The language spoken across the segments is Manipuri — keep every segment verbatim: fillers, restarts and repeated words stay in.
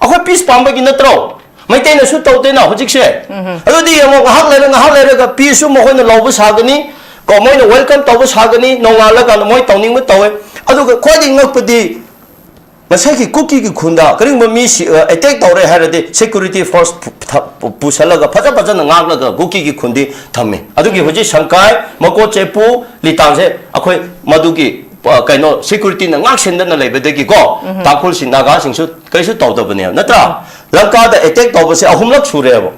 ꯑꯩꯈꯣꯏ ꯄꯤꯁ ꯄꯥꯝꯕꯒꯤ ꯅꯠꯇ꯭ꯔꯣ? ꯃꯩꯇꯩꯅꯁꯨ ꯇꯧꯗꯦꯅ ꯍꯧꯖꯤꯛꯁꯦ꯫ ꯑꯗꯨꯗꯤ ꯌꯦꯡꯉꯣ, ꯉꯥꯏꯍꯥꯛ ꯂꯩꯔ, ꯉꯥꯏꯍꯥꯛ ꯂꯩꯔꯒ ꯄꯤꯁꯁꯨ ꯃꯈꯣꯏꯅ ꯂꯧꯕ ꯁꯥꯒꯅꯤ, ꯀꯣ, ꯃꯣꯏꯅ ꯋꯦꯜꯀꯝ ꯇꯧꯕ ꯁꯥꯒꯅꯤ, ꯅꯣꯡꯉꯥꯜꯂꯀꯥꯟꯗ ꯃꯣꯏ ꯇꯧꯅꯤꯡꯕ ꯇꯧꯋꯦ꯫ ꯑꯗꯨꯒ ꯈ꯭ꯋꯥꯏꯗꯒꯤ ꯉꯛꯄꯗꯤ, ꯉꯁꯥꯏꯒꯤ ꯀꯨꯀꯤꯒꯤ ꯈꯨꯟꯗ ꯀꯔꯤꯒꯨꯝꯕ ꯃꯤ ꯁꯤ-, ꯑ, ꯑꯦꯇꯦꯛ ꯇꯧꯔꯦ ꯍꯥꯏꯔꯗꯤ, ꯁꯦꯀ꯭ꯌꯨꯔꯤꯇꯤ ꯐꯣꯔꯁ ꯄꯨ-, ꯊ-, ꯄꯨ-, ꯄꯨꯁꯜꯂꯒ ꯐꯖ ꯐꯖꯅ ꯉꯥꯛꯂꯒ ꯀꯨꯀꯤꯒꯤ ꯈꯨꯟꯗꯤ ꯊꯝꯃꯤ꯫ ꯑꯗꯨꯒꯤ ꯍꯧꯖꯤꯛ ꯁꯪꯀꯥꯏ, ꯃꯀꯣꯠ ꯆꯦꯄꯨ, ꯂꯤꯇꯥꯟꯁꯦ ꯑꯩꯈꯣꯏ ꯃꯗꯨꯒꯤ, ꯑ, ꯀꯩꯅꯣ, ꯁꯦꯀ꯭ꯌꯨꯔꯤꯇꯤꯅ ꯉꯥꯛ ꯁꯦꯟꯗꯅ ꯂꯩꯕꯗꯒꯤꯀꯣ, ꯇꯥꯡꯈꯨꯜꯁꯤꯡ, ꯅꯥꯒꯥꯁꯤꯡꯁꯨ ꯀꯩꯁꯨ ꯇꯧꯗꯕꯅꯦꯕ, ꯅꯠꯇ꯭ꯔꯥ? ꯂꯪꯀꯥꯗ ꯑꯦꯇꯦꯛ ꯇꯧꯕꯁꯦ ꯑꯍꯨꯝꯂꯛ ꯁꯨꯔꯦꯕ꯫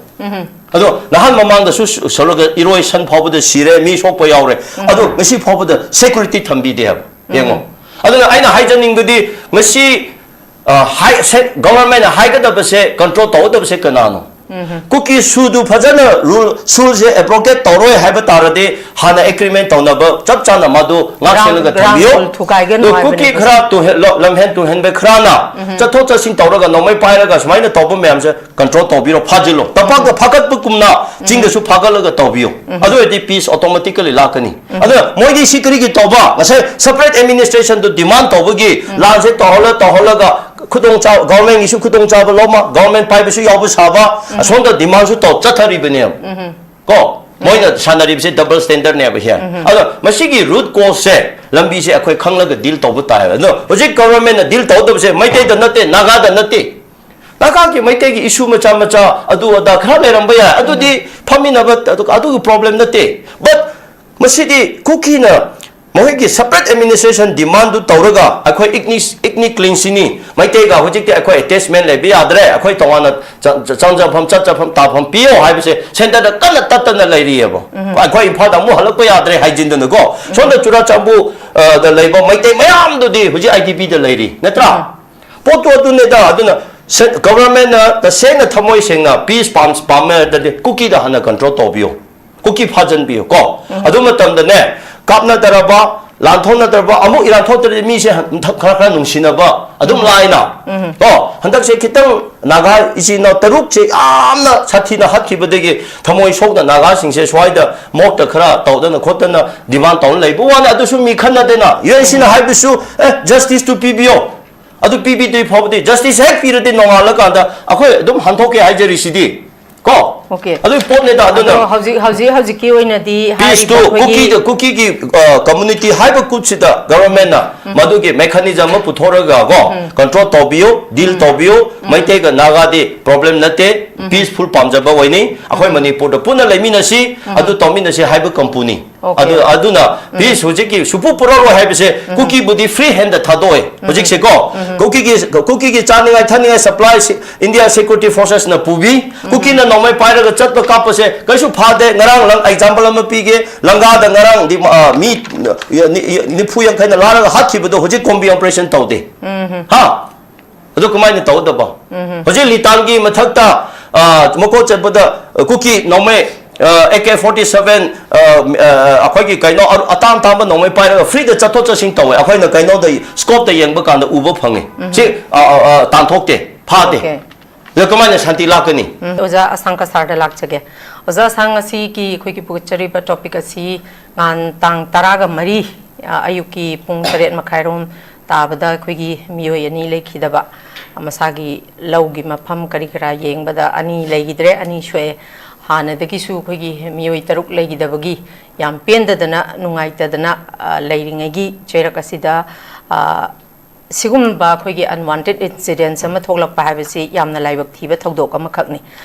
ꯑꯗꯣ ꯅꯍꯥꯟ ꯃꯃꯥꯡꯗꯁꯨ ꯁ-, ꯁꯣꯂꯒ ꯏꯔꯣꯏ ꯁꯟ ꯐꯥꯎꯕꯗ ꯁꯤꯔꯦ, ꯃꯤ ꯁꯣꯛꯄ ꯌꯥꯎꯔꯦ꯫ ꯑꯗꯣ ꯉꯁꯤ ꯐꯥꯎꯕꯗ ꯁꯦꯀ꯭ꯌꯨꯔꯤꯇꯤ ꯊꯝꯕꯤꯗꯦ ꯍꯥꯏꯕ꯫ ꯌꯦꯡꯉꯣ꯫ ꯑꯗꯨꯅ ꯑꯩꯅ ꯍꯥꯏꯖꯅꯤꯡꯕꯗꯤ, ꯉꯁꯤ, ꯑ, ꯍꯥꯏ-, ꯁꯦ-, ꯒꯣꯚꯔꯟꯃꯦꯟꯠꯅ ꯍꯥꯏꯒꯗꯕꯁꯦ, ꯀꯟꯇ꯭ꯔꯣꯜ ꯇꯧꯒꯗꯕꯁꯦ ꯀꯅꯥꯅꯣ? ꯀꯨꯀꯤ ꯁꯨꯗꯨ ꯐꯖꯅ ꯔꯨꯜ, ꯁꯨꯜꯁꯦ ꯑꯦꯕ꯭ꯔꯣꯒꯦꯠ ꯇꯧꯔꯣꯏ ꯍꯥꯏꯕ ꯇꯥꯔꯗꯤ, ꯍꯥꯟꯅ ꯑꯦꯒ꯭ꯔꯤꯃꯦꯟꯠ ꯇꯧꯅꯕ ꯆꯞ ꯆꯥꯅ ꯃꯗꯨ ꯉꯥꯛ ꯒ꯭ꯔꯥꯎꯟ, ꯁꯦꯜꯂꯒ ꯒ꯭ꯔꯥꯎꯟ ꯊꯝꯕꯤꯌꯨ꯫ ꯔꯨꯜ ꯊꯨꯒꯥꯏꯒꯅꯨ ꯑꯗꯣ ꯍꯥꯏꯕꯅꯦ ꯀꯨꯀꯤ ꯃꯁꯤ꯫ ꯈꯔ ꯇꯨꯍꯦ-, ꯂꯣ-, ꯂꯝꯍꯦꯟ ꯇꯨꯍꯦꯟꯕ ꯈꯔꯅ ꯆꯠꯊꯣꯛ ꯆꯠꯁꯤꯟ ꯇꯧꯔꯒ ꯅꯣꯡꯃꯩ ꯄꯥꯏꯔꯒ ꯁꯨꯃꯥꯏꯅ ꯇꯧꯕ ꯃꯌꯥꯝꯁꯦ ꯀꯟꯇ꯭ꯔꯣꯜ ꯇꯧꯕꯤꯔꯣ, ꯐꯥꯖꯤꯜꯂꯣ꯫ ꯇꯝꯄꯥꯛꯇ ꯐꯥꯒꯠꯄꯒꯨꯝꯅ ꯆꯤꯡꯗꯁꯨ ꯐꯥꯒꯠꯂꯒ ꯇꯧꯕꯤꯌꯨ꯫ ꯑꯗꯨ ꯑꯣꯏꯔꯗꯤ ꯄꯤꯁ ꯑꯣꯇꯣꯃꯦꯇꯤꯀꯦꯂꯤ ꯂꯥꯛꯀꯅꯤ꯫ ꯑꯗꯨꯅ ꯃꯣꯏꯗꯤ ꯁꯤ ꯀꯔꯤꯒꯤ ꯇꯧꯕ? ꯉꯁꯥꯏ ꯁꯦꯄꯔꯦꯠ ꯑꯦꯗꯃꯤꯅꯤꯁꯇ꯭ꯔꯦꯁꯟꯗꯨ ꯗꯤꯃꯥꯟ ꯇꯧꯕꯒꯤ ꯂꯥꯟꯁꯦ ꯇꯧꯍꯜꯂ ꯇꯧꯍꯜꯂꯒ ꯈꯨꯗꯣꯡꯆꯥ-, ꯒꯣꯚꯔꯟꯃꯦꯟꯠꯀꯤꯁꯨ ꯈꯨꯗꯣꯡꯆꯥꯕ ꯂꯧꯕ, ꯒꯣꯚꯔꯟꯃꯦꯟꯠ ꯄꯥꯏꯕꯁꯨ ꯌꯥꯎꯕ ꯁꯥꯕ, ꯑꯁꯣꯝꯗ ꯗꯤꯃꯥꯟꯁꯨ ꯇꯧ ꯆꯠꯊꯔꯤꯕꯅꯦꯕ꯫ ꯀꯣ? ꯃꯣꯏꯅ ꯁꯥꯟꯅꯔꯤꯕꯁꯦ ꯗꯕꯜ ꯁ꯭ꯇꯦꯟꯗꯔꯗꯅꯦꯕ ꯍꯤꯌꯔ꯫ ꯑꯗꯣ ꯃꯁꯤꯒꯤ ꯔꯨꯠ ꯀꯣꯖꯁꯦ, ꯂꯝꯕꯤꯁꯦ ꯑꯩꯈꯣꯏ ꯈꯪꯂꯒ ꯗꯤꯜ ꯇꯧꯕ ꯇꯥꯏꯌꯦꯕ꯫ ꯑꯗꯣ ꯍꯧꯖꯤꯛ ꯒꯣꯚꯔꯟꯃꯦꯟꯠꯅ ꯗꯤꯜ ꯇꯧꯗꯕꯁꯦ ꯃꯩꯇꯩꯗ ꯅꯠꯇꯦ, ꯅꯥꯒꯥꯗ ꯅꯠꯇꯦ꯫ ꯅꯥꯒꯥꯒꯤ ꯃꯩꯇꯩꯒꯤ ꯏꯁꯨ ꯃꯆꯥ ꯃꯆꯥ ꯑꯗꯨ ꯑꯗꯥ ꯈꯔ ꯂꯩꯔꯝꯕ ꯌꯥꯏ, ꯑꯗꯨꯗꯤ ꯐꯝꯃꯤꯟꯅꯕ ꯑꯗꯨ, ꯑꯗꯨꯒꯤ ꯄ꯭ꯔꯣꯕ꯭ꯂꯦꯝ ꯅꯠꯇꯦ꯫ ꯕꯠ ꯃꯁꯤꯗꯤ ꯀꯨꯀꯤꯅ ꯃꯈꯣꯏꯒꯤ ꯁꯦꯄꯔꯦꯠ ꯑꯦꯗꯃꯤꯅꯤꯁꯇ꯭ꯔꯦꯁꯟ ꯗꯤꯃꯥꯟꯗꯨ ꯇꯧꯔꯒ, ꯑꯩꯈꯣꯏ ꯏꯊꯅꯤꯛ, ꯏꯊꯅꯤꯛ ꯀ꯭ꯂꯤꯟꯁꯤꯡꯅꯤ, ꯃꯩꯇꯩꯒ ꯍꯧꯖꯤꯛꯇꯤ ꯑꯩꯈꯣꯏ ꯑꯦꯇꯦꯆꯃꯦꯟꯠ ꯂꯩꯕ ꯌꯥꯗ꯭ꯔꯦ, ꯑꯩꯈꯣꯏ ꯇꯣꯉꯥꯟꯅ ꯆ-, ꯆ-, ꯆꯪꯖꯐꯝ, ꯆꯠꯆꯐꯝ, ꯇꯥꯐꯝ ꯄꯤꯌꯣ ꯍꯥꯏꯕꯁꯦ ꯁꯦꯟꯇꯔꯗ ꯀꯟꯅ ꯇꯠꯇꯅ ꯂꯩꯔꯤꯑꯕ꯫ ꯑꯩꯈꯣꯏ ꯏꯝꯐꯥꯜꯗ ꯑꯃꯨꯛ ꯍꯜꯂꯛꯄ ꯌꯥꯗ꯭ꯔꯦ ꯍꯥꯏꯖꯤꯟꯗꯅꯀꯣ꯫ ꯁꯣꯝꯗ ꯆꯨꯔꯥꯆꯥꯟꯄꯨꯔ, ꯑ, ꯗ ꯂꯩꯕ ꯃꯩꯇꯩ ꯃꯌꯥꯝꯗꯨꯗꯤ ꯍꯧꯖꯤꯛ ꯑꯥꯏ ꯗꯤ ꯄꯤꯗ ꯂꯩꯔꯤ, ꯅꯠꯇ꯭ꯔꯥ? ꯄꯣꯠꯇꯨ ꯑꯗꯨꯅꯦꯗ꯫ ꯑꯗꯨꯅ ꯁꯦ-, ꯒꯣꯚꯔꯟꯃꯦꯟꯠꯅ ꯇꯁꯦꯡꯅ ꯊꯃꯣꯏ ꯁꯦꯡꯅ ꯄꯤꯁ ꯄꯥꯝ-, ꯄꯥꯝꯃꯦ ꯍꯥꯏꯔꯗꯤ ꯀꯨꯀꯤꯗ ꯍꯥꯟꯅ ꯀꯟꯇ꯭ꯔꯣꯜ ꯇꯧꯕꯤꯌꯨ, ꯀꯨꯀꯤ ꯐꯥꯖꯤꯟꯕꯤꯌꯨ ꯀꯣ꯫ ꯑꯗꯨ ꯃꯇꯝꯗꯅꯦ, ꯀꯥꯞꯅꯗ꯭ꯔꯕ, ꯂꯥꯟꯊꯣꯛꯅꯗ꯭ꯔꯕ, ꯑꯃꯨꯛ ꯏꯔꯥꯟ ꯊꯣꯛꯇ꯭ꯔꯗꯤ ꯃꯤꯁꯦ ꯍꯟ-, ꯈꯔ ꯈꯔ ꯅꯨꯡꯁꯤꯅꯕ ꯑꯗꯨꯝ ꯂꯥꯏꯅ ꯀꯣ꯫ ꯍꯟꯗꯛꯁꯦ ꯈꯤꯇꯪ ꯅꯥꯒꯥ ꯏꯆꯤꯟ ꯏꯅꯥꯎ ꯇꯔꯨꯛꯁꯦ ꯌꯥꯝꯅ ꯁꯥꯊꯤꯅ ꯍꯥꯠꯈꯤꯕꯗꯒꯤ ꯊꯃꯣꯏ ꯁꯣꯛꯅ ꯅꯥꯒꯥꯁꯤꯡꯁꯦ ꯁ꯭ꯋꯥꯏꯗ ꯃꯣꯛꯇ ꯈꯔ ꯇꯧꯗꯅ ꯈꯣꯠꯇꯅ ꯗꯤꯃꯥꯟ ꯇꯧꯔ ꯂꯩꯕ ꯋꯥꯅꯤ꯫ ꯑꯗꯨꯁꯨ ꯃꯤ ꯈꯟꯅꯗꯦꯅ꯫ ꯌꯨ ꯑꯦꯟ ꯁꯤꯅ ꯍꯥꯏꯕꯁꯨ, "ꯑꯦ, ꯖꯁꯇꯤꯁꯇꯨ ꯄꯤꯕꯤꯌꯣ"꯫ ꯑꯗꯨ ꯄꯤꯕꯤꯗ꯭ꯔꯤ ꯐꯥꯎꯕꯗꯤ, ꯖꯁꯇꯤꯁ ꯍꯦꯛ ꯄꯤꯔꯗꯤ ꯅꯣꯡꯉꯥꯜꯂꯀꯥꯟꯗ ꯑꯩꯈꯣꯏ ꯑꯗꯨꯝ ꯍꯟꯊꯣꯛꯀꯦ ꯍꯥꯏꯖꯔꯤꯁꯤꯗꯤ, ꯀꯣ? Okay. ꯑꯗꯨꯒꯤ ꯄꯣꯠꯅꯤꯗ꯫ ꯑꯗꯨꯅ ꯑꯗꯣ ꯍꯧꯖꯤꯛ ꯍꯧꯖꯤꯛ ꯍꯧꯖꯤꯛꯀꯤ ꯑꯣꯏꯅꯗꯤ ꯄꯤꯁꯇꯨ ꯍꯥꯏꯔꯤꯕ ꯑꯩꯈꯣꯏꯒꯤ ꯄꯤꯁꯇꯨ ꯀꯨꯀꯤꯒꯤ ꯀꯨꯀꯤꯒꯤ ꯀꯝꯃꯨꯅꯤꯇꯤ ꯍꯥꯏꯕ ꯀꯨꯠꯁꯤꯗ ꯒꯚꯔꯟꯃꯦꯟꯠꯅ ꯃꯗꯨꯒꯤ ꯃꯦꯀꯥꯅꯤꯖꯝ ꯑꯃ ꯄꯨꯊꯣꯔꯒ, ꯀꯣ, ꯀꯟꯇ꯭ꯔꯣꯜ ꯇꯧꯕꯤꯌꯨ, ꯗꯤꯜ ꯇꯧꯕꯤꯌꯨ꯫ ꯃꯩꯇꯩꯒ ꯅꯥꯒꯥꯗꯤ ꯄ꯭ꯔꯣꯕ꯭ꯂꯦꯝ ꯅꯠꯇꯦ, ꯄꯤꯁꯐꯨꯜ ꯄꯥꯝꯖꯕ ꯑꯣꯏꯅꯤ꯫ ꯑꯩꯈꯣꯏ ꯃꯅꯤꯄꯨꯔꯗ ꯄꯨꯟꯅ ꯂꯩꯃꯤꯟꯅꯁꯤ, ꯑꯗꯨ ꯇꯧꯃꯤꯟꯅꯁꯤ ꯍꯥꯏꯕ ꯀꯝꯄꯨꯅꯤ꯫ Okay. ꯑꯗꯨ ꯑꯗꯨꯅ ꯄꯤꯁ ꯍꯧꯖꯤꯛꯀꯤ ꯁꯨꯄꯨ ꯄꯨꯔꯛꯑꯣꯏ ꯍꯥꯏꯕꯁꯦ ꯀꯨꯀꯤꯕꯨꯗꯤ ꯐ꯭ꯔꯤ ꯍꯦꯟꯗ ꯊꯥꯗꯣꯛꯑꯦ ꯍꯧꯖꯤꯛꯁꯦꯀꯣ꯫ ꯀꯨꯀꯤꯒꯤ ꯀꯨꯀꯤꯒꯤ ꯆꯥꯅꯤꯡꯉꯥꯏ ꯊꯛꯅꯤꯡꯉꯥꯏ ꯁꯄ꯭ꯂꯥꯏ ꯏꯟꯗꯤꯌꯥ ꯁꯦꯀ꯭ꯌꯨꯔꯤꯇꯤ ꯐꯣꯔꯁꯦꯁꯅ ꯄꯨꯕꯤ꯫ ꯀꯨꯀꯤꯅ ꯅꯣꯡꯃꯩ ꯄꯥꯏꯔꯒ ꯆꯠꯄ ꯀꯥꯞꯄꯁꯦ ꯀꯩꯁꯨ ꯐꯥꯗꯦ꯫ ꯉꯔꯥꯡ ꯂꯪ ꯑꯦꯛꯖꯥꯝꯄꯜ ꯑꯃ ꯄꯤꯒꯦ꯫ ꯂꯪꯒꯥꯗ ꯉꯔꯥꯡ ꯗꯤ-, ꯑ, ꯃꯤ ꯅꯤ-, ꯅꯤꯐꯨ ꯌꯥꯡꯈꯩꯅ ꯂꯥꯜꯂꯒ ꯍꯥꯠꯈꯤꯕꯗꯣ ꯍꯧꯖꯤꯛ ꯀꯣꯝꯕꯤ ꯑꯣꯄꯔꯦꯁꯟ ꯇꯧꯗꯦ꯫ ꯍꯥ? ꯑꯗꯨ ꯀꯃꯥꯏꯅ ꯇꯧꯒꯗꯕ? ꯍꯧꯖꯤꯛ ꯂꯤꯇꯥꯟꯒꯤ ꯃꯊꯛꯇ, ꯑ, ꯃꯀꯣꯛ ꯆꯠꯄꯗ, ꯑ, ꯀꯨꯀꯤ ꯅꯣꯡꯃꯩ, ꯑ, ꯑꯦ ꯀꯦ ꯐꯣꯔꯇꯤ ꯁꯚꯦꯟ, ꯑ, ꯑ, ꯑꯩꯈꯣꯏꯒꯤ ꯀꯩꯅꯣ ꯑꯔꯨ-, ꯑꯇꯥꯡ ꯑꯇꯥꯡꯕ ꯅꯣꯡꯃꯩ ꯄꯥꯏꯔꯒ ꯐ꯭ꯔꯤꯗ ꯆꯠꯊꯣꯛ ꯆꯠꯁꯤꯟ ꯇꯧꯋꯦ꯫ ꯑꯩꯈꯣꯏꯅ ꯀꯩꯅꯣꯗ ꯁ꯭ꯀꯣꯞꯇ ꯌꯦꯡꯕ ꯀꯥꯟꯗ ꯎꯕ ꯐꯪꯉꯤ꯫ ꯁꯤ, ꯑ, ꯑ, ꯑ, ꯇꯥꯟꯊꯣꯛꯇꯦ, ꯐꯥꯗꯦ꯫ Okay. ꯑꯗ ꯀꯃꯥꯏꯅ ꯁꯥꯟꯇꯤ ꯂꯥꯛꯀꯅꯤ? ꯎꯝ, ꯑꯣꯖꯥ ꯑꯁꯥꯡ ꯀꯁꯥꯔꯗ ꯂꯥꯛꯆꯒꯦ꯫ ꯑꯣꯖꯥ ꯑꯁꯥꯡ, ꯉꯁꯤꯒꯤ ꯑꯩꯈꯣꯏꯒꯤ ꯄꯨꯒꯠꯆꯔꯤꯕ ꯇꯣꯄꯤꯛ ꯑꯁꯤ ꯉꯥꯟ ꯇꯥꯡ ꯇꯔꯥꯒ ꯃꯔꯤ, ꯑ, ꯑꯌꯨꯛꯀꯤ ꯄꯨꯡ ꯇꯔꯦꯠ ꯃꯈꯥꯏꯔꯣꯝ ꯇꯥꯕꯗ ꯑꯩꯈꯣꯏꯒꯤ ꯃꯤꯑꯣꯏ ꯑꯅꯤ ꯂꯩꯈꯤꯗꯕ, ꯃꯁꯥꯒꯤ ꯂꯧꯒꯤ ꯃꯐꯝ ꯀꯔꯤ ꯀꯔꯥ ꯌꯦꯡꯕꯗ ꯑꯅꯤ ꯂꯩꯈꯤꯗ꯭ꯔꯦ, ꯑꯅꯤ ꯁꯣꯛꯑꯦ꯫ ꯍꯥꯟꯅꯗꯒꯤꯁꯨ ꯑꯩꯈꯣꯏꯒꯤ ꯃꯤꯑꯣꯏ ꯇꯔꯨꯛ ꯂꯩꯈꯤꯗꯕꯒꯤ ꯌꯥꯝ ꯄꯦꯟꯗꯗꯅ, ꯅꯨꯡꯉꯥꯏꯇꯗꯅ, ꯑ, ꯂꯩꯔꯤꯉꯩꯒꯤ ꯆꯩꯔꯛ ꯑꯁꯤꯗ, ꯑ, ꯁꯤꯒꯨꯝꯕ ꯑꯩꯈꯣꯏꯒꯤ unwanted incidents ꯑꯃ ꯊꯣꯛꯂꯛꯄ ꯍꯥꯏꯕꯁꯤ ꯌꯥꯝꯅ ꯂꯥꯏꯕꯛ ꯊꯤꯕ ꯊꯧꯗꯣꯛ ꯑꯃꯈꯛꯅꯤ꯫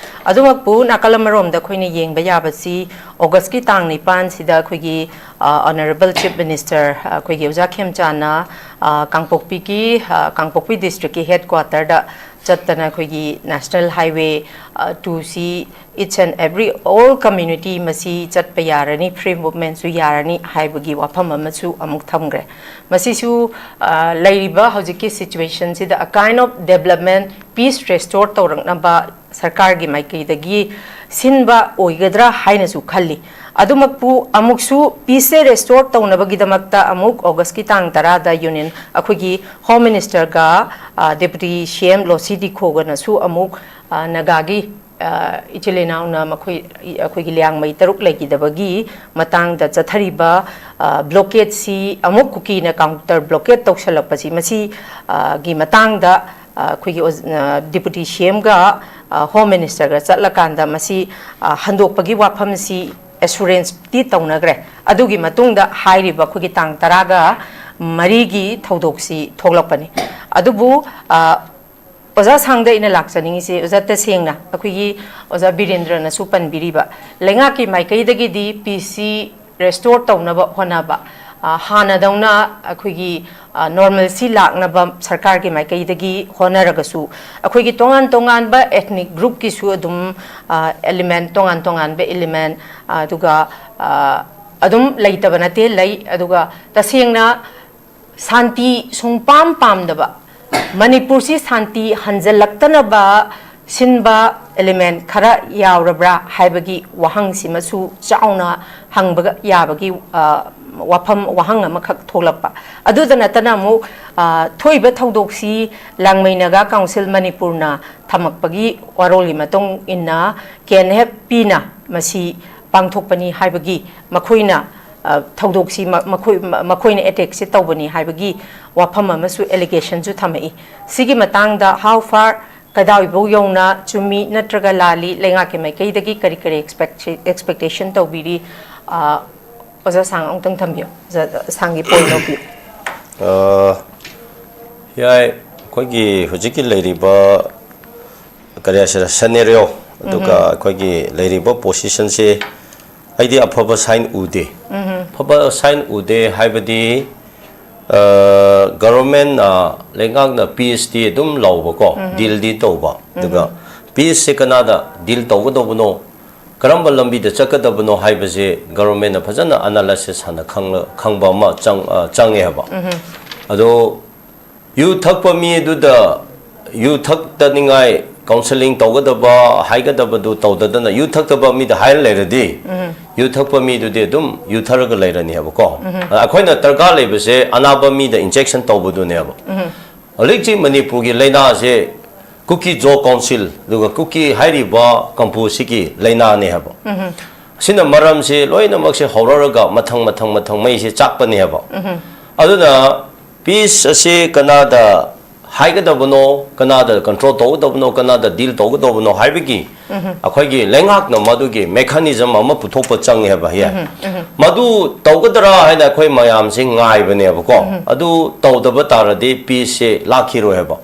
ꯑꯗꯨꯃꯛꯄꯨ ꯅꯥꯀꯜ ꯑꯃꯔꯣꯝꯗ ꯑꯩꯈꯣꯏꯅ ꯌꯦꯡꯕ ꯌꯥꯕꯁꯤ, ꯑꯣꯒꯁꯀꯤ ꯇꯥꯡ ꯅꯤꯄꯥꯟꯁꯤꯗ ꯑꯩꯈꯣꯏꯒꯤ, ꯑ, Honourable Chief Minister, ꯑ, ꯑꯩꯈꯣꯏꯒꯤ ꯑꯣꯖꯥ ꯈꯦꯝꯆꯥꯟꯅ, ꯑ, ꯀꯥꯡꯄꯣꯛꯄꯤꯒꯤ, ꯑ, ꯀꯥꯡꯄꯣꯛꯄꯤ district ꯀꯤ headquarter ꯗ ꯆꯠꯇꯅ ꯑꯩꯈꯣꯏꯒꯤ National Highway, ꯑ, two C, each and every, all community ꯃꯁꯤ ꯆꯠꯄ ꯌꯥꯔꯅꯤ, free movement ꯁꯨ ꯌꯥꯔꯅꯤ ꯍꯥꯏꯕꯒꯤ ꯋꯥꯐꯝ ꯑꯃꯁꯨ ꯑꯃꯨꯛ ꯊꯝꯈ꯭ꯔꯦ꯫ ꯃꯁꯤꯁꯨ, ꯑ, ꯂꯩꯔꯤꯕ ꯍꯧꯖꯤꯛꯀꯤ situation ꯁꯤꯗ a kind of development, peace restore ꯇꯧꯔꯛꯅꯕ ꯁꯔꯀꯥꯔꯒꯤ ꯃꯥꯏꯀꯩꯗꯒꯤ ꯁꯤꯟꯕ ꯑꯣꯏꯒꯗ꯭ꯔꯥ ꯍꯥꯏꯅꯁꯨ ꯈꯜꯂꯤ꯫ ꯑꯗꯨꯃꯛꯄꯨ ꯑꯃꯨꯛꯁꯨ peace ꯁꯦ restore ꯇꯧꯅꯕꯒꯤꯗꯃꯛꯇ ꯑꯃꯨꯛ ꯑꯣꯒꯁꯀꯤ ꯇꯥꯡ ꯇꯔꯥꯗ Union, ꯑꯩꯈꯣꯏꯒꯤ Home Minister ꯒ, ꯑ, Deputy C M ꯂꯣꯁꯤ ꯗꯤꯈꯣꯒꯅꯁꯨ ꯑꯃꯨꯛ, ꯑ, ꯅꯥꯒꯥꯒꯤ ꯑ, ꯏꯆꯤꯜ ꯏꯅꯥꯎꯅ ꯃꯈꯣꯏ, ꯑꯩꯈꯣꯏꯒꯤ ꯂꯤꯌꯥꯡꯃꯩ ꯇꯔꯨꯛ ꯂꯩꯈꯤꯗꯕꯒꯤ ꯃꯇꯥꯡꯗ ꯆꯠꯊꯔꯤꯕ, ꯑ, blockade ꯁꯤ ꯑꯃꯨꯛ ꯀꯨꯀꯤꯅ counter blockade ꯇꯧꯁꯜꯂꯛꯄꯁꯤ, ꯃꯁꯤ, ꯑ, ꯒꯤ ꯃꯇꯥꯡꯗ, ꯑ, ꯑꯩꯈꯣꯏꯒꯤ ꯑꯣꯖ-, ꯑ, Deputy C M ꯒ, ꯑ, Home Minister ꯒ ꯆꯠꯂꯀꯥꯟꯗ ꯃꯁꯤ, ꯑ, ꯍꯟꯗꯣꯛꯄꯒꯤ ꯋꯥꯐꯝꯁꯤ assurance ꯇꯤ ꯇꯧꯅꯈ꯭ꯔꯦ꯫ ꯑꯗꯨꯒꯤ ꯃꯇꯨꯡꯗ ꯍꯥꯏꯔꯤꯕ ꯑꯩꯈꯣꯏꯒꯤ ꯇꯥꯡ ꯇꯔꯥꯒ ꯃꯔꯤꯒꯤ ꯊꯧꯗꯣꯛꯁꯤ ꯊꯣꯛꯂꯛꯄꯅꯤ꯫ ꯑꯗꯨꯕꯨ, ꯑ, ꯑꯣꯖꯥ ꯁꯥꯡꯗ ꯑꯩꯅ ꯂꯥꯛꯆꯅꯤꯡꯉꯤꯁꯦ, ꯑꯣꯖꯥ, ꯇꯁꯦꯡꯅ ꯑꯩꯈꯣꯏꯒꯤ ꯑꯣꯖꯥ ꯕꯤꯔꯦꯟꯗ꯭ꯔꯅꯁꯨ ꯄꯟꯕꯤꯔꯤꯕ, ꯂꯩꯉꯥꯛꯀꯤ ꯃꯥꯏꯀꯩꯗꯒꯤꯗꯤ peace ꯁꯤ restore ꯇꯧꯅꯕ ꯍꯣꯠꯅꯕ, ꯑ, ꯍꯥꯟꯅꯗꯧꯅ ꯑꯩꯈꯣꯏꯒꯤ, ꯑ, normalcy ꯂꯥꯛꯅꯕ ꯁꯔꯀꯥꯔꯒꯤ ꯃꯥꯏꯀꯩꯗꯒꯤ ꯍꯣꯠꯅꯔꯒꯁꯨ, ꯑꯩꯈꯣꯏꯒꯤ ꯇꯣꯉꯥꯟ ꯇꯣꯉꯥꯟꯕ ethnic group ꯀꯤꯁꯨ ꯑꯗꯨꯝ, ꯑ, element, ꯇꯣꯉꯥꯟ ꯇꯣꯉꯥꯟꯕ element, ꯑ, ꯑꯗꯨꯒ, ꯑ, ꯑꯗꯨꯝ ꯂꯩꯇꯕ ꯅꯠꯇꯦ, ꯂꯩ꯫ ꯑꯗꯨꯒ ꯇꯁꯦꯡꯅ ꯁꯥꯟꯇꯤ ꯁꯨꯡꯄꯥꯝ ꯄꯥꯝꯗꯕ, ꯃꯅꯤꯄꯨꯔꯁꯤ ꯁꯥꯟꯇꯤ ꯍꯟꯖꯜꯂꯛꯇꯅꯕ ꯁꯤꯟꯕ element ꯈꯔ ꯌꯥꯎꯔꯕ꯭ꯔꯥ ꯍꯥꯏꯕꯒꯤ ꯋꯥꯍꯪꯁꯤꯃꯁꯨ ꯆꯥꯎꯅ ꯍꯪꯕ ꯌꯥꯕꯒꯤ, ꯑ, ꯋꯥꯐꯝ, ꯋꯥꯍꯪ ꯑꯃꯈꯛ ꯊꯣꯛꯂꯛꯄ꯫ ꯑꯗꯨꯗ ꯅꯠꯇꯅ ꯑꯃꯨꯛ, ꯑ, ꯊꯣꯛꯏꯕ ꯊꯧꯗꯣꯛꯁꯤ ꯂꯥꯡꯃꯩ ꯅꯥꯒꯥ ꯀꯥꯎꯟꯁꯤꯜ ꯃꯅꯤꯄꯨꯔꯅ ꯊꯝꯃꯛꯄꯒꯤ ꯋꯥꯔꯣꯜꯒꯤ ꯃꯇꯨꯡ ꯏꯟꯅ K N F P ꯅ ꯃꯁꯤ ꯄꯥꯡꯊꯣꯛꯄꯅꯤ ꯍꯥꯏꯕꯒꯤ ꯃꯈꯣꯏꯅ, ꯑ, ꯊꯧꯗꯣꯛꯁꯤ ꯃ-, ꯃꯈꯣꯏ, ꯃ-, ꯃꯈꯣꯏꯅ attack ꯁꯤ ꯇꯧꯕꯅꯤ ꯍꯥꯏꯕꯒꯤ ꯋꯥꯐꯝ ꯑꯃꯁꯨ, allegation ꯁꯨ ꯊꯝꯃꯛꯏ꯫ ꯁꯤꯒꯤ ꯃꯇꯥꯡꯗ how far, ꯀꯗꯥꯏꯐꯥꯎ ꯌꯧꯅ ꯆꯨꯝꯃꯤ ꯅꯠꯇ꯭ꯔꯒ ꯂꯥꯜꯂꯤ, ꯂꯩꯉꯥꯛꯀꯤ ꯃꯥꯏꯀꯩꯗꯒꯤ ꯀꯔꯤ ꯀꯔꯤ expect-, expectation ꯇꯧꯕꯤꯔꯤ? ꯑ, ꯑꯣꯖꯥ ꯁꯥꯡ ꯑꯃꯨꯛꯇꯪ ꯊꯝꯕꯤꯌꯨ, ꯑꯣꯖꯥ ꯁꯥꯡꯒꯤ point of view꯫ ꯑ, ꯌꯥꯏ, ꯑꯩꯈꯣꯏꯒꯤ ꯍꯧꯖꯤꯛꯀꯤ ꯂꯩꯔꯤꯕ, ꯀꯔꯤ ꯍꯥꯏꯁꯤꯔ, scenario, ꯑꯗꯨꯒ ꯑꯩꯈꯣꯏꯒꯤ ꯂꯩꯔꯤꯕ position ꯁꯦ ꯑꯩꯗꯤ ꯑꯐꯕ sign ꯎꯗꯦ꯫ ꯑꯐꯕ sign ꯎꯗꯦ ꯍꯥꯏꯕꯗꯤ, ꯑ, government ꯅ, ꯂꯩꯉꯥꯛꯅ peace ꯇꯤ ꯑꯗꯨꯝ ꯂꯧꯕꯀꯣ, deal ꯗꯤ ꯇꯧꯕ, ꯑꯗꯨꯒ peace ꯁꯦ ꯀꯅꯥꯗ deal ꯇꯧꯒꯗꯧꯕꯅꯣ, ꯀꯔꯝꯕ ꯂꯝꯕꯤꯗ ꯆꯠꯀꯗꯕꯅꯣ ꯍꯥꯏꯕꯁꯦ government ꯅ ꯐꯖꯅ analysis ꯍꯥꯟꯅ ꯈꯪꯂ-, ꯈꯪꯕ ꯑꯃ ꯆꯪ-, ꯑ, ꯆꯪꯉꯦ ꯍꯥꯏꯕ꯫ ꯑꯗꯣ ꯌꯨ ꯊꯛꯄ ꯃꯤ ꯑꯗꯨꯗ ꯌꯨ ꯊꯛꯇꯅꯤꯡꯉꯥꯏ counselling ꯇꯧꯒꯗꯕ, ꯍꯥꯏꯒꯗꯕꯗꯨ ꯇꯧꯗꯗꯅ ꯌꯨ ꯊꯛꯇꯕ ꯃꯤꯗ ꯍꯥꯏꯔ ꯂꯩꯔꯗꯤ, ꯌꯨ ꯊꯛꯄ ꯃꯤꯗꯨꯗꯤ ꯑꯗꯨꯝ ꯌꯨ ꯊꯛꯑꯒ ꯂꯩꯔꯅꯤ ꯍꯥꯏꯕꯀꯣ꯫ ꯑꯗ ꯑꯩꯈꯣꯏꯅ ꯗꯔꯀꯥꯔ ꯂꯩꯕꯁꯦ ꯑꯅꯥꯕ ꯃꯤꯗ injection ꯇꯧꯕꯗꯨꯅꯦꯕ꯫ ꯍꯧꯖꯤꯛꯁꯤ ꯃꯅꯤꯄꯨꯔꯒꯤ ꯂꯥꯏꯅꯥꯁꯦ ꯀꯨꯀꯤ ꯖꯣ ꯀꯥꯎꯟꯁꯤꯜ ꯑꯗꯨꯒ ꯀꯨꯀꯤ ꯍꯥꯏꯔꯤꯕ ꯀꯝꯄꯨ ꯑꯁꯤꯒꯤ ꯂꯥꯏꯅꯥꯅꯦ ꯍꯥꯏꯕ꯫ ꯑꯁꯤꯅ ꯃꯔꯝꯁꯦ ꯂꯣꯏꯅꯃꯛꯁꯦ ꯍꯧꯔꯛꯑꯒ ꯃꯊꯪ ꯃꯊꯪ ꯃꯊꯪ ꯃꯩꯁꯦ ꯆꯥꯛꯄꯅꯦ ꯍꯥꯏꯕ꯫ ꯑꯗꯨꯅ ꯄꯤꯁ ꯑꯁꯤ ꯀꯅꯥꯗ ꯍꯥꯏꯒꯗꯕꯅꯣ, ꯀꯅꯥꯗ ꯀꯟꯇ꯭ꯔꯣꯜ ꯇꯧꯒꯗꯕꯅꯣ, ꯀꯅꯥꯗ ꯗꯤꯜ ꯇꯧꯒꯗꯕꯅꯣ ꯍꯥꯏꯕꯒꯤ ꯑꯩꯈꯣꯏꯒꯤ ꯂꯩꯉꯥꯛꯅ ꯃꯗꯨꯒꯤ ꯃꯦꯀꯥꯅꯤꯖꯝ ꯑꯃ ꯄꯨꯊꯣꯛꯄ ꯆꯪꯉꯦ ꯍꯥꯏꯕ꯫ ꯌꯥꯏ꯫ ꯃꯗꯨ ꯇꯧꯒꯗ꯭ꯔꯥ ꯍꯥꯏꯅ ꯑꯩꯈꯣꯏ ꯃꯌꯥꯝꯁꯤ ꯉꯥꯏꯕꯅꯦꯕꯀꯣ꯫ ꯑꯗꯨ ꯇꯧꯗꯕ ꯇꯥꯔꯗꯤ ꯄꯤꯁꯁꯦ ꯂꯥꯛꯈꯤꯔꯣꯏ ꯍꯥꯏꯕ꯫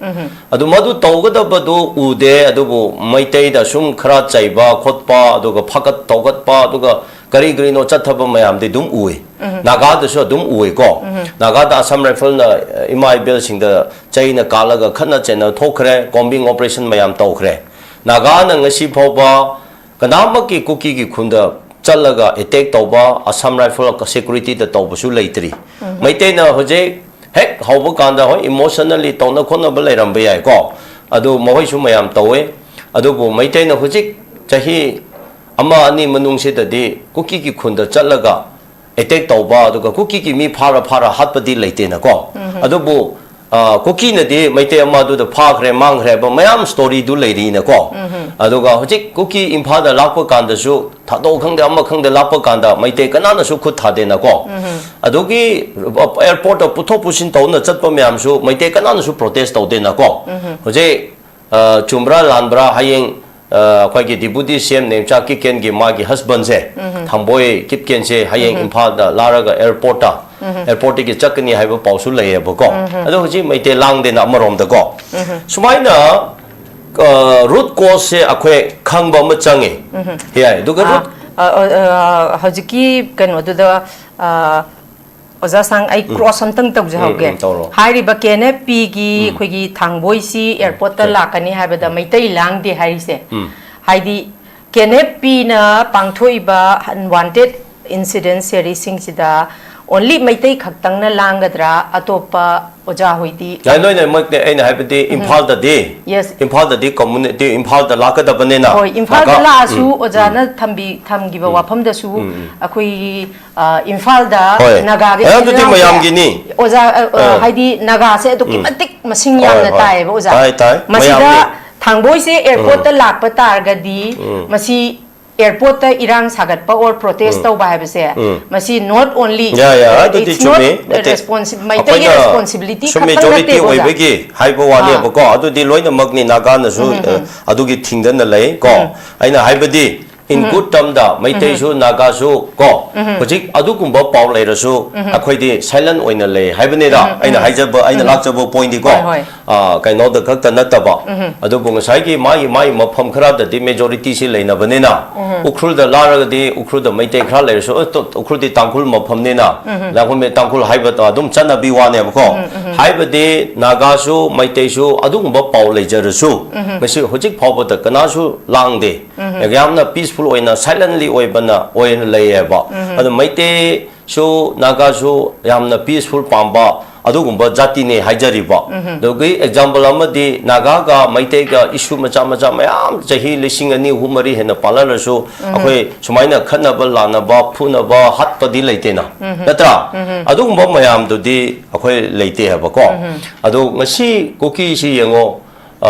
ꯑꯗꯨ ꯃꯗꯨ ꯇꯧꯒꯗꯕꯗꯨ ꯎꯗꯦ, ꯑꯗꯨꯕꯨ ꯃꯩꯇꯩꯗ ꯁꯨꯝ ꯈꯔ ꯆꯩꯕ ꯈꯣꯠꯄ, ꯑꯗꯨꯒ ꯐꯥꯒꯠ ꯇꯧꯒꯠꯄ, ꯑꯗꯨꯒ ꯀꯔꯤ ꯀꯔꯤꯅꯣ ꯆꯠꯊꯕ ꯃꯌꯥꯝꯗꯤ ꯑꯗꯨꯝ ꯎꯏ꯫ ꯅꯥꯒꯥꯗꯁꯨ ꯑꯗꯨꯝ ꯎꯏꯀꯣ꯫ ꯅꯥꯒꯥꯗ ꯑꯁꯥꯝ ꯔꯥꯏꯐꯜꯅ, ꯑ, ꯏꯃꯥ ꯏꯕꯦꯜꯁꯤꯡꯗ ꯆꯩꯅ ꯀꯥꯜꯂꯒ ꯈꯠꯅ ꯆꯩꯅ ꯊꯣꯛꯈ꯭ꯔꯦ, ꯀꯣꯝꯕꯤꯡ ꯑꯣꯄꯔꯦꯁꯟ ꯃꯌꯥꯝ ꯇꯧꯈ꯭ꯔꯦ꯫ ꯅꯥꯒꯥꯅ ꯉꯁꯤ ꯐꯥꯎꯕ ꯀꯅꯥꯃꯛꯀꯤ ꯀꯨꯀꯤꯒꯤ ꯈꯨꯟꯗ ꯆꯠꯂꯒ ꯑꯦꯇꯦꯛ ꯇꯧꯕ, ꯑꯁꯥꯝ ꯔꯥꯏꯐꯜ ꯁꯦꯀ꯭ꯌꯨꯔꯤꯇꯤꯗ ꯇꯧꯕꯁꯨ ꯂꯩꯇ꯭ꯔꯤ꯫ ꯃꯩꯇꯩꯅ ꯍꯧꯖꯤꯛ ꯍꯦꯛ ꯍꯧꯕ ꯀꯥꯟꯗ, ꯍꯣꯏ, ꯏꯃꯣꯁꯅꯦꯜꯂꯤ ꯇꯧꯅ ꯈꯣꯠꯅꯕ ꯂꯩꯔꯝꯕ ꯌꯥꯏꯀꯣ, ꯑꯗꯨ ꯃꯈꯣꯏꯁꯨ ꯃꯌꯥꯝ ꯇꯧꯋꯦ꯫ ꯑꯗꯨꯕꯨ ꯃꯩꯇꯩꯅ ꯍꯧꯖꯤꯛ ꯆꯍꯤ ꯑꯃ ꯑꯅꯤ ꯃꯅꯨꯡꯁꯤꯗꯗꯤ ꯀꯨꯀꯤꯒꯤ ꯈꯨꯟꯗ ꯆꯠꯂꯒ ꯑꯦꯇꯦꯛ ꯇꯧꯕ, ꯑꯗꯨꯒ ꯀꯨꯀꯤꯒꯤ ꯃꯤ ꯐꯥꯔ ꯐꯥꯔ ꯍꯥꯠꯄꯗꯤ ꯂꯩꯇꯦꯅꯀꯣ꯫ ꯑꯗꯨꯕꯨ, ꯑ, ꯀꯨꯀꯤꯅꯗꯤ ꯃꯩꯇꯩ ꯑꯃ ꯑꯗꯨꯗ ꯐꯥꯈ꯭ꯔꯦ, ꯃꯥꯡꯈ꯭ꯔꯦ ꯍꯥꯏꯕ ꯃꯌꯥꯝ ꯁ꯭ꯇꯣꯔꯤꯗꯨ ꯂꯩꯔꯤꯅꯀꯣ꯫ ꯑꯗꯨꯒ ꯍꯧꯖꯤꯛ ꯀꯨꯀꯤ ꯏꯝꯐꯥꯜꯗ ꯂꯥꯛꯄ ꯀꯥꯟꯗꯁꯨ ꯊꯥꯗꯣꯛ ꯈꯪꯗꯦ, ꯑꯃ ꯈꯪꯗꯦ, ꯂꯥꯛꯄ ꯀꯥꯟꯗ ꯃꯩꯇꯩ ꯀꯅꯥꯅꯁꯨ ꯈꯨꯠ ꯊꯥꯗꯦꯅꯀꯣ꯫ ꯑꯗꯨꯒꯤ ꯑꯦꯌꯔꯄꯣꯔꯠꯇ ꯄꯨꯊꯣꯛ ꯄꯨꯁꯤꯟ ꯇꯧꯅ ꯆꯠꯄ ꯃꯌꯥꯝꯁꯨ ꯃꯩꯇꯩ ꯀꯅꯥꯅꯁꯨ ꯄ꯭ꯔꯣꯇꯦꯁ ꯇꯧꯗꯦꯅꯀꯣ꯫ ꯍꯧꯖꯤꯛ, ꯑ, ꯆꯨꯝꯕ꯭ꯔꯥ ꯂꯥꯟꯕ꯭ꯔꯥ, ꯍꯌꯦꯡ, ꯑ, ꯑꯩꯈꯣꯏꯒꯤ ꯗꯤꯄꯨꯇꯤ ꯁꯤ ꯑꯦꯝ ꯅꯦꯝꯆꯥ ꯀꯤꯞꯀꯦꯟꯒꯤ ꯃꯥꯒꯤ ꯍꯁꯕꯟꯁꯦ, ꯊꯥꯡꯕꯣꯏ ꯀꯤꯞꯀꯦꯟꯁꯦ ꯍꯌꯦꯡ ꯏꯝꯐꯥꯜꯗ ꯂꯥꯛꯑꯒ ꯑꯦꯌꯔꯄꯣꯔꯠꯇ, ꯑꯦꯌꯔꯄꯣꯔꯠꯇꯒꯤ ꯆꯠꯀꯅꯤ ꯍꯥꯏꯕ ꯄꯥꯎꯁꯨ ꯂꯩꯌꯦꯕꯀꯣ꯫ ꯑꯗꯣ ꯍꯧꯖꯤꯛ ꯃꯩꯇꯩ ꯂꯥꯡꯗꯦꯅ ꯑꯃꯔꯣꯝꯗꯀꯣ꯫ ꯁꯨꯃꯥꯏꯅ, ꯑ, ꯔꯨꯠ ꯀꯣꯁꯁꯦ ꯑꯩꯈꯣꯏ ꯈꯪꯕ ꯑꯃ ꯆꯪꯉꯤ꯫ ꯌꯥꯏ, ꯑꯗꯨꯒ ꯑ, ꯔꯨꯠ ꯑ, ꯑ, ꯑ, ꯍꯧꯖꯤꯛꯀꯤ ꯀꯩꯅꯣꯗꯨꯗ, ꯑ, ꯑꯣꯖꯥ ꯁꯥꯡ, ꯑꯩ ꯎꯝ꯫ ꯀ꯭ꯔꯣꯁ ꯑꯝꯇꯪ ꯇꯧꯖꯍꯧꯒꯦ꯫ ꯎꯝ, ꯎꯝ, ꯇꯧꯔꯣ꯫ ꯍꯥꯏꯔꯤꯕ ꯀꯦ ꯑꯦꯟ ꯑꯦꯐ ꯄꯤꯒꯤ ꯎꯝ꯫ ꯑꯩꯈꯣꯏꯒꯤ ꯊꯥꯡꯕꯣꯏꯁꯤ ꯑꯦꯌꯔꯄꯣꯔꯠꯇ ꯑꯣꯀꯦ꯫ ꯂꯥꯛꯀꯅꯤ ꯍꯥꯏꯕꯗ ꯎꯝ꯫ ꯃꯩꯇꯩ ꯂꯥꯡꯗꯦ ꯍꯥꯏꯔꯤꯁꯦ꯫ ꯎꯝ꯫ ꯍꯥꯏꯗꯤ ꯀꯦ ꯑꯦꯟ ꯑꯦꯐ ꯄꯤꯅ ꯄꯥꯡꯊꯣꯛꯏꯕ ꯑꯟꯋꯥꯟꯇꯦꯠ ꯏꯟꯁꯤꯗꯦꯟ ꯁꯦꯔꯤꯁꯁꯤꯡꯁꯤꯗ ꯑꯣꯟꯂꯤ ꯃꯩꯇꯩ ꯈꯛꯇꯪꯅ ꯂꯥꯡꯒꯗ꯭ꯔꯥ? ꯑꯇꯣꯞꯄ ꯑꯣꯖꯥ ꯍꯣꯏꯗꯤ? ꯌꯥꯏ, ꯂꯣꯏꯅꯃꯛꯅꯦ꯫ ꯑꯩꯅ ꯍꯥꯏꯕꯗꯤ ꯏꯝꯐꯥꯜꯗꯗꯤ, ꯌꯦꯁ꯫ ꯏꯝꯐꯥꯜꯗꯗꯤ ꯀꯝꯃ꯭ꯌꯨꯅꯤꯇꯤ, ꯏꯝꯐꯥꯜꯗ ꯂꯥꯛꯀꯗꯕꯅꯤꯅ ꯍꯣꯏ, ꯏꯝꯐꯥꯜꯗ ꯅꯥꯒꯥ- ꯂꯥꯛꯑꯁꯨ ꯎꯝ꯫ ꯑꯣꯖꯥꯅ ꯊꯝꯕꯤ ꯊꯝꯈꯤꯕ ꯎꯝ꯫ ꯋꯥꯐꯝꯗꯁꯨ ꯎꯝ, ꯎꯝ꯫ ꯑꯩꯈꯣꯏꯒꯤ, ꯑ, ꯏꯝꯐꯥꯜꯗ ꯍꯣꯏ꯫ ꯅꯥꯒꯥꯒꯤ ꯑꯗꯨꯗꯤ ꯐꯤꯖꯤꯅꯦꯜꯁꯦ ꯃꯌꯥꯝꯒꯤꯅꯤ꯫ ꯑꯣꯖꯥ, ꯑ, ꯑ, ꯑꯥ꯫ ꯍꯥꯏꯗꯤ ꯅꯥꯒꯥꯁꯦ ꯑꯗꯨꯛꯀꯤ ꯎꯝ꯫ ꯃꯇꯤꯛ ꯃꯁꯤꯡ ꯍꯣꯏ, ꯌꯥꯝꯅ ꯍꯣꯏ꯫ ꯇꯥꯏꯌꯦꯕ ꯑꯣꯖꯥ꯫ ꯇꯥꯏ, ꯇꯥꯏ꯫ ꯃꯁꯤꯗ ꯃꯌꯥꯝꯒꯤ꯫ ꯊꯥꯡꯕꯣꯏꯁꯦ ꯑꯦꯌꯔꯄꯣꯔꯠꯇ ꯂꯥꯛꯄ ꯇꯥꯔꯒꯗꯤ ꯎꯝ꯫ ꯃꯁꯤ ꯑꯦꯌꯔꯄꯣꯔꯠꯇ ꯏꯔꯥꯡ ꯁꯥꯒꯠꯄ ꯑꯣꯔ ꯄ꯭ꯔꯣꯇꯦꯁ ꯎꯝ꯫ ꯇꯧꯕ ꯍꯥꯏꯕꯁꯦ, ꯎꯝ꯫ ꯃꯁꯤ not only, ꯌꯥ, ꯌꯥ, uh, ꯑꯗꯨꯗꯤ it's ꯆꯨꯝꯃꯤ꯫ not ꯅꯠꯇꯦ꯫ responsi-, ꯃꯩꯇꯩꯒꯤ ꯑꯩꯈꯣꯏꯅ ꯔꯦꯁꯄꯣꯟꯁꯤꯕꯤꯂꯤꯇꯤ ꯁꯨꯝ ꯈꯛꯇꯪ ꯃꯦꯖꯣꯔꯤꯇꯤ ꯅꯠꯇꯦꯕ ꯑꯣꯖꯥ꯫ ꯑꯣꯏꯕꯒꯤ ꯍꯥꯏꯕ ꯋꯥꯅꯦꯕꯀꯣ꯫ ꯑꯗꯨꯗꯤ ꯂꯣꯏꯅꯃꯛꯅꯤ ꯅꯥꯒꯥꯅꯁꯨ, ꯑ, ꯑꯗꯨꯒꯤ ꯊꯤꯡꯗꯅ ꯂꯩ ꯀꯣ꯫ ꯑꯩꯅ ꯍꯥꯏꯕꯗꯤ, in good termꯗ ꯃꯩꯇꯩꯁꯨ ꯅꯥꯒꯥꯁꯨ ꯀꯣ, ꯍꯧꯖꯤꯛ ꯑꯗꯨꯒꯨꯝꯕ ꯄꯥꯎ ꯂꯩꯔꯁꯨ ꯑꯩꯈꯣꯏꯗꯤ ꯁꯥꯏꯂꯦꯟ ꯑꯣꯏꯅ ꯂꯩ ꯍꯥꯏꯕꯅꯤꯗ꯫ ꯑꯩꯅ ꯍꯥꯏꯖꯕ, ꯑꯩꯅ ꯂꯥꯛꯆꯕ ꯄꯣꯏꯟꯗꯤꯀꯣ꯫ ꯍꯣꯏ, ꯍꯣꯏ꯫ ꯑ, ꯀꯩꯅꯣꯗ ꯈꯛꯇ ꯅꯠꯇꯕ, ꯑꯗꯨꯕꯨ ꯉꯁꯥꯏꯒꯤ ꯃꯥꯒꯤ, ꯃꯥꯒꯤ ꯃꯐꯝ ꯈꯔꯗꯗꯤ ꯃꯦꯖꯣꯔꯤꯇꯤꯁꯤ ꯂꯩꯅꯕꯅꯤꯅ, ꯎꯈ꯭ꯔꯨꯜꯗ ꯂꯥꯛꯂꯒꯗꯤ ꯎꯈ꯭ꯔꯨꯜꯗ ꯃꯩꯇꯩ ꯈꯔ ꯂꯩꯔꯁꯨ, "ꯑ, ꯇꯣ-, ꯎꯈ꯭ꯔꯨꯜꯗꯤ ꯇꯥꯡꯈꯨꯜ ꯃꯐꯝꯅꯤꯅ", ꯇꯥꯡꯈꯨꯜ, ꯇꯥꯡꯈꯨꯜ ꯍꯥꯏꯕꯗꯣ ꯑꯗꯨꯝ ꯆꯠꯅꯕꯤ ꯋꯥꯅꯦꯕꯀꯣ꯫ ꯍꯥꯏꯕꯗꯤ ꯅꯥꯒꯥꯁꯨ ꯃꯩꯇꯩꯁꯨ ꯑꯗꯨꯒꯨꯝꯕ ꯄꯥꯎ ꯂꯩꯖꯔꯁꯨ, ꯉꯁꯤ ꯍꯧꯖꯤꯛ ꯐꯥꯎꯕꯗ ꯀꯅꯥꯁꯨ ꯂꯥꯡꯗꯦ꯫ ꯌꯥꯝꯅ ꯄꯤꯁꯐꯨꯜ ꯑꯣꯏꯅ, ꯁꯥꯏꯂꯦꯟꯂꯤ ꯑꯣꯏꯕꯅ, ꯑꯣꯏꯅ ꯂꯩꯌꯦꯕ꯫ ꯑꯗꯣ ꯃꯩꯇꯩ ꯁꯨ, ꯅꯥꯒꯥꯁꯨ ꯌꯥꯝꯅ ꯄꯤꯁꯐꯨꯜ ꯄꯥꯝꯕ ꯑꯗꯨꯒꯨꯝꯕ ꯖꯥꯇꯤꯅꯦ ꯍꯥꯏꯖꯔꯤꯕ꯫ ꯑꯗꯨꯒꯤ ꯑꯦꯛꯖꯥꯝꯄꯜ ꯑꯃꯗꯤ ꯅꯥꯒꯥꯒ ꯃꯩꯇꯩꯒ ꯏꯁꯨ ꯃꯆꯥ ꯃꯆꯥ ꯃꯌꯥꯝ ꯆꯍꯤ ꯂꯤꯁꯤꯡ ꯑꯅꯤ, ꯑꯍꯨꯝ, ꯃꯔꯤ ꯍꯦꯟꯅ ꯄꯥꯜꯂꯛꯂꯁꯨ ꯑꯩꯈꯣꯏ ꯁꯨꯃꯥꯏꯅ ꯈꯠꯅꯕ, ꯂꯥꯟꯅꯕ, ꯐꯨꯅꯕ, ꯍꯥꯠꯄꯗꯤ ꯂꯩꯇꯦꯅ꯫ ꯅꯠꯇ꯭ꯔꯥ? ꯑꯗꯨꯒꯨꯝꯕ ꯃꯌꯥꯝꯗꯨꯗꯤ ꯑꯩꯈꯣꯏ ꯂꯩꯇꯦ ꯍꯥꯏꯕꯀꯣ꯫ ꯑꯗꯣ ꯉꯁꯤ ꯀꯨꯀꯤꯁꯤ ꯌꯦꯡꯉꯣ, ꯑ,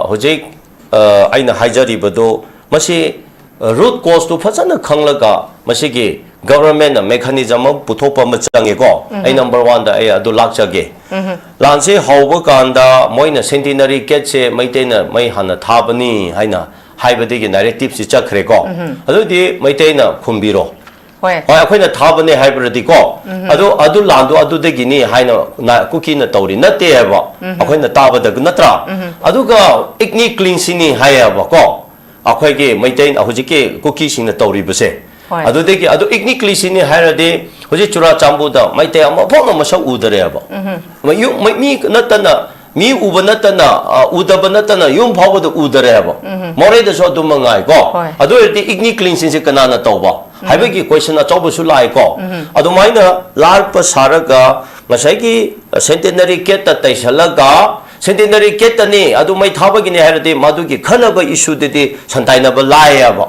ꯍꯧꯖꯤꯛ, ꯑ, ꯑꯩꯅ ꯍꯥꯏꯖꯔꯤꯕꯗꯣ, ꯃꯁꯤ ꯔꯨꯠ ꯀꯣꯁꯇꯨ ꯐꯖꯅ ꯈꯪꯂꯒ ꯃꯁꯤꯒꯤ ꯒꯚꯔꯟꯃꯦꯟꯠꯅ ꯃꯦꯀꯥꯅꯤꯖꯝ ꯑꯃ ꯄꯨꯊꯣꯛꯄ ꯑꯃ ꯆꯪꯉꯦꯀꯣ꯫ ꯑꯩ ꯅꯝꯕꯔ ꯋꯥꯟꯗ ꯑꯩ ꯑꯗꯨ ꯂꯥꯛꯆꯒꯦ꯫ ꯂꯥꯟꯁꯤ ꯍꯧꯕ ꯀꯥꯟꯗ ꯃꯣꯏꯅ ꯁꯦꯟꯇꯤꯅꯔꯤ ꯒꯦꯠꯁꯦ ꯃꯩꯇꯩꯅ ꯃꯩ ꯍꯥꯟꯅ ꯊꯥꯕꯅꯤ ꯍꯥꯏꯅ ꯍꯥꯏꯕꯗꯒꯤ ꯅꯦꯔꯦꯇꯤꯚꯁꯤ ꯆꯠꯈ꯭ꯔꯦꯀꯣ꯫ ꯑꯗꯨꯗꯤ ꯃꯩꯇꯩꯅ ꯈꯨꯝꯕꯤꯔꯣ꯫ ꯍꯣꯏ꯫ ꯍꯣꯏ, ꯑꯩꯈꯣꯏꯅ ꯊꯥꯕꯅꯦ ꯍꯥꯏꯕꯗꯗꯤꯀꯣ, ꯑꯗꯨ, ꯑꯗꯨ ꯂꯥꯟꯗꯣ ꯑꯗꯨꯗꯒꯤꯅꯤ ꯍꯥꯏꯅ ꯅ-, ꯀꯨꯀꯤꯅ ꯇꯧꯔꯤ ꯅꯠꯇꯦ ꯍꯥꯏꯕ꯫ ꯑꯩꯈꯣꯏꯅ ꯇꯥꯕꯗ ꯅꯠꯇ꯭ꯔꯥ? ꯑꯗꯨꯒ ethnic cleanseꯅꯤ ꯍꯥꯏꯌꯦꯕꯀꯣ꯫ ꯑꯩꯈꯣꯏꯒꯤ ꯃꯩꯇꯩ, ꯍꯧꯖꯤꯛꯀꯤ ꯀꯨꯀꯤꯁꯤꯡꯅ ꯇꯧꯔꯤꯕꯁꯦ꯫ ꯍꯣꯏ꯫ ꯑꯗꯨꯗꯒꯤ, ꯑꯗꯨ ethnic cleanseꯅꯤ ꯍꯥꯏꯔꯗꯤ ꯍꯧꯖꯤꯛ ꯆꯨꯔꯥꯆꯥꯟꯄꯨꯔꯗ ꯃꯩꯇꯩ ꯑꯃꯐꯥꯎꯅ ꯃꯁꯛ ꯎꯗꯔꯦꯕ꯫ ꯃꯌꯨꯝ, ꯃꯩ-, ꯃꯤ ꯅꯠꯇꯅ ꯃꯤ ꯎꯕ ꯅꯠꯇꯅ, ꯑ, ꯎꯗꯕ ꯅꯠꯇꯅ ꯌꯨꯝ ꯐꯥꯎꯕꯗ ꯎꯗꯔꯦꯕ꯫ ꯃꯣꯔꯦꯗꯁꯨ ꯑꯗꯨꯝ ꯃꯉꯥꯏꯀꯣ꯫ ꯍꯣꯏ꯫ ꯑꯗꯨ ꯑꯣꯏꯔꯗꯤ ꯏꯒꯅꯤ ꯀ꯭ꯂꯤꯟꯁꯤꯡꯁꯦ ꯀꯅꯥꯅ ꯇꯧꯕ? ꯍꯥꯏꯕꯒꯤ ꯀꯣꯏꯁꯟ ꯑꯆꯧꯕꯁꯨ ꯂꯥꯛꯑꯦꯀꯣ꯫ ꯑꯗꯨꯃꯥꯏꯅ ꯂꯥꯜꯄ ꯁꯥꯔꯒ ꯉꯁꯥꯏꯒꯤ ꯁꯦꯟꯇꯦꯅꯔꯤ ꯒꯦꯠꯇ ꯇꯩꯁꯜꯂꯒ ꯁꯦꯟꯇꯦꯅꯔꯤ ꯒꯦꯠꯇꯅꯤ, ꯑꯗꯨ ꯃꯩ ꯊꯥꯕꯒꯤꯅꯤ ꯍꯥꯏꯔꯗꯤ ꯃꯗꯨꯒꯤ ꯈꯟꯅꯕ ꯏꯁꯨꯗꯨꯗꯤ ꯁꯟꯇꯥꯏꯅꯕ ꯂꯥꯏꯌꯦꯕ꯫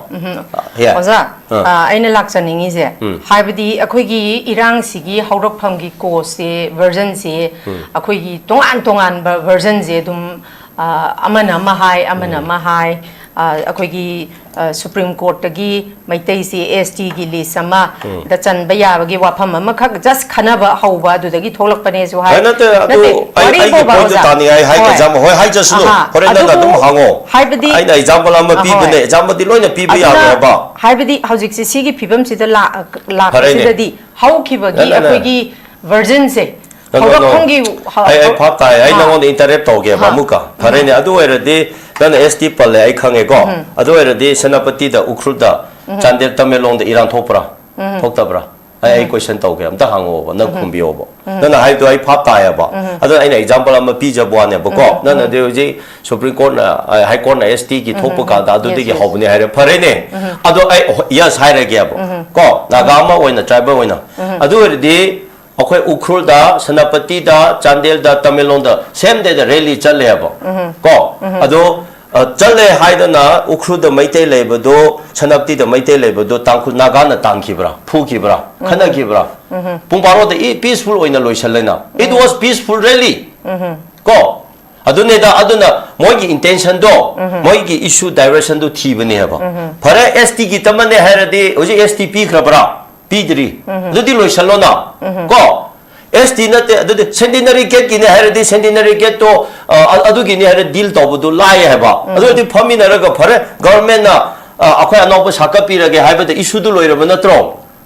ꯌꯥꯏ꯫ ꯑꯣꯖꯥ, ꯑꯥ꯫ ꯑ, ꯑꯩꯅ ꯂꯥꯛꯆꯅꯤꯡꯉꯤꯁꯦ, ꯎꯝ꯫ ꯍꯥꯏꯕꯗꯤ ꯑꯩꯈꯣꯏꯒꯤ ꯏꯔꯥꯡꯁꯤꯒꯤ ꯍꯧꯔꯛꯐꯝꯒꯤ ꯀꯣꯁꯁꯦ, ꯚꯔꯖꯟꯁꯦ, ꯎꯝ꯫ ꯑꯩꯈꯣꯏꯒꯤ ꯇꯣꯉꯥꯟ ꯇꯣꯉꯥꯟꯕ ꯚꯔꯖꯟꯁꯦ ꯑꯗꯨꯝ, ꯑ, ꯑꯃꯅ ꯑꯃ ꯍꯥꯏ, ꯑꯃꯅ ꯎꯝ꯫ ꯑꯃ ꯍꯥꯏ, ꯑ, ꯑꯩꯈꯣꯏꯒꯤ, ꯑ, ꯁꯨꯄ꯭ꯔꯤꯝ ꯀꯣꯔꯠꯇꯒꯤ ꯃꯩꯇꯩꯁꯦ ꯑꯦꯁ ꯇꯤꯒꯤ ꯂꯤꯁ ꯑꯃ ꯎꯝ꯫ ꯗ ꯆꯟꯕ ꯌꯥꯕꯒꯤ ꯋꯥꯐꯝ ꯑꯃꯈꯛ just ꯈꯟꯅꯕ ꯍꯧꯕ ꯑꯗꯨꯗꯒꯤ ꯊꯣꯛꯂꯛꯄꯅꯦꯁꯨ ꯍꯥꯏ꯫ ꯍꯣꯏ, ꯅꯠꯇꯦ, ꯑꯗꯨ ꯅꯠꯇꯦ, ꯑꯩ, ꯋꯥꯔꯤ ꯑꯩꯒꯤ ꯕꯣꯕꯥ ꯄꯣꯏꯟꯠꯇꯨ ꯑꯣꯖꯥ꯫ ꯇꯥꯅꯤꯡꯉꯥꯏ ꯍꯥꯏ, ꯍꯣꯏ꯫ ꯑꯦꯛꯖꯥꯝ-, ꯍꯣꯏ, ꯍꯥꯏꯖꯁꯅꯨ꯫ ꯑꯍꯥ, ꯍꯣꯔꯦꯟ ꯅꯪꯅ ꯑꯗꯨꯕꯨ ꯑꯗꯨꯝ ꯍꯪꯉꯣ꯫ ꯍꯥꯏꯕꯗꯤ ꯑꯩꯅ ꯑꯦꯛꯖꯥꯝꯄꯜ ꯑꯃ ꯑꯍꯣꯏ꯫ ꯄꯤꯕꯅꯦ, ꯑꯦꯛꯖꯥꯝꯄꯜꯗꯤ ꯂꯣꯏꯅ ꯄꯤꯕ ꯑꯗꯨꯅ ꯌꯥꯔꯣꯏ ꯍꯥꯏꯕ꯫ ꯍꯥꯏꯕꯗꯤ ꯍꯧꯖꯤꯛꯁꯦ ꯁꯤꯒꯤ ꯐꯤꯕꯝꯁꯤꯗ ꯂꯥꯛ-, ꯐꯔꯦꯅꯦ꯫ ꯂꯥꯛꯄꯁꯤꯗꯗꯤ ꯍꯧꯈꯤꯕꯒꯤ ꯅ, ꯅ, ꯅ꯫ ꯑꯩꯈꯣꯏꯒꯤ ꯚꯔꯖꯟꯁꯦ, ꯅꯣ, ꯅꯣ, ꯅꯣ꯫ ꯍꯧꯔꯛꯐꯝꯒꯤ ꯍ-, ꯑꯩ, ꯑꯩ ꯍꯧ-, ꯚꯥꯞ ꯇꯥꯏ꯫ ꯑꯩ ꯑꯥ꯫ ꯅꯉꯣꯟꯗ ꯏꯟꯇꯔꯦꯞ ꯇꯧꯒꯦꯕ ꯍꯥ꯫ ꯑꯃꯨꯛꯀ꯫ ꯐꯔꯦꯅꯦ, ꯑꯗꯨ ꯑꯣꯏꯔꯗꯤ ꯅꯪꯅ ꯑꯦꯁ ꯇꯤ ꯄꯜꯂꯦ, ꯑꯩ ꯈꯪꯉꯦꯀꯣ꯫ ꯎꯝ꯫ ꯑꯗꯨ ꯑꯣꯏꯔꯗꯤ ꯁꯦꯅꯥꯄꯇꯤꯗ, ꯎꯈ꯭ꯔꯨꯜꯗ, ꯎꯝ꯫ ꯆꯥꯟꯗꯦꯜ, ꯇꯃꯦꯡꯂꯣꯡꯗ ꯏꯔꯥꯡ ꯊꯣꯛꯄ꯭ꯔꯥ? ꯎꯝ꯫ ꯊꯣꯛꯇꯕ꯭ꯔꯥ? ꯑꯩ, ꯑꯩ ꯎꯝ꯫ ꯀꯣꯏꯁꯟ ꯇꯧꯒꯦ, ꯑꯝꯇ ꯍꯪꯉꯛꯑꯣꯕ, ꯅꯪ ꯎꯝ꯫ ꯈꯨꯝꯕꯤꯌꯣꯕ꯫ ꯎꯝ꯫ ꯅꯪꯅ ꯍꯥꯏꯕꯗꯣ ꯑꯩ ꯚꯥꯞ ꯇꯥꯏꯌꯦꯕ꯫ ꯎꯝ꯫ ꯑꯗꯨꯅ ꯑꯩꯅ ꯑꯦꯛꯖꯥꯝꯄꯜ ꯑꯃ ꯄꯤꯖꯕ ꯋꯥꯅꯦꯕꯀꯣ꯫ ꯎꯝ꯫ ꯅꯪꯅꯗꯤ ꯎꯝ꯫ ꯍꯧꯖꯤꯛ ꯁꯨꯄ꯭ꯔꯤꯝ ꯀꯣꯔꯠꯅ, ꯑ, ꯍꯥꯏ ꯀꯣꯔꯠꯅ ꯑꯦꯁ ꯇꯤꯒꯤ ꯎꯝ꯫ ꯊꯣꯛꯄ ꯎꯝ꯫ ꯀꯥꯟꯗ ꯌꯦꯁ, ꯑꯗꯨꯗꯒꯤ ꯌꯦꯁ꯫ ꯍꯧꯕꯅꯦ ꯍꯥꯏꯔꯦ꯫ ꯐꯔꯦꯅꯦ꯫ ꯎꯝ꯫ ꯑꯗꯣ ꯑꯩ ꯍꯣ-, ꯌꯦꯁ ꯍꯥꯏꯔꯒꯦꯕ꯫ ꯎꯝ꯫ ꯀꯣ? ꯅꯥꯒꯥ ꯑꯃ ꯑꯣꯏꯅ, ꯇ꯭ꯔꯥꯏꯕꯦꯜ ꯑꯣꯏꯅ꯫ ꯎꯝ꯫ ꯑꯗꯨ ꯑꯣꯏꯔꯗꯤ ꯑꯩꯈꯣꯏ ꯎꯈ꯭ꯔꯨꯜꯗ, ꯁꯦꯅꯥꯄꯇꯤꯗ, ꯆꯥꯟꯗꯦꯜꯗ, ꯇꯃꯦꯡꯂꯣꯡꯗ same dayꯗ rally ꯆꯠꯂꯦꯕ꯫ ꯎꯝ꯫ ꯀꯣ? ꯎꯝ꯫ ꯑꯗꯣ, ꯑ, ꯆꯠꯂꯦ ꯍꯥꯏꯗꯅ ꯎꯈ꯭ꯔꯨꯜꯗ ꯃꯩꯇꯩ ꯂꯩꯕꯗꯣ, ꯁꯦꯅꯥꯄꯇꯤꯗ ꯃꯩꯇꯩ ꯂꯩꯕꯗꯣ ꯇꯥꯡꯈꯨꯜ ꯅꯥꯒꯥꯅ ꯇꯥꯟꯈꯤꯕ꯭ꯔꯥ? ꯐꯨꯈꯤꯕ꯭ꯔꯥ? ꯎꯝ꯫ ꯈꯠꯅꯈꯤꯕ꯭ꯔꯥ? ꯎꯝ꯫ ꯄꯨꯡ ꯕꯥꯔꯣꯗ ꯏ-, peaceful ꯑꯣꯏꯅ ꯂꯣꯏꯁꯜꯂꯦꯅ꯫ It um. was peaceful rally꯫ ꯎꯝ꯫ ꯀꯣ? ꯑꯗꯨꯅꯦꯗ, ꯑꯗꯨꯅ ꯃꯣꯏꯒꯤ intentionꯗꯣ, ꯎꯝ꯫ ꯃꯣꯏꯒꯤ issue diversionꯗꯣ ꯊꯤꯕꯅꯦꯕ꯫ ꯎꯝ꯫ ꯐꯔꯦ, ꯑꯦꯁ ꯇꯤꯒꯤ ꯇꯝꯃꯅꯦ ꯍꯥꯏꯔꯗꯤ ꯍꯧꯖꯤꯛ ꯑꯦꯁ ꯇꯤ ꯄꯤꯈ꯭ꯔꯕ꯭ꯔꯥ? ꯄꯤꯗ꯭ꯔꯤ꯫ ꯎꯝ꯫ ꯑꯗꯨꯗꯤ ꯂꯣꯏꯁꯜꯂꯣꯅ꯫ ꯎꯝ꯫ ꯀꯣ? ꯑꯦꯁ ꯇꯤ ꯅꯠꯇꯦ, ꯑꯗꯨꯗꯤ centenary gateꯀꯤꯅꯦ ꯍꯥꯏꯔꯗꯤ centenary gateꯇꯣ, ꯑ, ꯑ-, ꯑꯗꯨꯒꯤꯅꯦ ꯍꯥꯏꯔ deal ꯇꯧꯕꯗꯨ ꯂꯥꯏ ꯍꯥꯏꯕ꯫ ꯎꯝ꯫ ꯑꯗꯨ ꯑꯣꯏꯔꯗꯤ ꯐꯝꯃꯤꯟꯅꯔꯒ ꯐꯔꯦ, governmentꯅ, ꯑ, ꯑꯩꯈꯣꯏ ꯑꯅꯧꯕ ꯁꯥꯀꯠꯄꯤꯔꯒꯦ ꯍꯥꯏꯕꯗ issueꯗꯨ ꯂꯣꯏꯔꯕ ꯅꯠꯇ꯭ꯔꯣ?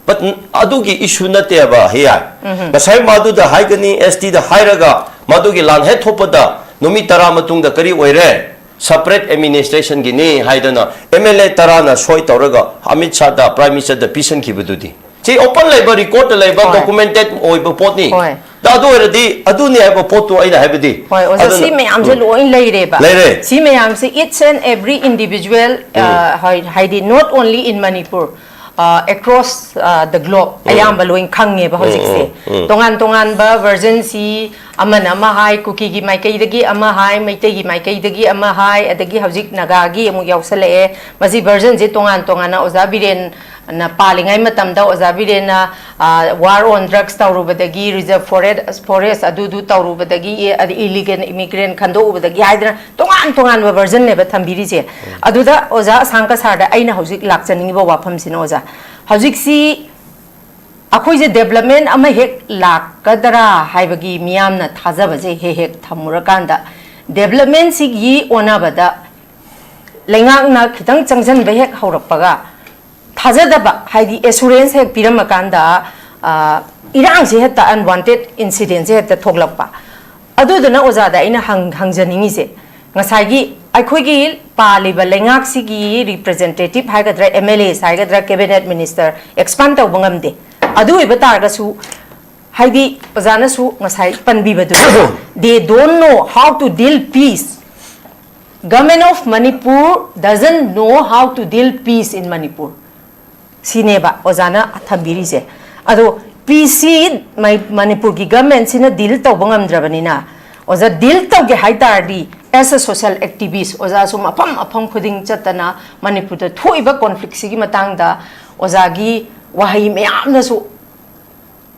But ꯅ-, ꯑꯗꯨꯒꯤ issue ꯅꯠꯇꯦꯕ, ꯍꯤꯌꯥꯏ꯫ ꯎꯝ꯫ ꯉꯁꯥꯏ ꯃꯗꯨꯗ ꯍꯥꯏꯒꯅꯤ, ꯑꯦꯁ ꯇꯤꯗ ꯍꯥꯏꯔꯒ ꯃꯗꯨꯒꯤ ꯂꯥꯟ ꯍꯦꯛ ꯊꯣꯛꯄꯗ ꯅꯨꯃꯤꯠ ꯇꯔꯥ ꯃꯇꯨꯡꯗ ꯀꯔꯤ ꯑꯣꯏꯔꯦ? Separate administrationꯒꯤꯅꯤ ꯍꯥꯏꯗꯅ ꯑꯦꯝ ꯑꯦꯜ ꯑꯦ ꯇꯔꯥꯅ ꯁꯣꯏ ꯇꯧꯔꯒ ꯑꯃꯤꯠ ꯁꯥꯗ, Prime Ministerꯗ ꯄꯤꯁꯟꯈꯤꯕꯗꯨꯗꯤ꯫ ꯁꯤ open ꯂꯩꯕ, recordꯇ ꯂꯩꯕ, ꯍꯣꯏ꯫ Documented ꯑꯣꯏꯕ ꯄꯣꯠꯅꯤ꯫ ꯍꯣꯏ꯫ ꯑꯗꯨ ꯑꯣꯏꯔꯗꯤ ꯑꯗꯨꯅꯤ ꯍꯥꯏꯕ ꯄꯣꯠꯇꯨ ꯑꯩꯅ ꯍꯥꯏꯕꯗꯤ꯫ ꯍꯣꯏ ꯑꯣꯖꯥ, ꯑꯗꯨꯅ- ꯁꯤ ꯃꯌꯥꯝꯁꯦ ꯎꯝ. ꯂꯣꯏ ꯂꯩꯔꯦꯕ꯫ ꯂꯩꯔꯦ. ꯁꯤ ꯃꯌꯥꯝꯁꯦ each and every individual, ꯑ, ꯍꯥꯏ- ꯍꯥꯏꯗꯤ not only in Manipur, ꯑ, across, ꯑ, the globe, ꯑꯌꯥꯝꯕ ꯂꯣꯏ ꯈꯪꯉꯦꯕ ꯍꯧꯖꯤꯛꯁꯦ꯫ ꯎꯝ, ꯎꯝ. ꯇꯣꯉꯥꯟ ꯇꯣꯉꯥꯟꯕ version ꯁꯤ, ꯑꯃꯅ ꯑꯃ ꯍꯥꯏ, ꯀꯨꯀꯤꯒꯤ ꯃꯥꯏꯀꯩꯗꯒꯤ ꯑꯃ ꯍꯥꯏ, ꯃꯩꯇꯩꯒꯤ ꯃꯥꯏꯀꯩꯗꯒꯤ ꯑꯃ ꯍꯥꯏ, ꯑꯗꯒꯤ ꯍꯧꯖꯤꯛ ꯅꯥꯒꯥꯒꯤ ꯑꯃꯨꯛ ꯌꯥꯎꯁꯜꯂꯛꯑꯦ꯫ ꯃꯁꯤ version ꯁꯦ ꯇꯣꯉꯥꯟ ꯇꯣꯉꯥꯟꯅ ꯑꯣꯖꯥ ꯕꯤꯔꯦꯟꯅ ꯄꯥꯜꯂꯤꯉꯩ ꯃꯇꯝꯗ ꯑꯣꯖꯥ ꯕꯤꯔꯦꯟꯅ, ꯑ, war on drugs ꯇꯧꯔꯨꯕꯗꯒꯤ, reserve forest, forest ꯑꯗꯨꯗꯨ ꯇꯧꯔꯨꯕꯗꯒꯤ, ꯑ, illegal immigrant ꯈꯟꯗꯣꯛꯎꯕꯗꯒꯤ ꯍꯥꯏꯗꯅ ꯇꯣꯉꯥꯟ ꯇꯣꯉꯥꯟꯕ version ꯅꯦꯕ ꯊꯝꯕꯤꯔꯤꯁꯦ꯫ ꯑꯗꯨꯗ ꯑꯣꯖꯥ ꯑꯁꯥꯡ ꯀꯁꯥꯔꯗ ꯑꯩꯅ ꯍꯧꯖꯤꯛ ꯂꯥꯛꯆꯅꯤꯡꯉꯤꯕ ꯋꯥꯐꯝꯁꯤꯅ ꯑꯣꯖꯥ, ꯍꯧꯖꯤꯛꯁꯤ ꯑꯩꯈꯣꯏꯁꯦ development ꯑꯃ ꯍꯦꯛ ꯂꯥꯛꯀꯗ꯭ꯔꯥ ꯍꯥꯏꯕꯒꯤ ꯃꯤꯌꯥꯝꯅ ꯊꯥꯖꯕꯁꯦ ꯍꯦꯛ ꯍꯦꯛ ꯊꯝꯃꯨꯔꯀꯥꯟꯗ, development ꯁꯤꯒꯤ ꯑꯣꯟꯅꯕꯗ ꯂꯩꯉꯥꯛꯅ ꯈꯤꯇꯪ ꯆꯪꯁꯤꯟꯕ ꯍꯦꯛ ꯍꯧꯔꯛꯄꯒ, ꯊꯥꯖꯗꯕ, ꯍꯥꯏꯗꯤ assurance ꯍꯦꯛ ꯄꯤꯔꯝꯃꯀꯥꯟꯗ, ꯑ, ꯏꯔꯥꯡꯁꯦ ꯍꯦꯛꯇ unwanted incident ꯁꯦ ꯍꯦꯛꯇ ꯊꯣꯛꯂꯛꯄ꯫ ꯑꯗꯨꯗꯨꯅ ꯑꯣꯖꯥꯗ ꯑꯩꯅ ꯍꯪ-, ꯍꯪꯖꯅꯤꯡꯉꯤꯁꯦ, ꯉꯁꯥꯏꯒꯤ ꯑꯩꯈꯣꯏꯒꯤ ꯄꯥꯜꯂꯤꯕ ꯂꯩꯉꯥꯛꯁꯤꯒꯤ representative ꯍꯥꯏꯒꯗ꯭ꯔꯥ, M L As ꯍꯥꯏꯒꯗ꯭ꯔꯥ, cabinet minister expand ꯇꯧꯕ ꯉꯝꯗꯦ꯫ ꯑꯗꯨ ꯑꯣꯏꯕ ꯇꯥꯔꯒꯁꯨ, ꯍꯥꯏꯗꯤ ꯑꯣꯖꯥꯅꯁꯨ ꯉꯁꯥꯏ ꯄꯟꯕꯤꯕꯗꯨ, they don't know how to deal peace, government of Manipur doesn't know how to deal peace in Manipur, ꯁꯤꯅꯦꯕ ꯑꯣꯖꯥꯅ ꯊꯝꯕꯤꯔꯤꯁꯦ꯫ ꯑꯗꯣ peace ꯁꯤ ꯃꯩ-, ꯃꯅꯤꯄꯨꯔꯒꯤ government ꯁꯤꯅ deal ꯇꯧꯕ ꯉꯝꯗ꯭ꯔꯕꯅꯤꯅ, ꯑꯣꯖꯥ deal ꯇꯧꯒꯦ ꯍꯥꯏ ꯇꯥꯔꯗꯤ, as a social activist ꯑꯣꯖꯥꯁꯨ ꯃꯐꯝ ꯃꯐꯝ ꯈꯨꯗꯤꯡ ꯆꯠꯇꯅ ꯃꯅꯤꯄꯨꯔꯗ ꯊꯣꯛꯏꯕ conflict ꯁꯤꯒꯤ ꯃꯇꯥꯡꯗ ꯑꯣꯖꯥꯒꯤ ꯋꯥꯍꯩ ꯃꯌꯥꯝꯅꯁꯨ,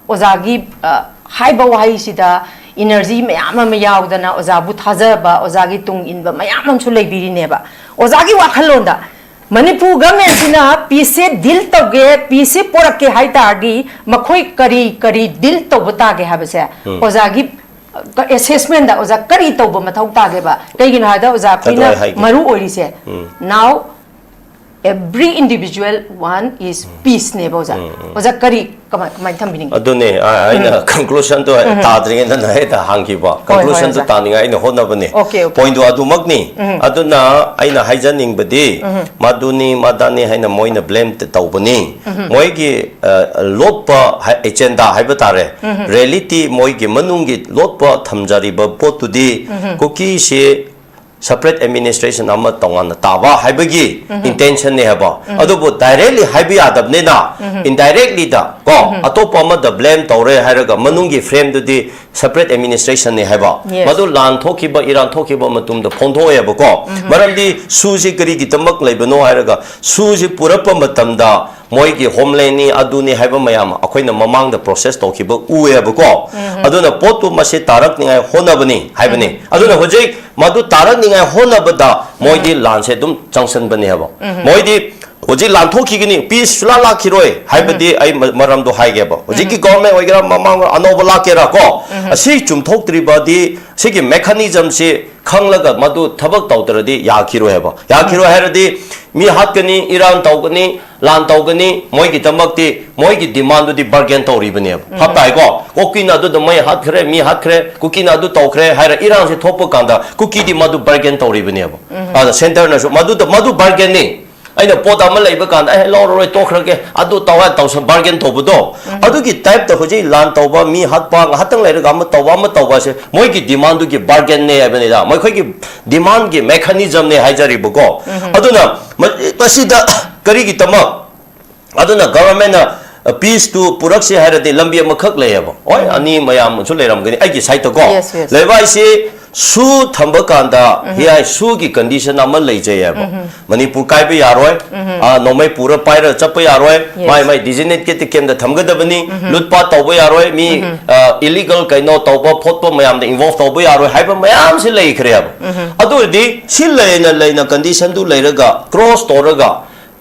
ꯑꯣꯖꯥꯒꯤ, ꯑ, ꯍꯥꯏꯕ ꯋꯥꯍꯩꯁꯤꯗ energy ꯃꯌꯥꯝ ꯑꯃ ꯌꯥꯎꯗꯅ ꯑꯣꯖꯥꯕꯨ ꯊꯥꯖꯕ, ꯑꯣꯖꯥꯒꯤ ꯇꯨꯡ ꯏꯟꯕ ꯃꯌꯥꯝ ꯑꯃꯁꯨ ꯂꯩꯕꯤꯔꯤꯅꯦꯕ꯫ ꯑꯣꯖꯥꯒꯤ ꯋꯥꯈꯜꯂꯣꯟꯗ ꯃꯅꯤꯄꯨꯔ government ꯁꯤꯅ peace ꯁꯦ deal ꯇꯧꯒꯦ, peace ꯁꯦ ꯄꯣꯔꯛꯀꯦ ꯍꯥꯏ ꯇꯥꯔꯗꯤ ꯃꯈꯣꯏ ꯀꯔꯤ ꯀꯔꯤ deal ꯇꯧꯕ ꯇꯥꯒꯦ ꯍꯥꯏꯕꯁꯦ ꯑꯣꯖꯥꯒꯤ, ꯑ, assessment ꯗ ꯑꯣꯖꯥ ꯀꯔꯤ ꯇꯧꯕ ꯃꯊꯧ ꯇꯥꯒꯦꯕ? ꯀꯩꯒꯤꯅꯣ ꯍꯥꯏꯕꯗ ꯑꯣꯖꯥ, ꯑꯩꯈꯣꯏꯅ ꯑꯩ ꯍꯥꯏꯒꯦ꯫ ꯃꯔꯨ ꯑꯣꯏꯔꯤꯁꯦ now Every individual one is peace ꯅꯦꯕ ꯑꯣꯖꯥ꯫ ꯑꯣꯖꯥ ꯀꯔꯤ ꯀꯃꯥꯏ ꯀꯃꯥꯏꯅ ꯊꯝꯕꯤꯅꯤꯡꯉꯤ? ꯑꯗꯨꯅꯦ ꯑ- ꯑꯩꯅ conclusion ꯗꯣ ꯇꯥꯗ꯭ꯔꯤꯉꯩꯗꯅ ꯍꯦꯛꯇ ꯍꯪꯈꯤꯕ꯫ ꯍꯣꯏ, ꯍꯣꯏ, Conclusion ꯗꯣ ꯑꯣꯖꯥ꯫ ꯇꯥꯅꯤꯡꯉꯥꯏ ꯑꯩꯅ ꯍꯣꯠꯅꯕꯅꯤ꯫ Okay, okay. Point ꯗꯣ ꯑꯗꯨꯃꯛꯅꯤ꯫ ꯑꯗꯨꯅ ꯑꯩꯅ ꯍꯥꯏꯖꯅꯤꯡꯕꯗꯤ ꯃꯗꯨꯅꯤ ꯃꯗꯥꯅꯤ ꯍꯥꯏꯅ ꯃꯣꯏꯅ blame ꯇꯧꯕꯅꯤ꯫ ꯃꯣꯏꯒꯤ ꯑ, ꯂꯣꯠꯄ ꯍꯥꯏ- agenda ꯍꯥꯏꯕ ꯇꯥꯔꯦ꯫ Reality ꯃꯣꯏꯒꯤ ꯃꯅꯨꯡꯒꯤ ꯂꯣꯠꯄ ꯊꯝꯖꯔꯤꯕ ꯄꯣꯠꯇꯨꯗꯤ ꯀꯨꯀꯤꯁꯤ separate administration ꯑꯃ ꯇꯣꯉꯥꯟꯅ ꯇꯥꯕ ꯍꯥꯏꯕꯒꯤ intention ꯅꯦ ꯍꯥꯏꯕ꯫ ꯑꯗꯨꯕꯨ directly ꯍꯥꯏꯕ ꯌꯥꯗꯕꯅꯤꯅ indirectly ꯗ ꯀꯣ ꯑꯇꯣꯞꯄ ꯑꯃꯗ blame ꯇꯧꯔꯦ ꯍꯥꯏꯔꯒ ꯃꯅꯨꯡꯒꯤ frame ꯗꯨꯗꯤ separate administration ꯅꯦ ꯍꯥꯏꯕ꯫ Yes. ꯃꯗꯨ ꯂꯥꯟ ꯊꯣꯛꯈꯤꯕ, ꯏꯔꯥꯟ ꯊꯣꯛꯈꯤꯕ ꯃꯇꯨꯡꯗ ꯐꯣꯡꯗꯣꯛꯑꯦꯕꯀꯣ꯫ ꯃꯔꯝꯗꯤ ꯁꯨꯁꯤ ꯀꯔꯤꯒꯤꯗꯃꯛ ꯂꯩꯕꯅꯣ ꯍꯥꯏꯔꯒ ꯁꯨꯁꯤ ꯄꯨꯔꯛꯄ ꯃꯇꯝꯗ ꯃꯣꯏꯒꯤ homeland ꯅꯤ ꯑꯗꯨꯅꯤ ꯍꯥꯏꯕ ꯃꯌꯥꯝ ꯑꯩꯈꯣꯏꯅ ꯃꯃꯥꯡꯗ process ꯇꯧꯈꯤꯕ ꯎꯑꯦꯕꯀꯣ꯫ ꯑꯗꯨꯅ ꯄꯣꯠꯇꯨ ꯃꯁꯤ ꯇꯥꯔꯛꯅꯤꯉꯥꯏ ꯍꯣꯠꯅꯕꯅꯤ ꯍꯥꯏꯕꯅꯤ꯫ ꯑꯗꯨꯅ ꯍꯧꯖꯤꯛ ꯃꯗꯨ ꯇꯥꯔꯛꯅꯤꯉꯥꯏ ꯍꯣꯠꯅꯕꯗ ꯃꯣꯏꯗꯤ ꯂꯥꯟꯁꯦ ꯑꯗꯨꯝ ꯆꯪꯁꯟꯕꯅꯦꯕ꯫ ꯃꯣꯏꯗꯤ ꯍꯧꯖꯤꯛ ꯂꯥꯟꯊꯣꯛꯈꯤꯒꯅꯤ, peace ꯁꯨꯂꯥ ꯂꯥꯛꯈꯤꯔꯣꯏ ꯍꯥꯏꯕꯗꯤ ꯑꯩ ꯃ- ꯃꯔꯝꯗꯣ ꯍꯥꯏꯒꯦꯕ꯫ ꯍꯧꯖꯤꯛꯀꯤ government ꯑꯣꯏꯒꯦꯔꯥ ꯃꯃꯥꯡ ꯑꯅꯧꯕ ꯂꯥꯛꯀꯦꯔꯥ ꯀꯣ, ꯑꯁꯤ ꯆꯨꯝꯊꯣꯛꯇ꯭ꯔꯤꯕꯗꯤ ꯁꯤꯒꯤ mechanism ꯁꯤ ꯈꯪꯂꯒ ꯃꯗꯨ ꯊꯕꯛ ꯇꯧꯗ꯭ꯔꯗꯤ ꯌꯥꯈꯤꯔꯣꯏ ꯍꯥꯏꯕ꯫ ꯌꯥꯈꯤꯔꯣꯏ ꯍꯥꯏꯔꯗꯤ ꯃꯤ ꯍꯥꯠꯀꯅꯤ, ꯏꯔꯥꯡ ꯇꯧꯒꯅꯤ, ꯂꯥꯟ ꯇꯧꯒꯅꯤ, ꯃꯣꯏꯒꯤꯗꯃꯛꯇꯤ ꯃꯣꯏꯒꯤ demand ꯗꯨꯗꯤ bargain ꯇꯧꯔꯤꯕꯅꯦꯕ꯫ ꯚꯥꯞ ꯇꯥꯏꯀꯣ? ꯀꯨꯀꯤꯅ ꯑꯗꯨꯗ ꯃꯩ ꯍꯥꯠꯈ꯭ꯔꯦ, ꯃꯤ ꯍꯥꯠꯈ꯭ꯔꯦ, ꯀꯨꯀꯤꯅ ꯑꯗꯨ ꯇꯧꯈ꯭ꯔꯦ ꯍꯥꯏꯔ ꯏꯔꯥꯡꯁꯦ ꯊꯣꯛꯄ ꯀꯥꯟꯗ ꯀꯨꯀꯤꯗꯤ ꯃꯗꯨ bargain ꯇꯧꯔꯤꯕꯅꯦꯕ꯫ ꯑꯗ centre ꯅꯁꯨ ꯃꯗꯨꯗ ꯃꯗꯨ bargain ꯅꯤ꯫ ꯑꯩꯅ ꯄꯣꯠ ꯑꯃ ꯂꯩꯕ ꯀꯥꯟꯗ ꯑꯩ ꯂꯧꯔꯔꯣꯏ ꯇꯣꯛꯈ꯭ꯔꯒꯦ ꯑꯗꯨ ꯇꯧ ꯍꯥꯏꯅ ꯇꯧꯁ bargain ꯇꯧꯕꯗꯣ ꯑꯗꯨꯒꯤ type ꯇ ꯍꯧꯖꯤꯛ ꯂꯥꯟ ꯇꯧꯕ ꯃꯤ ꯍꯥꯠꯄ ꯉꯥꯏꯍꯥꯛꯇꯪ ꯂꯩꯔꯒ ꯑꯃ ꯇꯧꯕ ꯑꯃ ꯇꯧꯕ ꯑꯁꯦ ꯃꯣꯏꯒꯤ demand ꯗꯨꯒꯤ bargain ꯅꯦ ꯍꯥꯏꯕꯅꯤꯗ ꯃꯈꯣꯏꯒꯤ demand ꯒꯤ mechanism ꯅꯦ ꯍꯥꯏꯖꯔꯤꯕꯀꯣ꯫ ꯑꯗꯨꯅ ꯃ- ꯃꯁꯤꯗ ꯀꯔꯤꯒꯤꯗꯃꯛ ꯑꯗꯨꯅ government ꯅ peace ꯇꯨ ꯄꯨꯔꯛꯁꯤ ꯍꯥꯏꯔꯗꯤ ꯂꯝꯕꯤ ꯑꯃꯈꯛ ꯂꯩꯌꯦꯕ꯫ ꯍꯣꯏ, ꯑꯅꯤ ꯃꯌꯥꯝ ꯑꯃꯁꯨ ꯂꯩꯔꯝꯒꯅꯤ ꯑꯩꯒꯤ side ꯇ ꯀꯣ꯫ Yes, yes. ꯂꯩꯕ ꯍꯥꯏꯁꯤ ꯁꯨ ꯊꯝꯕ ꯀꯥꯟꯗ ꯍꯤꯌꯥꯏ ꯁꯨꯒꯤ condition ꯑꯃ ꯂꯩꯖꯩꯌꯦꯕ꯫ ꯃꯅꯤꯄꯨꯔ ꯀꯥꯏꯕ ꯌꯥꯔꯣꯏ, ꯑ, ꯅꯣꯡꯃꯩ ꯄꯨꯔ ꯄꯥꯏꯔ ꯆꯠꯄ ꯌꯥꯔꯣꯏ, Yes. ꯃꯥꯏ ꯃꯥꯏ designated camp ꯇ ꯊꯝꯒꯗꯕꯅꯤ, ꯂꯨꯠꯄꯥꯠ ꯇꯧꯕ ꯌꯥꯔꯣꯏ, ꯃꯤ ꯑ, illegal ꯀꯩꯅꯣ ꯇꯧꯕ ꯈꯣꯠꯄ ꯃꯌꯥꯝꯗ involve ꯇꯧꯕ ꯌꯥꯔꯣꯏ ꯍꯥꯏꯕ ꯃꯌꯥꯝꯁꯤ ꯂꯩꯈ꯭ꯔꯦꯕ꯫ ꯑꯗꯨ ꯑꯣꯏꯔꯗꯤ ꯁꯤ ꯂꯩꯅ ꯂꯩꯅ condition ꯗꯨ ꯂꯩꯔꯒ cross ꯇꯧꯔꯒ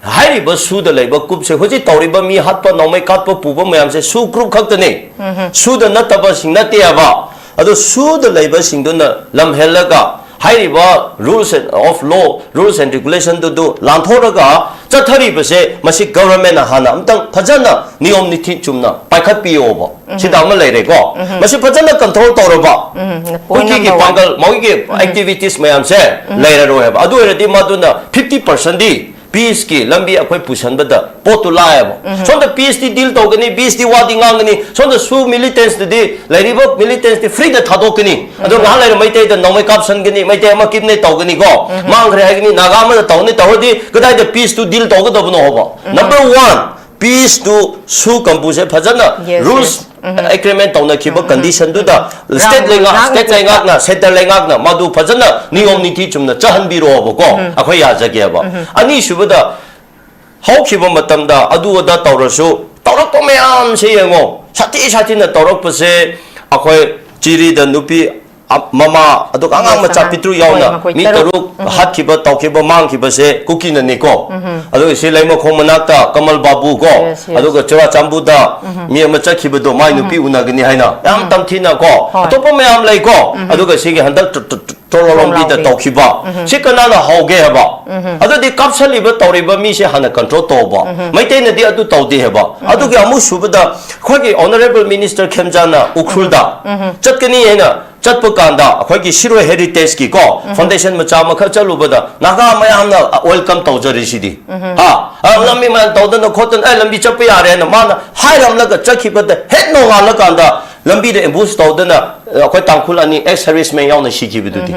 ꯍꯥꯏꯔꯤꯕ ꯁꯨꯗ ꯂꯩꯕ ꯀꯨꯞꯁꯦ ꯍꯧꯖꯤꯛ ꯇꯧꯔꯤꯕ ꯃꯤ ꯍꯥꯠꯄ ꯅꯣꯡꯃꯩ ꯀꯥꯞꯄ ꯄꯨꯕ ꯃꯌꯥꯝꯁꯦ ꯁꯨ group ꯈꯛꯇꯅꯦ꯫ ꯁꯨꯗ ꯅꯠꯇꯕꯁꯤꯡ ꯅꯠꯇꯦ ꯍꯥꯏꯕ꯫ ꯑꯗꯣ ꯁꯨꯗ ꯂꯩꯕꯁꯤꯡꯗꯨꯅ ꯂꯝꯍꯦꯜꯂꯒ ꯍꯥꯏꯔꯤꯕ rules and, of law, rules and regulationꯗꯨꯗꯨ ꯂꯥꯟꯊꯣꯛꯂꯒ ꯆꯠꯊꯔꯤꯕꯁꯦ, ꯃꯁꯤ governmentꯅ ꯍꯥꯟꯅ ꯑꯝꯇꯪ ꯐꯖꯅ ꯅꯤꯌꯣꯝ ꯅꯤꯇꯤ ꯆꯨꯝꯅ ꯄꯥꯏꯈꯠꯄꯤꯌꯣꯕ꯫ ꯁꯤꯗ ꯑꯃ ꯂꯩꯔꯦꯀꯣ꯫ ꯃꯁꯤ ꯐꯖꯅ control ꯇꯧꯔꯕ, ꯎꯝ, point ꯀꯨꯀꯤꯒꯤ number one꯫ ꯄꯥꯡꯒꯜ, ꯃꯥꯒꯤ activities ꯃꯌꯥꯝꯁꯦ ꯂꯩꯔꯔꯣꯏ ꯍꯥꯏꯕ꯫ ꯑꯗꯨ ꯑꯣꯏꯔꯗꯤ ꯃꯗꯨꯅ fifty percentꯗꯤ peaceꯀꯤ ꯂꯝꯕꯤ ꯑꯩꯈꯣꯏ ꯄꯨꯁꯟꯕꯗ ꯄꯣꯠꯇꯨ ꯂꯥꯛꯑꯦꯕ꯫ ꯁꯣꯝꯗ peaceꯇꯤ deal ꯇꯧꯒꯅꯤ, peaceꯇꯤ ꯋꯥꯗꯤ ꯉꯥꯡꯒꯅꯤ, ꯁꯣꯝꯗ SoO militantꯗꯨꯗꯤ, ꯂꯩꯔꯤꯕ militantꯗꯤ freeꯗ ꯊꯥꯗꯣꯛꯀꯅꯤ꯫ ꯑꯗꯣ ꯉꯥꯏꯍꯥꯛ ꯂꯩꯔ ꯃꯩꯇꯩꯗ ꯅꯣꯡꯃꯩ ꯀꯥꯞꯁꯟꯒꯅꯤ, ꯃꯩꯇꯩ ꯑꯃ kidnap ꯇꯧꯒꯅꯤꯀꯣ, ꯃꯥꯡꯈ꯭ꯔꯦ ꯍꯥꯏꯒꯅꯤ, ꯅꯥꯒꯥ ꯑꯃꯗ ꯇꯧꯅꯤ, ꯇꯧꯔꯗꯤ ꯀꯗꯥꯏꯗ peaceꯇꯨ deal ꯇꯧꯒꯗꯕꯅꯣ ꯍꯥꯏꯕ? Number one, peace to SoO ꯀꯥꯡꯕꯨꯁꯦ ꯐꯖꯅ Yes, rules yes. Agreement ꯇꯧꯅꯈꯤꯕ conditionꯗꯨꯗ state ꯂꯩꯉꯥꯛ, state ꯂꯩꯉꯥꯛꯅ, centre ꯂꯩꯉꯥꯛꯅ ꯃꯗꯨ ꯐꯖꯅ ꯅꯤꯌꯣꯝ ꯅꯤꯇꯤ ꯆꯨꯝꯅ ꯆꯠꯍꯟꯕꯤꯔꯛꯑꯣꯕꯀꯣ, ꯑꯩꯈꯣꯏ ꯌꯥꯖꯒꯦꯕ꯫ ꯑꯅꯤꯁꯨꯕꯗ, ꯍꯧꯈꯤꯕ ꯃꯇꯝꯗ ꯑꯗꯨ ꯑꯗꯥ ꯇꯧꯔꯁꯨ, ꯇꯧꯔꯛꯄ ꯃꯌꯥꯝꯁꯦ ꯌꯦꯡꯉꯣ, ꯁꯥꯊꯤ ꯁꯥꯊꯤꯅ ꯇꯧꯔꯛꯄꯁꯦ, ꯑꯩꯈꯣꯏ ꯆꯤꯔꯤꯗ ꯅꯨꯄꯤ ꯑ-, ꯃꯃꯥ, ꯑꯗꯨꯒ ꯑꯉꯥꯡ ꯃꯆꯥ ꯄꯤꯛꯇ꯭ꯔꯨ ꯌꯥꯎꯅ ꯃꯤ ꯇꯔꯨꯛ ꯍꯥꯠꯈꯤꯕ, ꯇꯧꯈꯤꯕ, ꯃꯥꯡꯈꯤꯕꯁꯦ ꯀꯨꯀꯤꯅꯅꯤꯀꯣ꯫ ꯑꯗꯨꯒ ꯁꯤ ꯂꯩꯃꯈꯣꯡ ꯃꯅꯥꯛꯇ ꯀꯃꯜ ꯕꯥꯕꯨ ꯀꯣ, Yes, yes. ꯑꯗꯨꯒ ꯆꯨꯔꯥꯆꯥꯟꯄꯨꯔꯗ ꯃꯤ ꯑꯃ ꯆꯠꯈꯤꯕꯗꯣ, ꯃꯥꯏ ꯅꯨꯄꯤ ꯎꯅꯒꯅꯤ ꯍꯥꯏꯅ ꯌꯥꯝ ꯇꯝꯊꯤꯅ ꯀꯣ, ꯍꯣꯏ꯫ ꯑꯇꯣꯞꯄ ꯃꯌꯥꯝ ꯂꯩꯀꯣ꯫ ꯑꯗꯨꯒ ꯁꯤꯒꯤ ꯍꯟꯗꯛ ꯇ-, ꯇ-, ꯇ-, ꯇꯣꯔꯣꯂꯣꯝꯕꯤꯗ ꯇꯧꯈꯤꯕ, ꯁꯤ ꯀꯅꯥꯅ ꯍꯧꯒꯦ ꯍꯥꯏꯕ? ꯑꯗꯨꯗꯤ ꯀꯥꯞꯁꯜꯂꯤꯕ, ꯇꯧꯔꯤꯕ ꯃꯤꯁꯦ ꯍꯥꯟꯅ control ꯇꯧꯕ꯫ ꯃꯩꯇꯩꯅꯗꯤ ꯑꯗꯨ ꯇꯧꯗꯦ ꯍꯥꯏꯕ꯫ ꯑꯗꯨꯒꯤ ꯑꯃꯨꯛ ꯁꯨꯕꯗ ꯑꯩꯈꯣꯏꯒꯤ Honourable Minister ꯈꯦꯝꯖꯥꯅ ꯎꯈ꯭ꯔꯨꯜꯗ ꯆꯠꯀꯅꯤ ꯍꯥꯏꯅ ꯆꯠꯄ ꯀꯥꯟꯗ, ꯑꯩꯈꯣꯏꯒꯤ ꯁꯤꯔꯣꯏ heritageꯀꯤ ꯀꯣ, foundation ꯃꯆꯥ ꯑꯃꯈꯛ ꯆꯠꯂꯨꯕꯗ ꯅꯥꯒꯥ ꯃꯌꯥꯝꯅ welcome ꯇꯧꯖꯔꯤꯁꯤꯗꯤ꯫ ꯍꯥ? ꯑ, ꯂꯝꯕꯤ ꯃꯌꯥꯝ ꯇꯧꯗꯅ ꯈꯣꯠꯇꯅ, "ꯑꯦ, ꯂꯝꯕꯤ ꯆꯠꯄ ꯌꯥꯔꯦꯅ" ꯃꯥꯅ ꯍꯥꯏꯔꯝꯂꯒ ꯆꯠꯈꯤꯕꯗ, ꯍꯦꯛ ꯅꯣꯡꯉꯥꯜꯂꯀꯥꯟꯗ ꯂꯝꯕꯤꯗ ambush ꯇꯧꯗꯅ, ꯑ, ꯑꯩꯈꯣꯏ ꯇꯥꯡꯈꯨꯜ ꯑꯅꯤ ex servicemen ꯌꯥꯎꯅ ꯁꯤꯈꯤꯕꯗꯨꯗꯤ꯫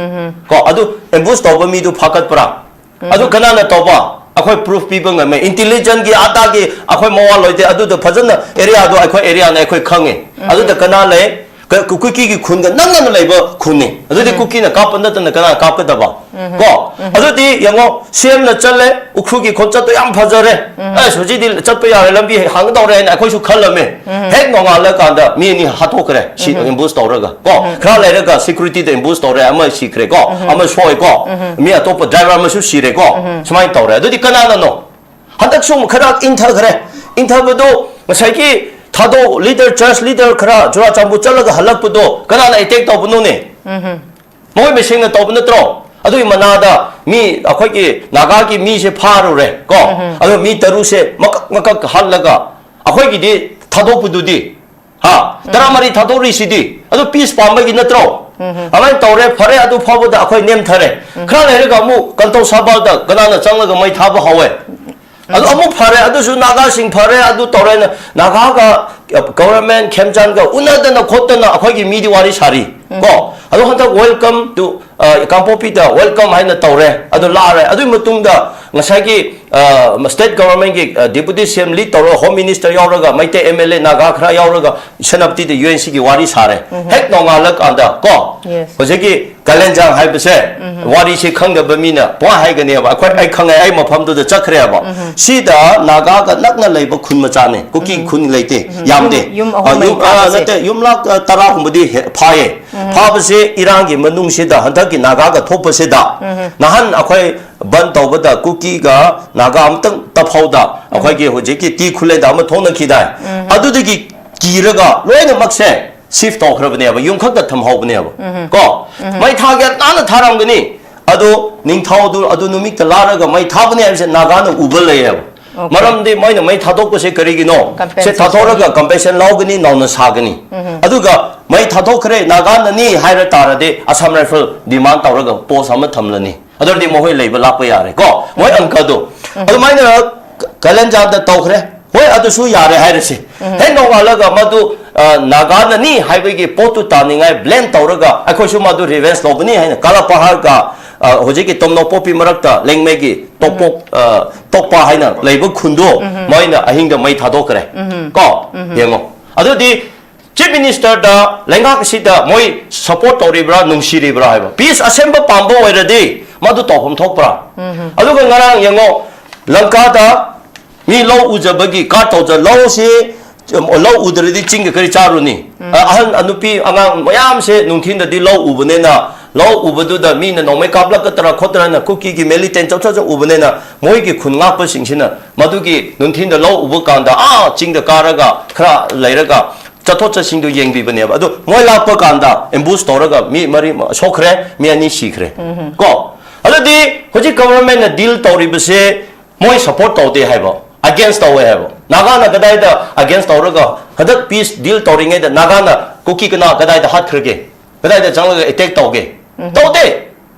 ꯀꯣ, ꯑꯗꯨ ambush ꯇꯧꯕ ꯃꯤꯗꯨ ꯐꯥꯒꯠꯄ꯭ꯔꯥ? ꯑꯗꯨ ꯀꯅꯥꯅ ꯇꯧꯕ? ꯑꯩꯈꯣꯏ proof ꯄꯤꯕ ꯉꯝꯃꯦ꯫ Intelligence ꯒꯤ ꯑꯗꯥꯒꯤ ꯑꯩꯈꯣꯏ ꯃꯋꯥ ꯂꯣꯏꯗꯦ꯫ ꯑꯗꯨꯗ ꯐꯖꯅ areaꯗꯣ ꯑꯩꯈꯣꯏ areaꯅ ꯑꯩꯈꯣꯏ ꯈꯪꯉꯦ꯫ ꯑꯗꯨꯗ ꯀꯅꯥ ꯂꯩ? ꯀ-, ꯀꯨ-, ꯀꯨꯀꯤꯒꯤ ꯈꯨꯟꯒ ꯅꯛꯅꯅ ꯂꯩꯕ ꯈꯨꯟꯅꯤ꯫ ꯑꯗꯨꯗꯤ ꯀꯨꯀꯤꯅ ꯀꯥꯞꯄ ꯅꯠꯇꯅ ꯀꯅꯥ ꯀꯥꯞꯀꯗꯕ? ꯀꯣ? ꯑꯗꯨꯗꯤ ꯌꯦꯡꯉꯣ, CMꯅ ꯆꯠꯂꯦ, ꯎꯈ꯭ꯔꯨꯜꯒꯤ ꯈꯣꯡꯆꯠꯇꯣ ꯌꯥꯝ ꯐꯖꯔꯦ꯫ ꯑꯁ, ꯍꯧꯖꯤꯛꯇꯤ ꯆꯠꯄ ꯌꯥꯔꯦ, ꯂꯝꯕꯤ ꯍꯥꯡꯒꯗꯧꯔꯦ ꯍꯥꯏꯅ ꯑꯩꯈꯣꯏꯁꯨ ꯈꯜꯂꯝꯃꯦ꯫ ꯍꯦꯛ ꯅꯣꯡꯉꯥꯜꯂꯀꯥꯟꯗ ꯃꯤ ꯑꯅꯤ ꯍꯥꯠꯇꯣꯛꯈ꯭ꯔꯦ, ꯁꯤ ambush ꯇꯧꯔꯒ꯫ ꯀꯣ? ꯈꯔ ꯂꯩꯔꯒ securityꯗ ambush ꯇꯧꯔꯦ, ꯑꯃ ꯁꯤꯈ꯭ꯔꯦ ꯀꯣ? ꯑꯃ ꯁꯣꯏ ꯀꯣ? ꯃꯤ ꯑꯇꯣꯞꯄ driver ꯑꯃꯁꯨ ꯁꯤꯔꯦ ꯀꯣ? ꯁꯨꯃꯥꯏꯅ ꯇꯧꯔꯦ꯫ ꯑꯗꯨꯗꯤ ꯀꯅꯥꯅꯅꯣ? ꯍꯟꯗꯛꯁꯨ ꯈꯔ ꯏꯪꯊꯈ꯭ꯔꯦ꯫ ꯏꯪꯊꯕꯗꯣ ꯉꯁꯥꯏꯒꯤ ꯊꯥꯗꯣꯛ leader, church leader ꯈꯔ ꯆꯨꯔꯥꯆꯥꯟꯄꯨꯔ ꯆꯠꯂꯒ ꯍꯜꯂꯛꯄꯗꯣ ꯀꯅꯥꯅ attack ꯇꯧꯕꯅꯣꯅꯦ? ꯃꯈꯣꯏ ꯃꯁꯦꯡꯅ ꯇꯧꯕ ꯅꯠꯇ꯭ꯔꯣ? ꯑꯗꯨꯒꯤ ꯃꯅꯥꯗ ꯃꯤ, ꯑꯩꯈꯣꯏꯒꯤ ꯅꯥꯒꯥꯒꯤ ꯃꯤꯁꯦ ꯐꯥꯔꯨꯔꯦ ꯀꯣ, ꯑꯗꯣ ꯃꯤ ꯇꯔꯨꯛꯁꯦ ꯃꯀꯛ ꯃꯀꯛ ꯍꯥꯠꯂꯒ ꯑꯩꯈꯣꯏꯒꯤꯗꯤ ꯊꯥꯗꯣꯛꯄꯗꯨꯗꯤ, ꯍꯥ, ꯇꯔꯥꯃꯔꯤ ꯊꯥꯗꯣꯛꯔꯤꯁꯤꯗꯤ ꯑꯗꯨ ꯄꯤꯁ ꯄꯥꯝꯕꯒꯤ ꯅꯠꯇ꯭ꯔꯣ? ꯑꯗꯨꯃꯥꯏꯅ ꯇꯧꯔꯦ, ꯐꯔꯦ, ꯑꯗꯨ ꯐꯥꯎꯕꯗ ꯑꯩꯈꯣꯏ ꯅꯦꯝꯊꯔꯦ꯫ ꯈꯔ ꯂꯩꯔꯒ ꯑꯃꯨꯛ ꯀꯟꯇꯧ ꯁꯥꯕꯥꯜꯗ ꯀꯅꯥꯅ ꯆꯪꯂꯒ ꯃꯩ ꯊꯥꯕ ꯍꯧꯋꯦ꯫ ꯑꯗꯨ ꯑꯃꯨꯛ ꯐꯔꯦ, ꯑꯗꯨꯁꯨ ꯅꯥꯒꯥꯁꯤꯡ ꯐꯔꯦ, ꯑꯗꯨ ꯇꯧꯔꯦꯅ ꯅꯥꯒꯥꯒ ꯒꯚꯔꯟꯃꯦꯟ ꯈꯦꯝꯆꯥꯟꯒ ꯎꯅꯗꯅ ꯈꯣꯠꯇꯅ ꯑꯩꯈꯣꯏꯒꯤ ꯃꯤꯗꯤ ꯋꯥꯔꯤ ꯁꯥꯔꯤ ꯀꯣ꯫ ꯑꯗꯣ ꯍꯟꯗꯛ welcome to, ꯑ, ꯀꯥꯡꯄꯣꯛꯄꯤꯗ welcome ꯍꯥꯏꯅ ꯇꯧꯔꯦ, ꯑꯗꯨ ꯂꯥꯛꯑꯔꯦ꯫ ꯑꯗꯨꯒꯤ ꯃꯇꯨꯡꯗ ꯉꯁꯥꯏꯒꯤ, ꯑ, state government ꯀꯤ, ꯑ, deputy C M lead ꯇꯧꯔꯒ home minister ꯌꯥꯎꯔꯒ Meitei M L A Naga ꯈꯔ ꯌꯥꯎꯔꯒ ꯁꯦꯅꯥꯄꯇꯤꯗ U N C ꯒꯤ ꯋꯥꯔꯤ ꯁꯥꯔꯦ꯫ ꯍꯦꯛ ꯅꯣꯡꯉꯥꯜꯂꯀꯥꯟꯗ ꯀꯣ, Yes. ꯍꯧꯖꯤꯛꯀꯤ ꯀꯥꯂꯦꯟꯖꯥꯡ ꯍꯥꯏꯕꯁꯦ ꯋꯥꯔꯤꯁꯤ ꯈꯪꯗꯕ ꯃꯤꯅ ꯄꯨꯡꯍꯥꯏ ꯍꯥꯏꯒꯅꯦꯕ, "ꯑꯩꯈꯣꯏ, ꯑꯩ ꯈꯪꯉꯦ, ꯑꯩ ꯃꯐꯝꯗꯨꯗ ꯆꯠꯈ꯭ꯔꯦꯕ"꯫ ꯁꯤꯗ ꯅꯥꯒꯥꯒ ꯅꯛꯅ ꯂꯩꯕ ꯈꯨꯟ ꯃꯆꯥꯅꯦ, ꯀꯨꯀꯤ ꯈꯨꯟ ꯂꯩꯇꯦ, ꯌꯥꯝꯗꯦ꯫ ꯌꯨꯝ ꯑꯍꯨꯝ ꯑ, ꯌꯨꯝ, ꯃꯔꯤ ꯑ, ꯐꯥꯕꯁꯦ꯫ ꯅꯠꯇꯦ, ꯌꯨꯝꯂꯛ, ꯑ, ꯇꯔꯥꯒꯨꯝꯕꯗꯤ ꯍꯦ-, ꯐꯥꯏꯌꯦ꯫ ꯐꯥꯕꯁꯦ ꯏꯔꯥꯡꯒꯤ ꯃꯅꯨꯡꯁꯤꯗ, ꯍꯟꯗꯛꯀꯤ ꯅꯥꯒꯥꯒ ꯊꯣꯛꯄꯁꯤꯗ, ꯅꯍꯥꯟ ꯑꯩꯈꯣꯏ ꯕꯟ ꯇꯧꯕꯗ ꯀꯨꯀꯤꯒ ꯅꯥꯒꯥ ꯑꯃꯇꯪ ꯇꯞꯍꯧꯗ, ꯑꯩꯈꯣꯏꯒꯤ ꯍꯧꯖꯤꯛꯀꯤ ꯇꯤ ꯈꯨꯂꯦꯟꯗ ꯑꯃ ꯊꯣꯛꯅꯈꯤꯗꯥꯏ? ꯑꯗꯨꯗꯒꯤ ꯀꯤꯔꯒ ꯂꯣꯏꯅꯃꯛꯁꯦ shift ꯇꯧꯈ꯭ꯔꯕꯅꯦꯕ, ꯌꯨꯝ ꯈꯛꯇ ꯊꯝꯍꯧꯕꯅꯦꯕ꯫ ꯀꯣ, ꯃꯩ ꯊꯥꯒꯦ ꯅꯥꯟꯅ ꯊꯥꯔꯝꯒꯅꯤ, ꯑꯗꯣ ꯅꯤꯡꯊꯧꯗꯨ ꯑꯗꯨ ꯅꯨꯃꯤꯠꯇ ꯂꯥꯔꯒ ꯃꯩ ꯊꯥꯕꯅꯦ ꯍꯥꯏꯕꯁꯦ ꯅꯥꯒꯥꯅ ꯎꯕ ꯂꯩꯌꯦꯕ꯫ Okay. ꯃꯔꯝꯗꯤ ꯃꯣꯏꯅ ꯃꯩ ꯊꯥꯗꯣꯛꯄꯁꯦ ꯀꯔꯤꯒꯤꯅꯣ? ꯁꯦ compensation. ꯊꯥꯗꯣꯛꯔꯒ compensation ꯂꯧꯒꯅꯤ, ꯅꯧꯅ ꯁꯥꯒꯅꯤ꯫ ꯑꯗꯨꯒ ꯃꯩ ꯊꯥꯗꯣꯛꯈ꯭ꯔꯦ, ꯅꯥꯒꯥꯅꯅꯤ ꯍꯥꯏꯔ ꯇꯥꯔꯗꯤ Assam Rifle demand ꯇꯧꯔꯒ post ꯑꯃ ꯊꯝꯂꯅꯤ꯫ ꯑꯗꯨ ꯑꯣꯏꯔꯗꯤ ꯃꯈꯣꯏ ꯂꯩꯕ ꯂꯥꯛꯄ ꯌꯥꯔꯦ ꯀꯣ, ꯃꯣꯏ ꯑꯪꯀꯗꯣ꯫ ꯑꯗꯨꯃꯥꯏꯅ ꯀ-, ꯀꯥꯂꯦꯟꯖꯥꯗ ꯇꯧꯈ꯭ꯔꯦ꯫ ꯍꯣꯏ, ꯑꯗꯨꯁꯨ ꯌꯥꯔꯦ ꯍꯥꯏꯔꯁꯤ꯫ ꯍꯦꯛ ꯅꯣꯡꯉꯥꯜꯂꯒ ꯃꯗꯨ, ꯑ, ꯅꯥꯒꯥꯅꯅꯤ ꯍꯥꯏꯕꯒꯤ ꯄꯣꯠꯇꯨ ꯇꯥꯅꯤꯡꯉꯥꯏ blame ꯇꯧꯔꯒ ꯑꯩꯈꯣꯏꯁꯨ ꯃꯗꯨ revenge ꯂꯧꯕꯅꯤ ꯍꯥꯏꯅ ꯀꯥꯂꯥꯄꯍꯥꯔꯒ, ꯑ, ꯍꯧꯖꯤꯛꯀꯤ ꯇꯣꯝꯅꯧꯄꯣꯛꯄꯤ ꯃꯔꯛꯇ ꯂꯦꯡꯃꯩꯒꯤ ꯇꯣꯛꯄꯣꯛ, ꯑ, ꯇꯣꯛꯄ ꯍꯥꯏꯅ ꯂꯩꯕ ꯈꯨꯟꯗꯣ ꯃꯣꯏꯅ ꯑꯍꯤꯡꯗ ꯃꯩ ꯊꯥꯗꯣꯛꯈ꯭ꯔꯦ꯫ ꯀꯣ? ꯌꯦꯡꯉꯣ꯫ ꯑꯗꯨꯗꯤ Chief Minister ꯗ ꯂꯩꯉꯥꯛ ꯑꯁꯤꯗ ꯃꯣꯏ support ꯇꯧꯔꯤꯕ꯭ꯔꯥ, ꯅꯨꯡꯁꯤꯔꯤꯕ꯭ꯔꯥ ꯍꯥꯏꯕ꯫ Peace ꯑꯁꯦꯡꯕ ꯄꯥꯝꯕ ꯑꯣꯏꯔꯗꯤ ꯃꯗꯨ ꯇꯧꯐꯝ ꯊꯣꯛꯄ꯭ꯔꯥ? ꯑꯗꯨꯒ ꯉꯔꯥꯡ ꯌꯦꯡꯉꯣ, ꯂꯪꯀꯥꯗ ꯃꯤ ꯂꯧ ꯎꯖꯕꯒꯤ card ꯇꯧꯖ-, ꯂꯧꯁꯤ, ꯂꯧ ꯎꯗ꯭ꯔꯗꯤ ꯆꯤꯡꯒ ꯀꯔꯤ ꯆꯥꯔꯨꯅꯤ? ꯑ-, ꯑꯍꯟ, ꯑ, ꯅꯨꯄꯤ ꯑꯉꯥꯡ ꯃꯌꯥꯝꯁꯦ ꯅꯨꯡꯊꯤꯟꯗꯗꯤ ꯂꯧ ꯎꯕꯅꯤꯅ, ꯂꯧ ꯎꯕꯗꯨꯗ ꯃꯤꯅ ꯅꯣꯡꯃꯩ ꯀꯥꯞꯂꯛꯀꯗ꯭ꯔꯥ ꯈꯣꯠꯇ꯭ꯔꯥꯅ ꯀꯨꯀꯤꯒꯤ militant ꯆꯞ ꯆꯞ ꯆꯞ ꯎꯕꯅꯤꯅ ꯃꯣꯏꯒꯤ ꯈꯨꯟ ꯉꯥꯛꯄꯁꯤꯡꯁꯤꯅ ꯃꯗꯨꯒꯤ ꯅꯨꯡꯊꯤꯟꯗ ꯂꯧ ꯎꯕ ꯀꯥꯟꯗ ꯑꯥ ꯆꯤꯡꯗ ꯀꯥꯔꯒ ꯈꯔ ꯂꯩꯔꯒ ꯆꯠꯊꯣꯛ ꯆꯠꯁꯤꯟꯗꯨ ꯌꯦꯡꯕꯤꯕꯅꯦꯕ꯫ ꯑꯗꯨ ꯃꯣꯏ ꯂꯥꯛꯄ ꯀꯥꯟꯗ ambush ꯇꯧꯔꯒ ꯃꯤ ꯃꯔꯤ ꯁꯣꯛꯈ꯭ꯔꯦ, ꯃꯤ ꯑꯅꯤ ꯁꯤꯈ꯭ꯔꯦ꯫ ꯀꯣ, ꯑꯗꯨꯗꯤ ꯍꯧꯖꯤꯛ government ꯅ deal ꯇꯧꯔꯤꯕꯁꯦ ꯃꯣꯏ support ꯇꯧꯗꯦ ꯍꯥꯏꯕ, against ꯇꯧꯋꯦ ꯍꯥꯏꯕ꯫ ꯅꯥꯒꯥꯅ ꯀꯗꯥꯏꯗ against ꯇꯧꯔꯒ ꯍꯟꯗꯛ peace deal ꯇꯧꯔꯤꯉꯩꯗ ꯅꯥꯒꯥꯅ ꯀꯨꯀꯤ ꯀꯅꯥ ꯀꯗꯥꯏꯗ ꯍꯥꯠꯈ꯭ꯔꯒꯦ? ꯀꯗꯥꯏꯗ ꯆꯪꯂꯒ attack ꯇꯧꯒꯦ? ꯇꯧꯗꯦ꯫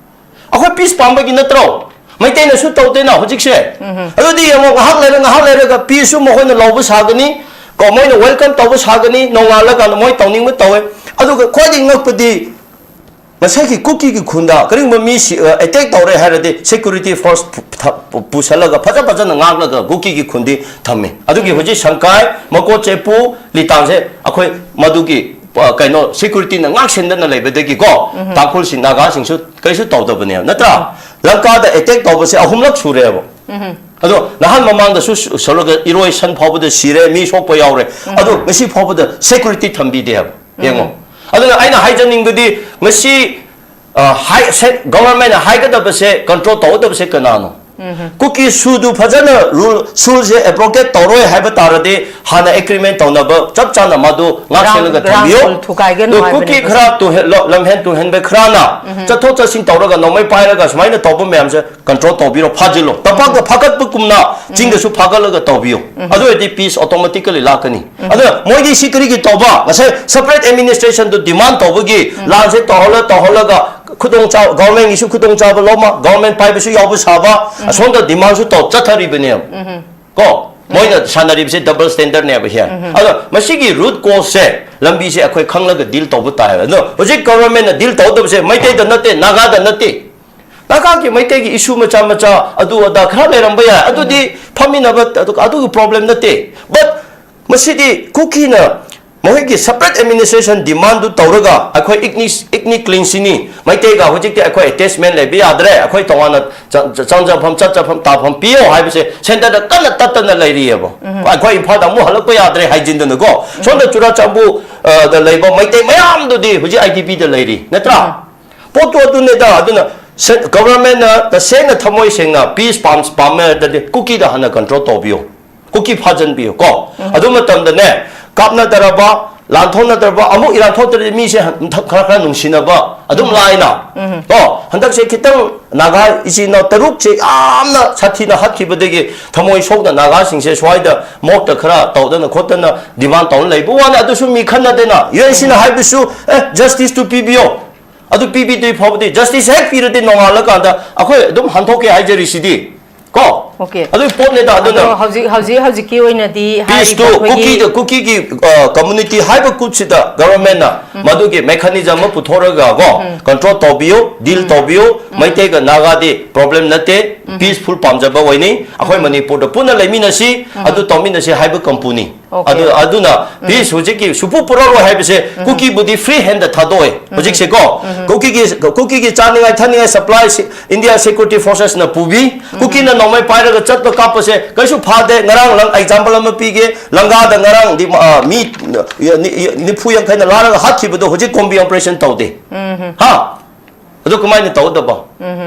ꯑꯩꯈꯣꯏ peace ꯄꯥꯝꯕꯒꯤ ꯅꯠꯇ꯭ꯔꯣ? ꯃꯩꯇꯩꯅꯁꯨ ꯇꯧꯗꯦꯅ ꯍꯧꯖꯤꯛꯁꯦ꯫ ꯑꯗꯨꯗꯤ ꯌꯦꯡꯉꯣ, ꯉꯥꯏꯍꯥꯛ ꯂꯩꯔ, ꯉꯥꯏꯍꯥꯛ ꯂꯩꯔꯒ peace ꯁꯨ ꯃꯈꯣꯏꯅ ꯂꯧꯕ ꯁꯥꯒꯅꯤ, ꯀꯣ, ꯃꯣꯏꯅ welcome ꯇꯧꯕ ꯁꯥꯒꯅꯤ, ꯅꯣꯡꯉꯥꯜꯂꯀꯥꯟꯗ ꯃꯣꯏ ꯇꯧꯅꯤꯡꯕ ꯇꯧꯋꯦ꯫ ꯑꯗꯨꯒ ꯈ꯭ꯋꯥꯏꯗꯒꯤ ꯉꯛꯄꯗꯤ ꯉꯁꯥꯏꯒꯤ ꯀꯨꯀꯤꯒꯤ ꯈꯨꯟꯗ ꯀꯔꯤꯒꯨꯝꯕ ꯃꯤ ꯁꯤ-, ꯑ, attack ꯇꯧꯔꯦ ꯍꯥꯏꯔꯗꯤ security force ꯄꯨ-, ꯊ-, ꯄꯨ-, ꯄꯨꯁꯜꯂꯒ ꯐꯖ ꯐꯖꯅ ꯉꯥꯛꯂꯒ ꯀꯨꯀꯤꯒꯤ ꯈꯨꯟꯗꯤ ꯊꯝꯃꯤ꯫ ꯑꯗꯨꯒꯤ ꯍꯧꯖꯤꯛ ꯁꯪꯀꯥꯏ, ꯃꯀꯣꯠ ꯆꯦꯄꯨ, ꯂꯤꯇꯥꯟꯁꯦ ꯑꯩꯈꯣꯏ ꯃꯗꯨꯒꯤ, ꯑ, ꯀꯩꯅꯣ, security ꯅ ꯉꯥꯛ ꯁꯦꯟꯗꯅ ꯂꯩꯕꯗꯒꯤꯀꯣ, ꯇꯥꯡꯈꯨꯜꯁꯤꯡ, ꯅꯥꯒꯥꯁꯤꯡꯁꯨ ꯀꯔꯤꯁꯨ ꯇꯧꯗꯕꯅꯦꯕ, ꯅꯠꯇ꯭ꯔꯥ? ꯂꯪꯀꯥꯗ attack ꯇꯧꯕꯁꯦ ꯑꯍꯨꯝꯂꯛ ꯁꯨꯔꯦꯕ꯫ ꯑꯗꯣ ꯅꯍꯥꯟ ꯃꯃꯥꯡꯗꯁꯨ ꯁ-, ꯁꯣꯜꯂꯒ ꯏꯔꯣꯏ ꯁꯟ ꯐꯥꯎꯕꯗ ꯁꯤꯔꯦ, ꯃꯤ ꯁꯣꯛꯄ ꯌꯥꯎꯔꯦ꯫ ꯑꯗꯣ ꯉꯁꯤ ꯐꯥꯎꯕꯗ security ꯊꯝꯕꯤꯗꯦ ꯍꯥꯏꯕ꯫ ꯌꯦꯡꯉꯣ꯫ ꯑꯗꯨꯅ ꯑꯩꯅ ꯍꯥꯏꯖꯅꯤꯡꯕꯗꯤ, ꯉꯁꯤ, ꯑ, ꯍꯥꯏ-, ꯁꯦ-, government ꯅ ꯍꯥꯏꯒꯗꯕꯁꯦ, control ꯇꯧꯒꯗꯕꯁꯦ ꯀꯅꯥꯅꯣ? ꯀꯨꯀꯤ ꯁꯨꯗꯨ ꯐꯖꯅ rule, ꯁꯨꯜꯁꯦ abrogate ꯇꯧꯔꯣꯏ ꯍꯥꯏꯕ ꯇꯥꯔꯗꯤ, ꯍꯥꯟꯅ agreement ꯇꯧꯅꯕ ꯆꯞ ꯆꯥꯅ ꯃꯗꯨ ꯉꯥꯛ ꯁꯦꯜꯂꯒ ꯊꯝꯕꯤꯌꯨ꯫ ꯒ꯭ꯔꯥꯎꯟ ꯐꯨꯜ ꯊꯨꯒꯥꯏꯒꯅꯨ ꯑꯗꯨ ꯍꯥꯏꯕꯅꯦ꯫ ꯀꯨꯀꯤ ꯈꯔ ꯇꯨꯍꯦ-, ꯂ-, ꯂꯝꯍꯦꯟ ꯇꯨꯍꯦꯟꯕ ꯈꯔꯅ ꯆꯠꯊꯣꯛ ꯆꯠꯁꯤꯟ ꯇꯧꯔꯒ ꯅꯣꯡꯃꯩ ꯄꯥꯏꯔꯒ ꯁꯨꯃꯥꯏꯅ ꯇꯧꯕ ꯃꯌꯥꯝꯁꯦ control ꯇꯧꯕꯤꯔꯣ, ꯐꯥꯖꯤꯜꯂꯣ꯫ ꯇꯝꯄꯥꯛꯇ ꯐꯥꯒꯠꯄꯒꯨꯝꯅ ꯆꯤꯡꯗꯁꯨ ꯐꯥꯒꯠꯂꯒ ꯇꯧꯕꯤꯌꯨ꯫ ꯑꯗꯨ ꯑꯣꯏꯔꯗꯤ peace automatically ꯂꯥꯛꯀꯅꯤ꯫ ꯑꯗꯨꯅ ꯃꯣꯏꯗꯤ ꯁꯤ ꯀꯔꯤꯒꯤ ꯇꯧꯕ? ꯉꯁꯥꯏ separate administration ꯗꯨ demand ꯇꯧꯕꯒꯤ ꯂꯥꯟꯁꯦ ꯇꯧꯍꯜꯂ, ꯇꯧꯍꯜꯂꯒ ꯈꯨꯗꯣꯡꯆꯥ-, government ꯒꯤꯁꯨ ꯈꯨꯗꯣꯡꯆꯥꯕ ꯂꯧꯕ, government ꯄꯥꯏꯕꯁꯨ ꯌꯥꯎꯕ ꯁꯥꯕ, ꯑꯁꯣꯝꯗ demand ꯁꯨ ꯇꯧ ꯆꯠꯊꯔꯤꯕꯅꯦꯕ꯫ ꯀꯣ? ꯃꯣꯏꯅ ꯁꯥꯟꯅꯔꯤꯕꯁꯦ double standard ꯅꯦꯕ here꯫ ꯑꯗꯣ ꯃꯁꯤꯒꯤ root cause ꯁꯦ, ꯂꯝꯕꯤꯁꯦ ꯑꯩꯈꯣꯏ ꯈꯪꯂꯒ deal ꯇꯧꯕ ꯇꯥꯏ꯫ ꯑꯗꯣ ꯍꯧꯖꯤꯛ government ꯅ deal ꯇꯧꯗꯕꯁꯦ ꯃꯩꯇꯩꯗ ꯅꯠꯇꯦ, ꯅꯥꯒꯥꯗ ꯅꯠꯇꯦ꯫ ꯅꯥꯒꯥꯒꯤ ꯃꯩꯇꯩꯒꯤ issue ꯃꯆꯥ ꯃꯆꯥ ꯑꯗꯨ ꯑꯗꯥ ꯈꯔ ꯂꯩꯔꯝꯕ ꯌꯥꯏ, ꯑꯗꯨꯗꯤ ꯐꯝꯃꯤꯟꯅꯕ ꯑꯗꯨ, ꯑꯗꯨꯒꯤ problem ꯅꯠꯇꯦ꯫ But ꯃꯁꯤꯗꯤ ꯀꯨꯀꯤꯅ ꯃꯈꯣꯏꯒꯤ separate administration demand ꯗꯨ ꯇꯧꯔꯒ ꯑꯩꯈꯣꯏ ethnic, ethnic cleansing ꯅꯤ, ꯃꯩꯇꯩꯒ ꯍꯧꯖꯤꯛꯇꯤ ꯑꯩꯈꯣꯏ attachment ꯂꯩꯕ ꯌꯥꯗ꯭ꯔꯦ, ꯑꯩꯈꯣꯏ ꯇꯣꯉꯥꯟꯅ ꯆ-, ꯆ-, ꯆꯪꯖꯐꯝ ꯆꯠꯆꯐꯝ ꯇꯥꯐꯝ ꯄꯤꯌꯣ ꯍꯥꯏꯕꯁꯦ centre ꯗ ꯀꯟꯅ ꯇꯠꯇꯅ ꯂꯩꯔꯤꯑꯕ꯫ ꯑꯩꯈꯣꯏ ꯏꯝꯐꯥꯜꯗ ꯑꯃꯨꯛ ꯍꯜꯂꯛꯄ ꯌꯥꯗ꯭ꯔꯦ ꯍꯥꯏꯖꯤꯟꯗꯅꯀꯣ, ꯁꯣꯝꯗ ꯆꯨꯔꯥꯆꯥꯟꯄꯨꯔ, ꯑ, ꯗ ꯂꯩꯕ ꯃꯩꯇꯩ ꯃꯌꯥꯝꯗꯨꯗꯤ ꯍꯧꯖꯤꯛ I D P ꯗ ꯂꯩꯔꯤ, ꯅꯠꯇ꯭ꯔꯥ? ꯄꯣꯠꯇꯨ ꯑꯗꯨꯅꯤꯗ꯫ ꯑꯗꯨꯅ ꯁꯦ-, government ꯅ ꯇꯁꯦꯡꯅ ꯊꯃꯣꯏ ꯁꯦꯡꯅ peace ꯄꯥꯝ-, ꯄꯥꯝꯃꯦ ꯍꯥꯏꯔꯗꯤ ꯀꯨꯀꯤꯗ ꯍꯥꯟꯅ control ꯇꯧꯕꯤꯌꯨ, ꯀꯨꯀꯤ ꯐꯥꯖꯟꯕꯤꯌꯨ ꯀꯣ꯫ ꯑꯗꯨ ꯃꯇꯝꯗꯅꯦ, ꯀꯥꯞꯅꯗꯔꯕ, ꯂꯥꯟ ꯊꯣꯛꯅꯗ꯭ꯔꯕ, ꯑꯃꯨꯛ ꯏꯔꯥꯟ ꯊꯣꯛꯇ꯭ꯔꯗꯤ ꯃꯤꯁꯦ ꯍꯟ-, ꯈꯔ ꯈꯔ ꯅꯨꯡꯁꯤꯅꯕ ꯑꯗꯨꯝ ꯂꯥꯏꯅ꯫ ꯀꯣ, ꯍꯟꯗꯛꯁꯦ ꯈꯤꯇꯪ ꯅꯥꯒꯥ ꯏꯆꯤꯟ ꯏꯅꯥꯎ ꯇꯔꯨꯛꯁꯦ ꯌꯥꯝꯅ ꯁꯥꯊꯤꯅ ꯍꯥꯠꯈꯤꯕꯗꯒꯤ ꯊꯃꯣꯏ ꯁꯣꯛꯅ ꯅꯥꯒꯥꯁꯤꯡꯁꯦ ꯁ꯭ꯋꯥꯏꯗ ꯃꯣꯛꯇ ꯈꯔ ꯇꯧꯗꯅ ꯈꯣꯠꯇꯅ demand ꯇꯧꯅ ꯂꯩꯕ ꯋꯥꯅꯤ꯫ ꯑꯗꯨꯁꯨ ꯃꯤ ꯈꯟꯅꯗꯦꯅ꯫ UN ꯁꯤꯅ ꯍꯥꯏꯕꯁꯨ, "ꯑꯦ, justice ꯇꯨ ꯄꯤꯕꯤꯌꯣ"꯫ ꯑꯗꯨ ꯄꯤꯕꯤꯗ꯭ꯔꯤ ꯐꯥꯎꯕꯗꯤ, justice ꯍꯦꯛ ꯄꯤꯔꯗꯤ ꯅꯣꯡꯉꯥꯜꯂꯀꯥꯟꯗ ꯑꯩꯈꯣꯏ ꯑꯗꯨꯝ ꯍꯟꯊꯣꯛꯀꯦ ꯍꯥꯏꯖꯔꯤꯁꯤꯗꯤ꯫ ꯀꯣ? Okay. ꯑꯗꯨꯒꯤ ꯄꯣꯠꯅꯤꯗ ꯑꯗꯨꯅ꯫ ꯑꯗꯣ ꯍꯧꯖꯤꯛ ꯍꯧꯖꯤꯛ ꯍꯧꯖꯤꯛꯀꯤ ꯑꯣꯏꯅꯗꯤ Peace ꯇꯨ ꯍꯥꯏꯔꯤꯕ ꯀꯨꯀꯤꯗ, ꯑꯩꯈꯣꯏꯒꯤ ꯀꯨꯀꯤꯒꯤ, ꯑ, community ꯍꯥꯏꯕ ꯒ꯭ꯔꯨꯞꯁꯤꯗ government ꯅ ꯃꯗꯨꯒꯤ mechanism ꯑꯃ ꯄꯨꯊꯣꯔꯒ ꯀꯣ, control ꯇꯧꯕꯤꯌꯨ, deal ꯇꯧꯕꯤꯌꯨ꯫ ꯃꯩꯇꯩꯒ ꯅꯥꯒꯥꯗꯤ problem ꯅꯠꯇꯦ, peaceful ꯄꯥꯝꯖꯕ ꯑꯣꯏꯅꯤ꯫ ꯑꯩꯈꯣꯏ ꯃꯅꯤꯄꯨꯔꯗ ꯄꯨꯟꯅ ꯂꯩꯃꯤꯟꯅꯁꯤ, ꯑꯗꯨ ꯇꯧꯃꯤꯟꯅꯁꯤ ꯍꯥꯏꯕ ꯀꯝꯄꯨꯅꯤ꯫ Okay. ꯑꯗꯨ, ꯑꯗꯨꯅ peace ꯍꯧꯖꯤꯛꯀꯤ ꯁꯨꯄꯨ ꯄꯨꯔꯛꯑꯣꯏ ꯍꯥꯏꯕꯁꯦ ꯀꯨꯀꯤꯕꯨꯗꯤ free hand ꯊꯥꯗꯣꯛꯑꯣꯏ ꯍꯧꯖꯤꯛꯁꯦ ꯀꯣ꯫ ꯀꯨꯀꯤꯒꯤ, ꯀꯨꯀꯤꯒꯤ ꯆꯥꯅꯤꯡꯉꯥꯏ ꯊꯛꯅꯤꯡꯉꯥꯏ supply ꯁꯤ India Security Forces ꯅ ꯄꯨꯕꯤ꯫ ꯀꯨꯀꯤꯅ ꯅꯣꯡꯃꯩ ꯄꯥꯏꯔꯒ ꯆꯠꯄ ꯀꯥꯞꯄꯁꯦ ꯀꯩꯁꯨ ꯐꯥꯗꯦ꯫ ꯉꯔꯥꯡ ꯂꯪ example ꯑꯃ ꯄꯤꯒꯦ, ꯂꯪꯒꯥꯗ ꯉꯔꯥꯡꯗꯤ, ꯑ, ꯃꯤ ꯅꯤ-, ꯅꯤꯐꯨ ꯌꯥꯡꯈꯩꯅ ꯂꯥꯜꯂꯒ ꯍꯥꯠꯈꯤꯕꯗꯣ ꯍꯧꯖꯤꯛ combine operation ꯇꯧꯗꯦ꯫ ꯍꯥ? ꯑꯗꯨ ꯀꯃꯥꯏꯅ ꯇꯧꯒꯗꯕ?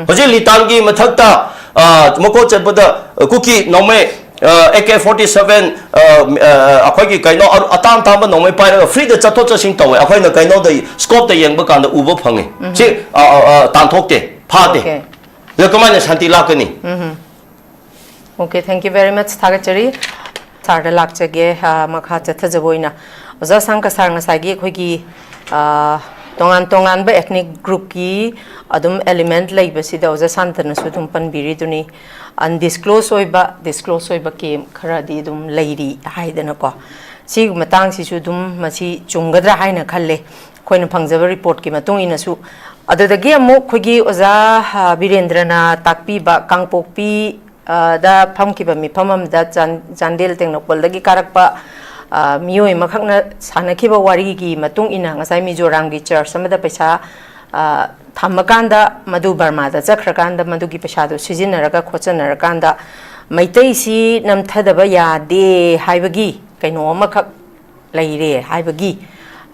ꯍꯧꯖꯤꯛ ꯂꯤꯇꯥꯟꯒꯤ ꯃꯊꯛꯇ, ꯑ, ꯃꯀꯣꯛ ꯆꯠꯄꯗ, ꯑ, ꯀꯨꯀꯤ ꯅꯣꯡꯃꯩ, ꯑ, AK forty seven, ꯑ, ꯑ, ꯑꯩꯈꯣꯏꯒꯤ ꯀꯩꯅꯣ ꯑꯔꯨ-, ꯑꯇꯥꯡ ꯑꯇꯥꯡꯕ ꯅꯣꯡꯃꯩ ꯄꯥꯏꯔꯒ free ꯗ ꯆꯠꯊꯣꯛ ꯆꯠꯁꯤꯟ ꯇꯧꯋꯦ꯫ ꯑꯩꯈꯣꯏꯅ ꯀꯩꯅꯣꯗ scope ꯇ ꯌꯦꯡꯕ ꯀꯥꯟꯗ ꯎꯕ ꯐꯪꯉꯤ꯫ ꯁꯤ, ꯑ, ꯑ, ꯑ, ꯇꯥꯟꯊꯣꯛꯇꯦ, ꯐꯥꯗꯦ꯫ Okay. ꯑꯗ ꯀꯃꯥꯏꯅ ꯁꯥꯟꯇꯤ ꯂꯥꯛꯀꯅꯤ? Okay, thank you very much. ꯊꯥꯒꯠꯆꯔꯤ꯫ Sir ꯗ ꯂꯥꯛꯆꯒꯦ, ꯑ, ꯃꯈꯥ ꯆꯠꯊꯖꯕ ꯑꯣꯏꯅ꯫ ꯑꯣꯖꯥ ꯁꯥꯡꯀ sir, ꯉꯁꯥꯏꯒꯤ ꯑꯩꯈꯣꯏꯒꯤ, ꯑ, ꯇꯣꯉꯥꯟ ꯇꯣꯉꯥꯟꯕ ethnic group ꯀꯤ ꯑꯗꯨꯝ element ꯂꯩꯕꯁꯤꯗ ꯑꯣꯖꯥ ꯁꯥꯟꯇꯅꯁꯨ ꯑꯗꯨꯝ ꯄꯟꯕꯤꯔꯤꯗꯨꯅꯤ, undisclosed ꯑꯣꯏꯕ, disclosed ꯑꯣꯏꯕ camp ꯈꯔꯗꯤ ꯑꯗꯨꯝ ꯂꯩꯔꯤ ꯍꯥꯏꯗꯅꯀꯣ꯫ ꯁꯤꯒꯤ ꯃꯇꯥꯡꯁꯤꯁꯨ ꯑꯗꯨꯝ ꯃꯁꯤ ꯆꯨꯝꯒꯗ꯭ꯔꯥ ꯍꯥꯏꯅ ꯈꯜꯂꯦ, ꯑꯩꯈꯣꯏꯅ ꯐꯪꯖꯕ report ꯀꯤ ꯃꯇꯨꯡ ꯏꯟꯅꯁꯨ꯫ ꯑꯗꯨꯗꯒꯤ ꯑꯃꯨꯛ ꯑꯩꯈꯣꯏꯒꯤ ꯑꯣꯖꯥ, ꯑ, ꯕꯤꯔꯦꯟꯗ꯭ꯔꯅ ꯇꯥꯛꯄꯤꯕ ꯀꯥꯡꯄꯣꯛꯄꯤ ꯑ, ꯗ ꯐꯝꯈꯤꯕ ꯃꯤꯐꯝ ꯑꯃꯗ ꯆꯥꯟ-, ꯆꯥꯟꯗꯦꯜ ꯇꯦꯡꯅꯧꯄꯜꯗꯒꯤ ꯀꯥꯔꯛꯄ, ꯑ, ꯃꯤꯑꯣꯏ ꯑꯃꯈꯛꯅ ꯁꯥꯟꯅꯈꯤꯕ ꯋꯥꯔꯤꯒꯤ ꯃꯇꯨꯡ ꯏꯟꯅ, ꯉꯁꯥꯏ ꯃꯤꯖꯣꯔꯥꯝꯒꯤ church ꯑꯃꯗ ꯄꯩꯁꯥ, ꯑ, ꯊꯝꯃꯀꯥꯟꯗ, ꯃꯗꯨ ꯕꯔꯃꯥꯗ ꯆꯠꯈ꯭ꯔꯀꯥꯟꯗ, ꯃꯗꯨꯒꯤ ꯄꯩꯁꯥꯗꯨ ꯁꯤꯖꯤꯟꯅꯔꯒ ꯈꯣꯠꯆꯟꯅꯔꯀꯥꯟꯗ, ꯃꯩꯇꯩꯁꯤ ꯅꯝꯊꯗꯕ ꯌꯥꯗꯦ ꯍꯥꯏꯕꯒꯤ ꯀꯩꯅꯣ ꯑꯃꯈꯛ ꯂꯩꯔꯦ ꯍꯥꯏꯕꯒꯤ,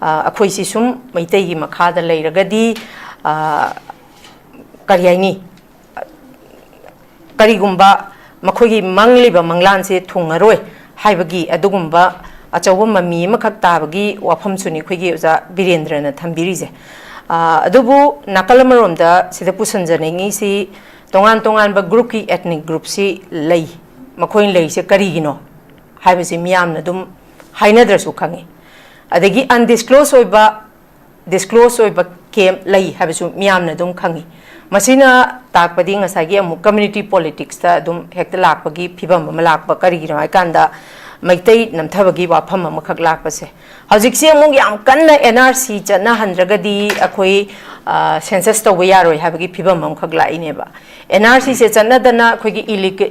ꯑ, ꯑꯩꯈꯣꯏꯁꯤ ꯁꯨꯝ ꯃꯩꯇꯩꯒꯤ ꯃꯈꯥꯗ ꯂꯩꯔꯒꯗꯤ, ꯑ, ꯀꯔꯤ ꯍꯥꯏꯅꯤ? ꯀꯔꯤꯒꯨꯝꯕ ꯃꯈꯣꯏꯒꯤ ꯃꯪꯂꯤꯕ ꯃꯪꯂꯥꯟꯁꯦ ꯊꯨꯡꯉꯔꯣꯏ ꯍꯥꯏꯕꯒꯤ ꯑꯗꯨꯒꯨꯝꯕ, ꯑꯆꯧꯕ ꯃꯃꯤ ꯑꯃꯈꯛ ꯇꯥꯕꯒꯤ ꯋꯥꯐꯝꯁꯨꯅꯤ ꯑꯩꯈꯣꯏꯒꯤ ꯑꯣꯖꯥ ꯕꯤꯔꯦꯟꯗ꯭ꯔꯅ ꯊꯝꯕꯤꯔꯤꯁꯦ꯫ ꯑ, ꯑꯗꯨꯕꯨ ꯅꯥꯀꯜ ꯑꯃꯔꯣꯝꯗ ꯁꯤꯗ ꯄꯨꯁꯤꯟꯖꯅꯤꯡꯉꯤꯁꯤ ꯇꯣꯉꯥꯟ ꯇꯣꯉꯥꯟꯕ groupꯀꯤ ethnic groupꯁꯤ ꯂꯩ꯫ ꯃꯈꯣꯏꯅ ꯂꯩꯔꯤꯁꯦ ꯀꯔꯤꯒꯤꯅꯣ ꯍꯥꯏꯕꯁꯤ ꯃꯤꯌꯥꯝꯅ ꯑꯗꯨꯝ ꯍꯥꯏꯅꯗ꯭ꯔꯁꯨ ꯈꯪꯉꯤ꯫ ꯑꯗꯒꯤ undisclosed ꯑꯣꯏꯕ, disclosed ꯑꯣꯏꯕ camp ꯂꯩ ꯍꯥꯏꯕꯁꯨ ꯃꯤꯌꯥꯝꯅ ꯑꯗꯨꯝ ꯈꯪꯉꯤ꯫ ꯃꯁꯤꯅ ꯇꯥꯛꯄꯗꯤ ꯉꯁꯥꯏꯒꯤ ꯑꯃꯨꯛ community politicsꯇ ꯑꯗꯨꯝ ꯍꯦꯛꯇ ꯂꯥꯛꯄꯒꯤ ꯐꯤꯕꯝ ꯑꯃ ꯂꯥꯛꯄ꯫ ꯀꯔꯤꯒꯤꯅꯣ ꯍꯥꯏꯀꯥꯟꯗ ꯃꯩꯇꯩ ꯅꯝꯊꯕꯒꯤ ꯋꯥꯐꯝ ꯑꯃꯈꯛ ꯂꯥꯛꯄꯁꯦ꯫ ꯍꯧꯖꯤꯛꯁꯦ ꯑꯃꯨꯛ ꯌꯥꯝ ꯀꯟꯅ NRC ꯆꯠꯅꯍꯟꯗ꯭ꯔꯒꯗꯤ ꯑꯩꯈꯣꯏ, ꯑ, census ꯇꯧꯕ ꯌꯥꯔꯣꯏ ꯍꯥꯏꯕꯒꯤ ꯐꯤꯕꯝ ꯑꯃꯈꯛ ꯂꯥꯛꯏꯅꯦꯕ꯫ NRCꯁꯦ ꯆꯠꯅꯗꯅ ꯑꯩꯈꯣꯏꯒꯤ illegal,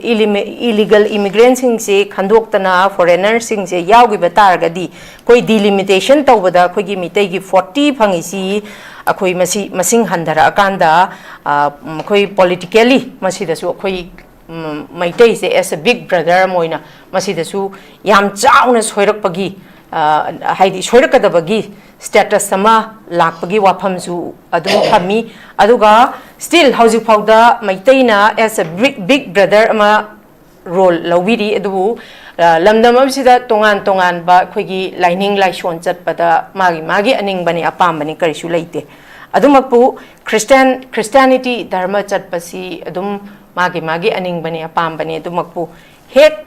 illegal immigrantꯁꯤꯡꯁꯦ ꯈꯟꯗꯣꯛꯇꯅ foreignerꯁꯤꯡꯁꯦ ꯌꯥꯎꯈꯤꯕ ꯇꯥꯔꯒꯗꯤ ꯑꯩꯈꯣꯏ delimitation ꯇꯧꯕꯗ ꯑꯩꯈꯣꯏꯒꯤ ꯃꯤꯇꯩꯒꯤ forty ꯐꯪꯉꯤꯁꯤ ꯑꯩꯈꯣꯏ ꯃꯁꯤ ꯃꯁꯤꯡ ꯍꯟꯊꯔꯛꯑꯀꯥꯟꯗ, ꯑ, ꯑꯩꯈꯣꯏ politically ꯃꯁꯤꯗꯁꯨ ꯑꯩꯈꯣꯏ, ꯎꯝ, ꯃꯩꯇꯩꯁꯦ as a big brother ꯑꯃ ꯑꯣꯏꯅ ꯃꯁꯤꯗꯁꯨ ꯌꯥꯝ ꯆꯥꯎꯅ ꯁꯣꯏꯔꯛꯄꯒꯤ, ꯑ, ꯍꯥꯏꯗꯤ ꯁꯣꯏꯔꯛꯀꯗꯕꯒꯤ status ꯑꯃ ꯂꯥꯛꯄꯒꯤ ꯋꯥꯐꯝꯁꯨ ꯑꯗꯨꯝ ꯊꯝꯃꯤ꯫ ꯑꯗꯨꯒ still ꯍꯧꯖꯤꯛꯐꯥꯎꯗ ꯃꯩꯇꯩꯅ as a big, big brother ꯑꯃ role ꯂꯧꯕꯤꯔꯤ꯫ ꯑꯗꯨꯕꯨ, ꯑ, ꯂꯝꯗꯝ ꯑꯃꯁꯤꯗ ꯇꯣꯉꯥꯟ ꯇꯣꯉꯥꯟꯕ ꯑꯩꯈꯣꯏꯒꯤ ꯂꯥꯏꯅꯤꯡ ꯂꯥꯏꯁꯣꯟ ꯆꯠꯄꯗ ꯃꯥꯒꯤ ꯃꯥꯒꯤ ꯑꯅꯤꯡꯕꯅꯤ ꯑꯄꯥꯝꯕꯅꯤ ꯀꯔꯤꯁꯨ ꯂꯩꯇꯦ꯫ ꯑꯗꯨꯃꯛꯄꯨ Christian, Christianity ꯙꯔꯃ ꯆꯠꯄꯁꯤ ꯑꯗꯨꯝ ꯃꯥꯒꯤ ꯃꯥꯒꯤ ꯑꯅꯤꯡꯕꯅꯤ ꯑꯄꯥꯝꯕꯅꯤ꯫ ꯑꯗꯨꯃꯛꯄꯨ ꯍꯦꯛ,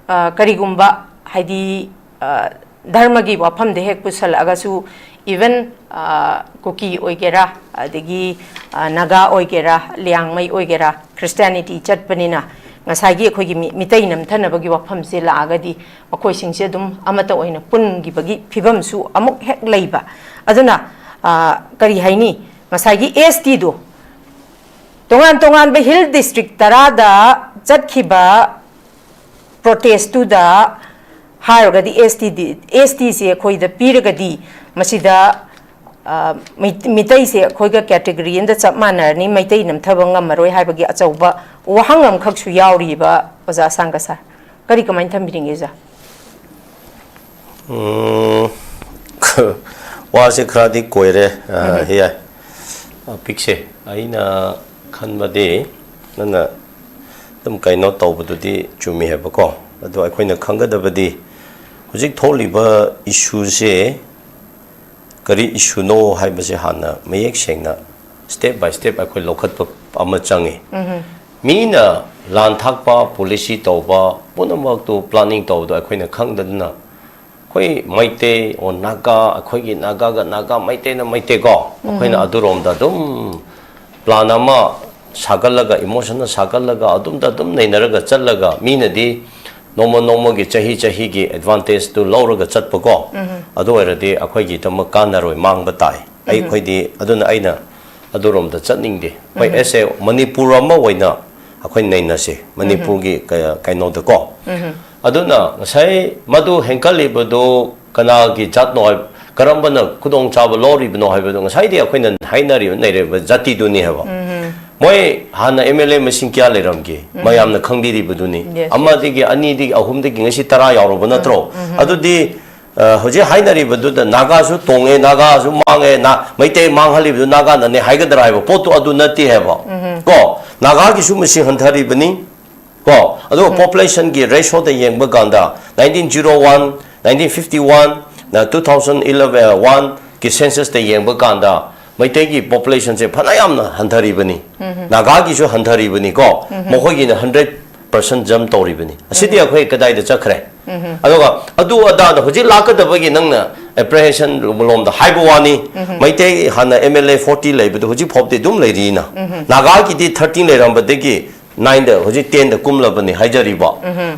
ꯑ, ꯀꯔꯤꯒꯨꯝꯕ ꯍꯥꯏꯗꯤ, ꯑ, ꯙꯔꯃꯒꯤ ꯋꯥꯐꯝꯗ ꯍꯦꯛ ꯄꯨꯁꯜꯂꯛꯑꯒꯁꯨ even, ꯑ, ꯀꯨꯀꯤ ꯑꯣꯏꯒꯦꯔꯥ, ꯑꯗꯒꯤ, ꯑ, ꯅꯥꯒꯥ ꯑꯣꯏꯒꯦꯔꯥ, ꯂꯤꯌꯥꯡꯃꯩ ꯑꯣꯏꯒꯦꯔꯥ, Christianity ꯆꯠꯄꯅꯤꯅ ꯉꯁꯥꯏꯒꯤ ꯑꯩꯈꯣꯏꯒꯤ ꯃꯤ-, ꯃꯤꯇꯩ ꯅꯝꯊꯅꯕꯒꯤ ꯋꯥꯐꯝꯁꯦ ꯂꯥꯛꯑꯒꯗꯤ ꯃꯈꯣꯏꯁꯤꯡꯁꯦ ꯑꯗꯨꯝ ꯑꯃꯠꯇ ꯑꯣꯏꯅ ꯄꯨꯟꯈꯤꯕꯒꯤ ꯐꯤꯕꯝꯁꯨ ꯑꯃꯨꯛ ꯍꯦꯛ ꯂꯩꯕ꯫ ꯑꯗꯨꯅ, ꯑ, ꯀꯔꯤ ꯍꯥꯏꯅꯤ, ꯉꯁꯥꯏꯒꯤ STꯗꯣ ꯇꯣꯉꯥꯟ ꯇꯣꯉꯥꯟꯕ hill district ꯇꯔꯥꯗ ꯆꯠꯈꯤꯕ protestꯇꯨꯗ ꯍꯥꯏꯔꯒꯗꯤ STꯗꯤ, STꯁꯦ ꯑꯩꯈꯣꯏꯗ ꯄꯤꯔꯒꯗꯤ ꯃꯁꯤꯗ, ꯑ, ꯃꯩ-, ꯃꯤꯇꯩꯁꯦ ꯑꯩꯈꯣꯏꯒ category ꯑꯃꯗ ꯆꯞ ꯃꯥꯟꯅꯔꯅꯤ, ꯃꯩꯇꯩ ꯅꯝꯊꯕ ꯉꯝꯃꯔꯣꯏ ꯍꯥꯏꯕꯒꯤ ꯑꯆꯧꯕ ꯋꯥꯍꯪ ꯑꯃꯈꯛꯁꯨ ꯌꯥꯎꯔꯤꯕ ꯑꯣꯖꯥ ꯑꯁꯥꯡꯒ ꯁꯥꯔ꯫ ꯀꯔꯤ ꯀꯃꯥꯏꯅ ꯊꯝꯕꯤꯅꯤꯡꯉꯤ ꯑꯣꯖꯥ? ꯎꯝ, ꯋꯥꯁꯦ ꯈꯔꯗꯤ ꯀꯣꯏꯔꯦ, ꯑ, ꯍꯤꯌꯥꯏ꯫ ꯑ, ꯄꯤꯛꯁꯦ, ꯑꯩꯅ ꯈꯟꯕꯗꯤ ꯅꯪꯅ ꯑꯗꯨꯝ ꯀꯩꯅꯣ ꯇꯧꯕꯗꯨꯗꯤ ꯆꯨꯝꯃꯤ ꯍꯥꯏꯕꯀꯣ꯫ ꯑꯗꯣ ꯑꯩꯈꯣꯏꯅ ꯈꯪꯒꯗꯕꯗꯤ ꯍꯧꯖꯤꯛ ꯊꯣꯛꯂꯤꯕ ꯏꯁꯨꯁꯦ ꯀꯔꯤ ꯏꯁꯨꯅꯣ ꯍꯥꯏꯕꯁꯦ ꯍꯥꯟꯅ ꯃꯌꯦꯛ ꯁꯦꯡꯅ step by step ꯑꯩꯈꯣꯏ ꯂꯧꯈꯠꯄ ꯑꯃ ꯆꯪꯉꯤ꯫ ꯃꯤꯅ ꯂꯥꯟ ꯊꯥꯛꯄ, ꯄꯣꯂꯤꯁꯤ ꯇꯧꯕ, ꯄꯨꯝꯅꯃꯛꯇꯨ planning ꯇꯧꯕꯗꯣ ꯑꯩꯈꯣꯏꯅ ꯈꯪꯗꯗꯅ ꯑꯩꯈꯣꯏ ꯃꯩꯇꯩ ꯑꯣ ꯅꯥꯒꯥ, ꯑꯩꯈꯣꯏꯒꯤ ꯅꯥꯒꯥꯒ ꯅꯥꯒꯥ, ꯃꯩꯇꯩꯅ ꯃꯩꯇꯩ ꯀꯣ, ꯑꯩꯈꯣꯏꯅ ꯑꯗꯨꯔꯣꯝꯗ ꯑꯗꯨꯝ plan ꯑꯃ ꯁꯥꯒꯠꯂꯒ, emotion ꯁꯥꯒꯠꯂꯒ ꯑꯗꯨꯝꯗ ꯑꯗꯨꯝ ꯅꯩꯅꯔꯒ ꯆꯠꯂꯒ ꯃꯤꯅꯗꯤ ꯅꯣꯡꯃ ꯅꯣꯡꯃꯒꯤ ꯆꯍꯤ ꯆꯍꯤꯒꯤ advantageꯇꯨ ꯂꯧꯔꯒ ꯆꯠꯄꯀꯣ꯫ ꯑꯗꯨ ꯑꯣꯏꯔꯗꯤ ꯑꯩꯈꯣꯏꯒꯤꯗꯃꯛ ꯀꯥꯟꯅꯔꯣꯏ, ꯃꯥꯡꯕ ꯇꯥꯏ꯫ ꯑꯩꯈꯣꯏꯗꯤ ꯑꯗꯨꯅ ꯑꯩꯅ ꯑꯗꯨꯔꯣꯝꯗ ꯆꯠꯅꯤꯡꯗꯦ꯫ ꯑꯩꯈꯣꯏ as a ꯃꯅꯤꯄꯨꯔ ꯑꯃ ꯑꯣꯏꯅ ꯑꯩꯈꯣꯏ ꯅꯩꯅꯁꯦ ꯃꯅꯤꯄꯨꯔꯒꯤ ꯀ- ꯀꯩꯅꯣꯗꯀꯣ꯫ ꯑꯗꯨꯅ ꯉꯁꯥꯏ ꯃꯗꯨ ꯍꯦꯟꯀꯠꯂꯤꯕꯗꯨ ꯀꯅꯥꯒꯤ ꯖꯥꯠꯅꯣ ꯍꯥꯏ, ꯀꯔꯝꯕꯅ ꯈꯨꯗꯣꯡꯆꯥꯕ ꯂꯧꯔꯤꯕꯅꯣ ꯍꯥꯏꯕꯗꯨ ꯉꯁꯥꯏꯗꯤ ꯑꯩꯈꯣꯏꯅ ꯍꯥꯏꯅꯔꯤꯕ ꯅꯩꯔꯤꯕ ꯖꯥꯇꯤꯗꯨꯅꯤ ꯍꯥꯏꯕ꯫ ꯃꯣꯏ ꯍꯥꯟꯅ M L A ꯃꯁꯤꯡ ꯀꯌꯥ ꯂꯩꯔꯝꯒꯦ? ꯃꯌꯥꯝꯅ ꯈꯪꯕꯤꯔꯤꯕꯗꯨꯅꯤ꯫ Yes, yes. ꯑꯃꯗꯒꯤ ꯑꯅꯤꯗꯒꯤ ꯑꯍꯨꯝꯗꯒꯤ ꯉꯁꯤ ꯇꯔꯥ ꯌꯥꯎꯔꯕ ꯅꯠꯇ꯭ꯔꯣ? ꯑꯗꯨꯗꯤ ꯑ, ꯍꯧꯖꯤꯛ ꯍꯥꯏꯅꯔꯤꯕꯗꯨꯗ ꯅꯥꯒꯥꯁꯨ ꯇꯣꯡꯉꯦ, ꯅꯥꯒꯥꯁꯨ ꯃꯥꯡꯉꯦ, ꯅꯥ- ꯃꯩꯇꯩ ꯃꯥꯡꯍꯜꯂꯤꯕꯗꯨ ꯅꯥꯒꯥꯅꯅꯦ ꯍꯥꯏꯒꯗ꯭ꯔꯥ ꯍꯥꯏꯕ ꯄꯣꯠꯇꯨ ꯑꯗꯨ ꯅꯠꯇꯦ ꯍꯥꯏꯕ꯫ ꯀꯣ, ꯅꯥꯒꯥꯒꯤꯁꯨ ꯃꯁꯤꯡ ꯍꯟꯊꯔꯤꯕꯅꯤ꯫ ꯀꯣ, ꯑꯗꯨꯒ populationꯒꯤ ratioꯗ ꯌꯦꯡꯕ ꯀꯥꯟꯗ nineteen zero one, nineteen fifty one, ꯅ two thousand eleven, one ꯀꯤ censusꯇ ꯌꯦꯡꯕ ꯀꯥꯟꯗ ꯃꯩꯇꯩꯒꯤ populationꯁꯦ ꯐꯅ ꯌꯥꯝꯅ ꯍꯟꯊꯔꯤꯕꯅꯤ꯫ ꯅꯥꯒꯥꯒꯤꯁꯨ ꯍꯟꯊꯔꯤꯕꯅꯤꯀꯣ꯫ ꯃꯈꯣꯏꯒꯤꯅ hundred percent jump ꯇꯧꯔꯤꯕꯅꯤ꯫ ꯑꯁꯤꯗꯤ ꯑꯩꯈꯣꯏ ꯀꯗꯥꯏꯗ ꯆꯠꯈ꯭ꯔꯦ? ꯑꯗꯨꯒ ꯑꯗꯨ ꯑꯗꯥꯗ ꯍꯧꯖꯤꯛ ꯂꯥꯛꯀꯗꯕꯒꯤ ꯅꯪꯅ apprehension ꯂꯣꯝꯗ ꯍꯥꯏꯕ ꯋꯥꯅꯤ꯫ ꯃꯩꯇꯩ ꯍꯥꯟꯅ M L A forty ꯂꯩꯕꯗꯣ ꯍꯧꯖꯤꯛ ꯐꯥꯎꯕꯗꯤ ꯑꯗꯨꯝ ꯂꯩꯔꯤꯅ꯫ ꯅꯥꯒꯥꯒꯤꯗꯤ thirteen ꯂꯩꯔꯝꯕꯗꯒꯤ nineꯗ ꯍꯧꯖꯤꯛ tenꯗ ꯀꯨꯝꯂꯕꯅꯤ ꯍꯥꯏꯖꯔꯤꯕ꯫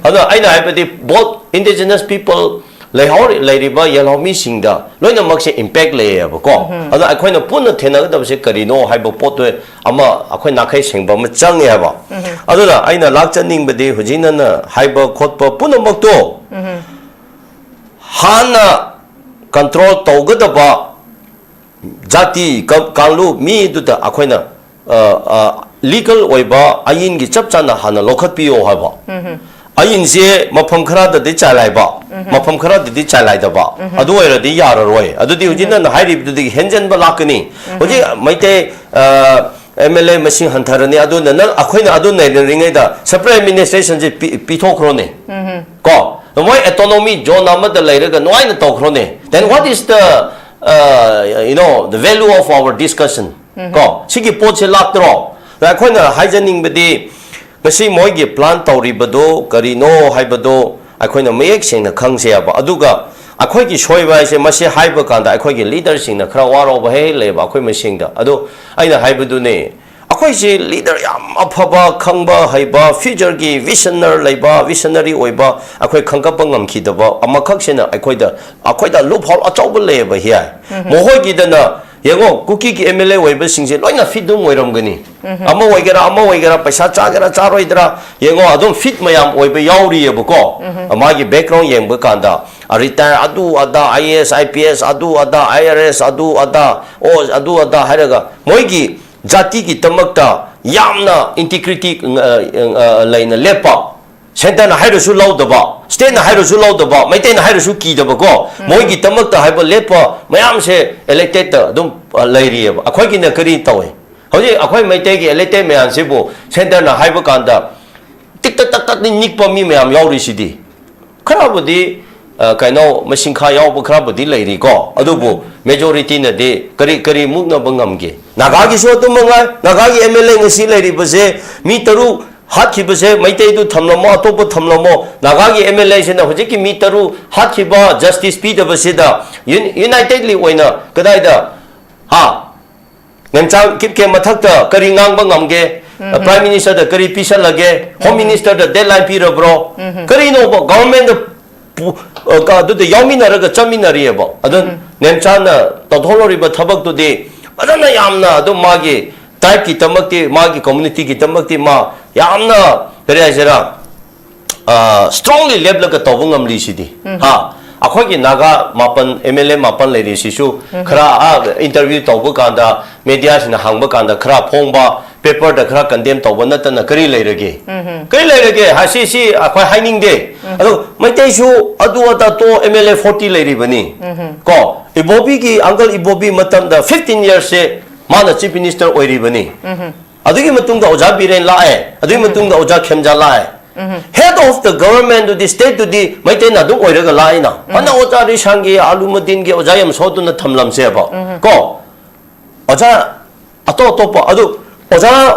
ꯑꯗꯣ ꯑꯩꯅ ꯍꯥꯏꯕꯗꯤ both indigenous people ꯂꯩꯍꯧꯔꯤ-, ꯂꯩꯔꯤꯕ ꯌꯦꯜꯍꯧꯃꯤꯁꯤꯡꯗ ꯂꯣꯏꯅꯃꯛꯁꯦ impact ꯂꯩꯌꯦꯕꯀꯣ꯫ ꯑꯗꯣ ꯑꯩꯈꯣꯏꯅ ꯄꯨꯟꯅ ꯊꯦꯡꯅꯒꯗꯕꯁꯦ ꯀꯔꯤꯅꯣ ꯍꯥꯏꯕ ꯄꯣꯠꯇꯨ ꯑꯃ ꯑꯩꯈꯣꯏ ꯅꯥꯈꯩ ꯁꯦꯡꯕ ꯑꯃ ꯆꯪꯉꯦ ꯍꯥꯏꯕ꯫ ꯑꯗꯨꯅ ꯑꯩꯅ ꯂꯥꯛꯆꯅꯤꯡꯕꯗꯤ ꯍꯧꯖꯤꯛ ꯅꯪꯅ ꯍꯥꯏꯕ ꯈꯣꯠꯄ ꯄꯨꯝꯅꯃꯛꯇꯣ ꯍꯥꯟꯅ control ꯇꯧꯒꯗꯕ ꯖꯥꯇꯤ ꯀ-, ꯀꯥꯡꯂꯨꯞ ꯃꯤꯗꯨꯗ ꯑꯩꯈꯣꯏꯅ, ꯑ, ꯑ, legal ꯑꯣꯏꯕ ꯑꯥꯏꯟꯒꯤ ꯆꯞ ꯆꯥꯅ ꯍꯥꯟꯅ ꯂꯧꯈꯠꯄꯤꯌꯣ ꯍꯥꯏꯕ꯫ ꯑꯥꯏꯟꯁꯦ ꯃꯐꯝ ꯈꯔꯗꯗꯤ ꯆꯂꯥꯏꯕ, ꯃꯐꯝ ꯈꯔꯗꯗꯤ ꯆꯂꯥꯏꯗꯕ, ꯑꯗꯨ ꯑꯣꯏꯔꯗꯤ ꯌꯥꯔꯔꯣꯏ꯫ ꯑꯗꯨꯗꯤ ꯍꯧꯖꯤꯛ ꯅꯪꯅ ꯍꯥꯏꯔꯤꯕꯗꯨꯗꯒꯤ ꯍꯦꯟꯖꯟꯕ ꯂꯥꯛꯀꯅꯤ꯫ ꯍꯧꯖꯤꯛ ꯃꯩꯇꯩ, ꯑ, M L A ꯃꯁꯤꯡ ꯍꯟꯊꯔꯅꯤ, ꯑꯗꯨꯅ ꯅꯪ ꯑꯩꯈꯣꯏꯅ ꯑꯗꯨ ꯅꯩꯅꯔꯤꯉꯩꯗ separate administrationꯁꯦ ꯄꯤ-, ꯄꯤꯊꯣꯛꯈ꯭ꯔꯣꯅꯦ꯫ ꯀꯣ, ꯅꯃꯣꯏ autonomy zone ꯑꯃꯗ ꯂꯩꯔꯒ ꯅꯨꯡꯉꯥꯏꯅ ꯇꯧꯈ꯭ꯔꯣꯅꯦ, then what is the, uh, you know, the value of our discussion? ꯀꯣ, ꯁꯤꯒꯤ ꯄꯣꯠꯁꯦ ꯂꯥꯛꯇ꯭ꯔꯣ? ꯑꯗ ꯑꯩꯈꯣꯏꯅ ꯍꯥꯏꯖꯅꯤꯡꯕꯗꯤ, ꯉꯁꯤ ꯃꯣꯏꯒꯤ plan ꯇꯧꯔꯤꯕꯗꯣ ꯀꯔꯤꯅꯣ ꯍꯥꯏꯕꯗꯣ ꯑꯩꯈꯣꯏꯅ ꯃꯌꯦꯛ ꯁꯦꯡꯅ ꯈꯪꯁꯦ ꯍꯥꯏꯕ꯫ ꯑꯗꯨꯒ ꯑꯩꯈꯣꯏꯒꯤ ꯁꯣꯏꯕ ꯍꯥꯏꯁꯦ, ꯃꯁꯤ ꯍꯥꯏꯕ ꯀꯥꯟꯗ ꯑꯩꯈꯣꯏꯒꯤ leaderꯁꯤꯡꯅ ꯈꯔ ꯋꯥꯔꯧꯕ ꯍꯦꯛ ꯍꯦꯛ ꯂꯩꯌꯦꯕ ꯑꯩꯈꯣꯏ ꯃꯁꯦꯟꯗ꯫ ꯑꯗꯣ ꯑꯩꯅ ꯍꯥꯏꯕꯗꯨꯅꯦ, ꯑꯩꯈꯣꯏꯁꯤ leader ꯌꯥꯝ ꯑꯐꯕ, ꯈꯪꯕ ꯍꯩꯕ, futureꯒꯤ visionary ꯂꯩꯕ, visionary ꯑꯣꯏꯕ ꯑꯩꯈꯣꯏ ꯈꯪꯒꯠꯄ ꯉꯝꯈꯤꯗꯕ ꯑꯃꯈꯛꯁꯤꯅ ꯑꯩꯈꯣꯏꯗ, ꯑꯩꯈꯣꯏꯗ loophole ꯑꯆꯧꯕ ꯂꯩꯌꯦꯕ ꯍꯤꯌꯥꯏ꯫ ꯃꯈꯣꯏꯒꯤꯗꯅ ꯌꯦꯡꯉꯣ, ꯀꯨꯀꯤꯒꯤ MLA ꯑꯣꯏꯕꯁꯤꯡꯁꯦ ꯂꯣꯏꯅ fit ꯑꯗꯨꯝ ꯑꯣꯏꯔꯝꯒꯅꯤ꯫ ꯑꯃ ꯑꯣꯏꯒꯦꯔꯥ, ꯑꯃ ꯑꯣꯏꯒꯦꯔꯥ, ꯄꯩꯁꯥ ꯆꯥꯒꯦꯔꯥ ꯆꯥꯔꯣꯏꯗ꯭ꯔꯥ, ꯌꯦꯡꯉꯣ, ꯑꯗꯨꯝ fit ꯃꯌꯥꯝ ꯑꯣꯏꯕ ꯌꯥꯎꯔꯤꯑꯕꯀꯣ꯫ ꯃꯥꯒꯤ background ꯌꯦꯡꯕ ꯀꯥꯟꯗ, retire ꯑꯗꯨ ꯑꯗꯥ, IAS, IPS ꯑꯗꯨ ꯑꯗꯥ, IRS ꯑꯗꯨ ꯑꯗꯥ, ꯑꯣ, ꯑꯗꯨ ꯑꯗꯥ ꯍꯥꯏꯔꯒ ꯃꯣꯏꯒꯤ ꯖꯥꯇꯤꯒꯤꯗꯃꯛꯇ ꯌꯥꯝꯅ integrity, ꯑ, ꯑ, ꯂꯩꯅ ꯂꯦꯞꯄ, centreꯅ ꯍꯥꯏꯔꯁꯨ ꯂꯧꯗꯕ, stateꯅ ꯍꯥꯏꯔꯁꯨ ꯂꯧꯗꯕ, ꯃꯩꯇꯩꯅ ꯍꯥꯏꯔꯁꯨ ꯀꯤꯗꯕꯀꯣ, ꯃꯣꯏꯒꯤꯗꯃꯛꯇ ꯍꯥꯏꯕ ꯂꯦꯞꯄ ꯃꯌꯥꯝꯁꯦ electedꯇ ꯑꯗꯨꯝ, ꯑ, ꯂꯩꯔꯤꯑꯕ꯫ ꯑꯩꯈꯣꯏꯒꯤꯅ ꯀꯔꯤ ꯇꯧꯏ? ꯍꯧꯖꯤꯛ ꯑꯩꯈꯣꯏ ꯃꯩꯇꯩꯒꯤ elected ꯃꯌꯥꯝꯁꯤꯕꯨ centreꯅ ꯍꯥꯏꯕ ꯀꯥꯟꯗ ꯇꯤꯛꯇꯛ ꯇꯛ ꯇꯛꯅꯤ ꯅꯤꯛꯄ ꯃꯤ ꯃꯌꯥꯝ ꯌꯥꯎꯔꯤꯁꯤꯗꯤ꯫ ꯈꯔꯕꯨꯗꯤ, ꯑ, ꯀꯩꯅꯣ, ꯃꯁꯤꯡꯈꯥ ꯌꯥꯎꯕ ꯈꯔꯕꯨꯗꯤ ꯂꯩꯔꯤꯀꯣ, ꯑꯗꯨꯕꯨ majorityꯅꯗꯤ ꯀꯔꯤ, ꯀꯔꯤ ꯃꯨꯛꯅꯕ ꯉꯝꯒꯦ? ꯅꯥꯒꯥꯒꯤꯁꯨ ꯑꯗꯨꯝ ꯃꯉꯥꯏ, ꯅꯥꯒꯥꯒꯤ MLA ꯉꯁꯤ ꯂꯩꯔꯤꯕꯁꯦ, ꯃꯤ ꯇꯔꯨꯛ ꯍꯥꯠꯈꯤꯕꯁꯦ, ꯃꯩꯇꯩꯗꯨ ꯊꯝꯂꯝꯃꯣ, ꯑꯇꯣꯞꯄ ꯊꯝꯂꯝꯃꯣ, ꯅꯥꯒꯥꯒꯤ MLAꯁꯤꯅ ꯍꯧꯖꯤꯛꯀꯤ ꯃꯤ ꯇꯔꯨꯛ ꯍꯥꯠꯈꯤꯕ justice ꯄꯤꯗꯕꯁꯤꯗ un-, unitedly ꯑꯣꯏꯅ ꯀꯗꯥꯏꯗ, ꯍꯥ? ꯅꯦꯝꯆꯥ ꯀꯤꯞꯀꯦ ꯃꯊꯛꯇ ꯀꯔꯤ ꯉꯥꯡꯕ ꯉꯝꯒꯦ? Prime Ministerꯗ ꯀꯔꯤ ꯄꯤꯁꯜꯂꯒꯦ? Home Ministerꯗ deadline ꯄꯤꯔꯕ꯭ꯔꯣ? ꯀꯔꯤꯅꯣꯕ? Governmentꯗ ꯄꯨ-, ꯑ, ꯀ-, ꯑꯗꯨꯗ ꯌꯥꯎꯃꯤꯟꯅꯔꯒ ꯆꯠꯃꯤꯟꯅꯔꯤꯑꯕ꯫ ꯑꯗꯨ ꯅꯦꯝꯆꯥꯅ ꯇꯧꯊꯣꯛꯂꯔꯤꯕ ꯊꯕꯛꯇꯨꯗꯤ ꯐꯖꯅ ꯌꯥꯝꯅ ꯑꯗꯨꯝ ꯃꯥꯒꯤ tribeꯀꯤꯗꯃꯛꯇꯤ, ꯃꯥꯒꯤ communityꯒꯤꯗꯃꯛꯇꯤ ꯃꯥ ꯌꯥꯝꯅ, ꯀꯔꯤ ꯍꯥꯏꯁꯤꯔꯥ, ꯑ, strongly ꯂꯦꯞꯂꯒ ꯇꯧꯕ ꯉꯝꯂꯤꯁꯤꯗꯤ꯫ ꯍꯥ? ꯑꯩꯈꯣꯏꯒꯤ ꯅꯥꯒꯥ ꯃꯥꯄꯟ, MLA ꯃꯥꯄꯟ ꯂꯩꯔꯤꯁꯤꯁꯨ ꯈꯔ, ꯑ, interview ꯇꯧꯕ ꯀꯥꯟꯗ, mediaꯁꯤꯡꯅ ꯍꯪꯕ ꯀꯥꯟꯗ ꯈꯔ ꯐꯣꯡꯕ, paperꯗ ꯈꯔ condemn ꯇꯧꯕ ꯅꯠꯇꯅ ꯀꯔꯤ ꯂꯩꯔꯒꯦ? ꯀꯔꯤ ꯂꯩꯔꯒꯦ? ꯍꯥꯏ, ꯁꯤ, ꯁꯤ ꯑꯩꯈꯣꯏ ꯍꯥꯏꯅꯤꯡꯗꯦ꯫ ꯑꯗꯣ ꯃꯩꯇꯩꯁꯨ ꯑꯗꯨ ꯑꯗꯥ ꯇꯣ, MLA forty ꯂꯩꯔꯤꯕꯅꯤ꯫ ꯀꯣ, ꯏꯕꯣꯕꯤꯒꯤ, uncle ꯏꯕꯣꯕꯤ ꯃꯇꯝꯗ fifteen yearsꯁꯦ ꯃꯥꯅ Chief Minister ꯑꯣꯏꯔꯤꯕꯅꯤ꯫ ꯑꯗꯨꯒꯤ ꯃꯇꯨꯡꯗ ꯑꯣꯖꯥ ꯕꯤꯔꯦꯟ ꯂꯥꯛꯑꯦ, ꯑꯗꯨꯒꯤ ꯃꯇꯨꯡꯗ ꯑꯣꯖꯥ ꯈꯦꯝꯖꯥ ꯂꯥꯛꯑꯦ꯫ Head of the government ꯗꯨꯗꯤ, state ꯇꯨꯗꯤ ꯃꯩꯇꯩꯅ ꯑꯗꯨꯝ ꯑꯣꯏꯔꯒ ꯂꯥꯛꯏꯅ꯫ ꯐꯅ ꯑꯣꯖꯥ ꯔꯤꯁꯥꯡꯒꯤ, ꯑꯂꯨꯃꯨꯗꯤꯟꯒꯤ, ꯑꯣꯖꯥ ꯌꯥꯝꯁꯣꯗꯨꯅ ꯊꯝꯂꯝꯁꯦꯕ꯫ ꯀꯣ? ꯑꯣꯖꯥ ꯑꯇꯣꯞ ꯑꯇꯣꯞꯄ ꯑꯗꯨ, ꯑꯣꯖꯥ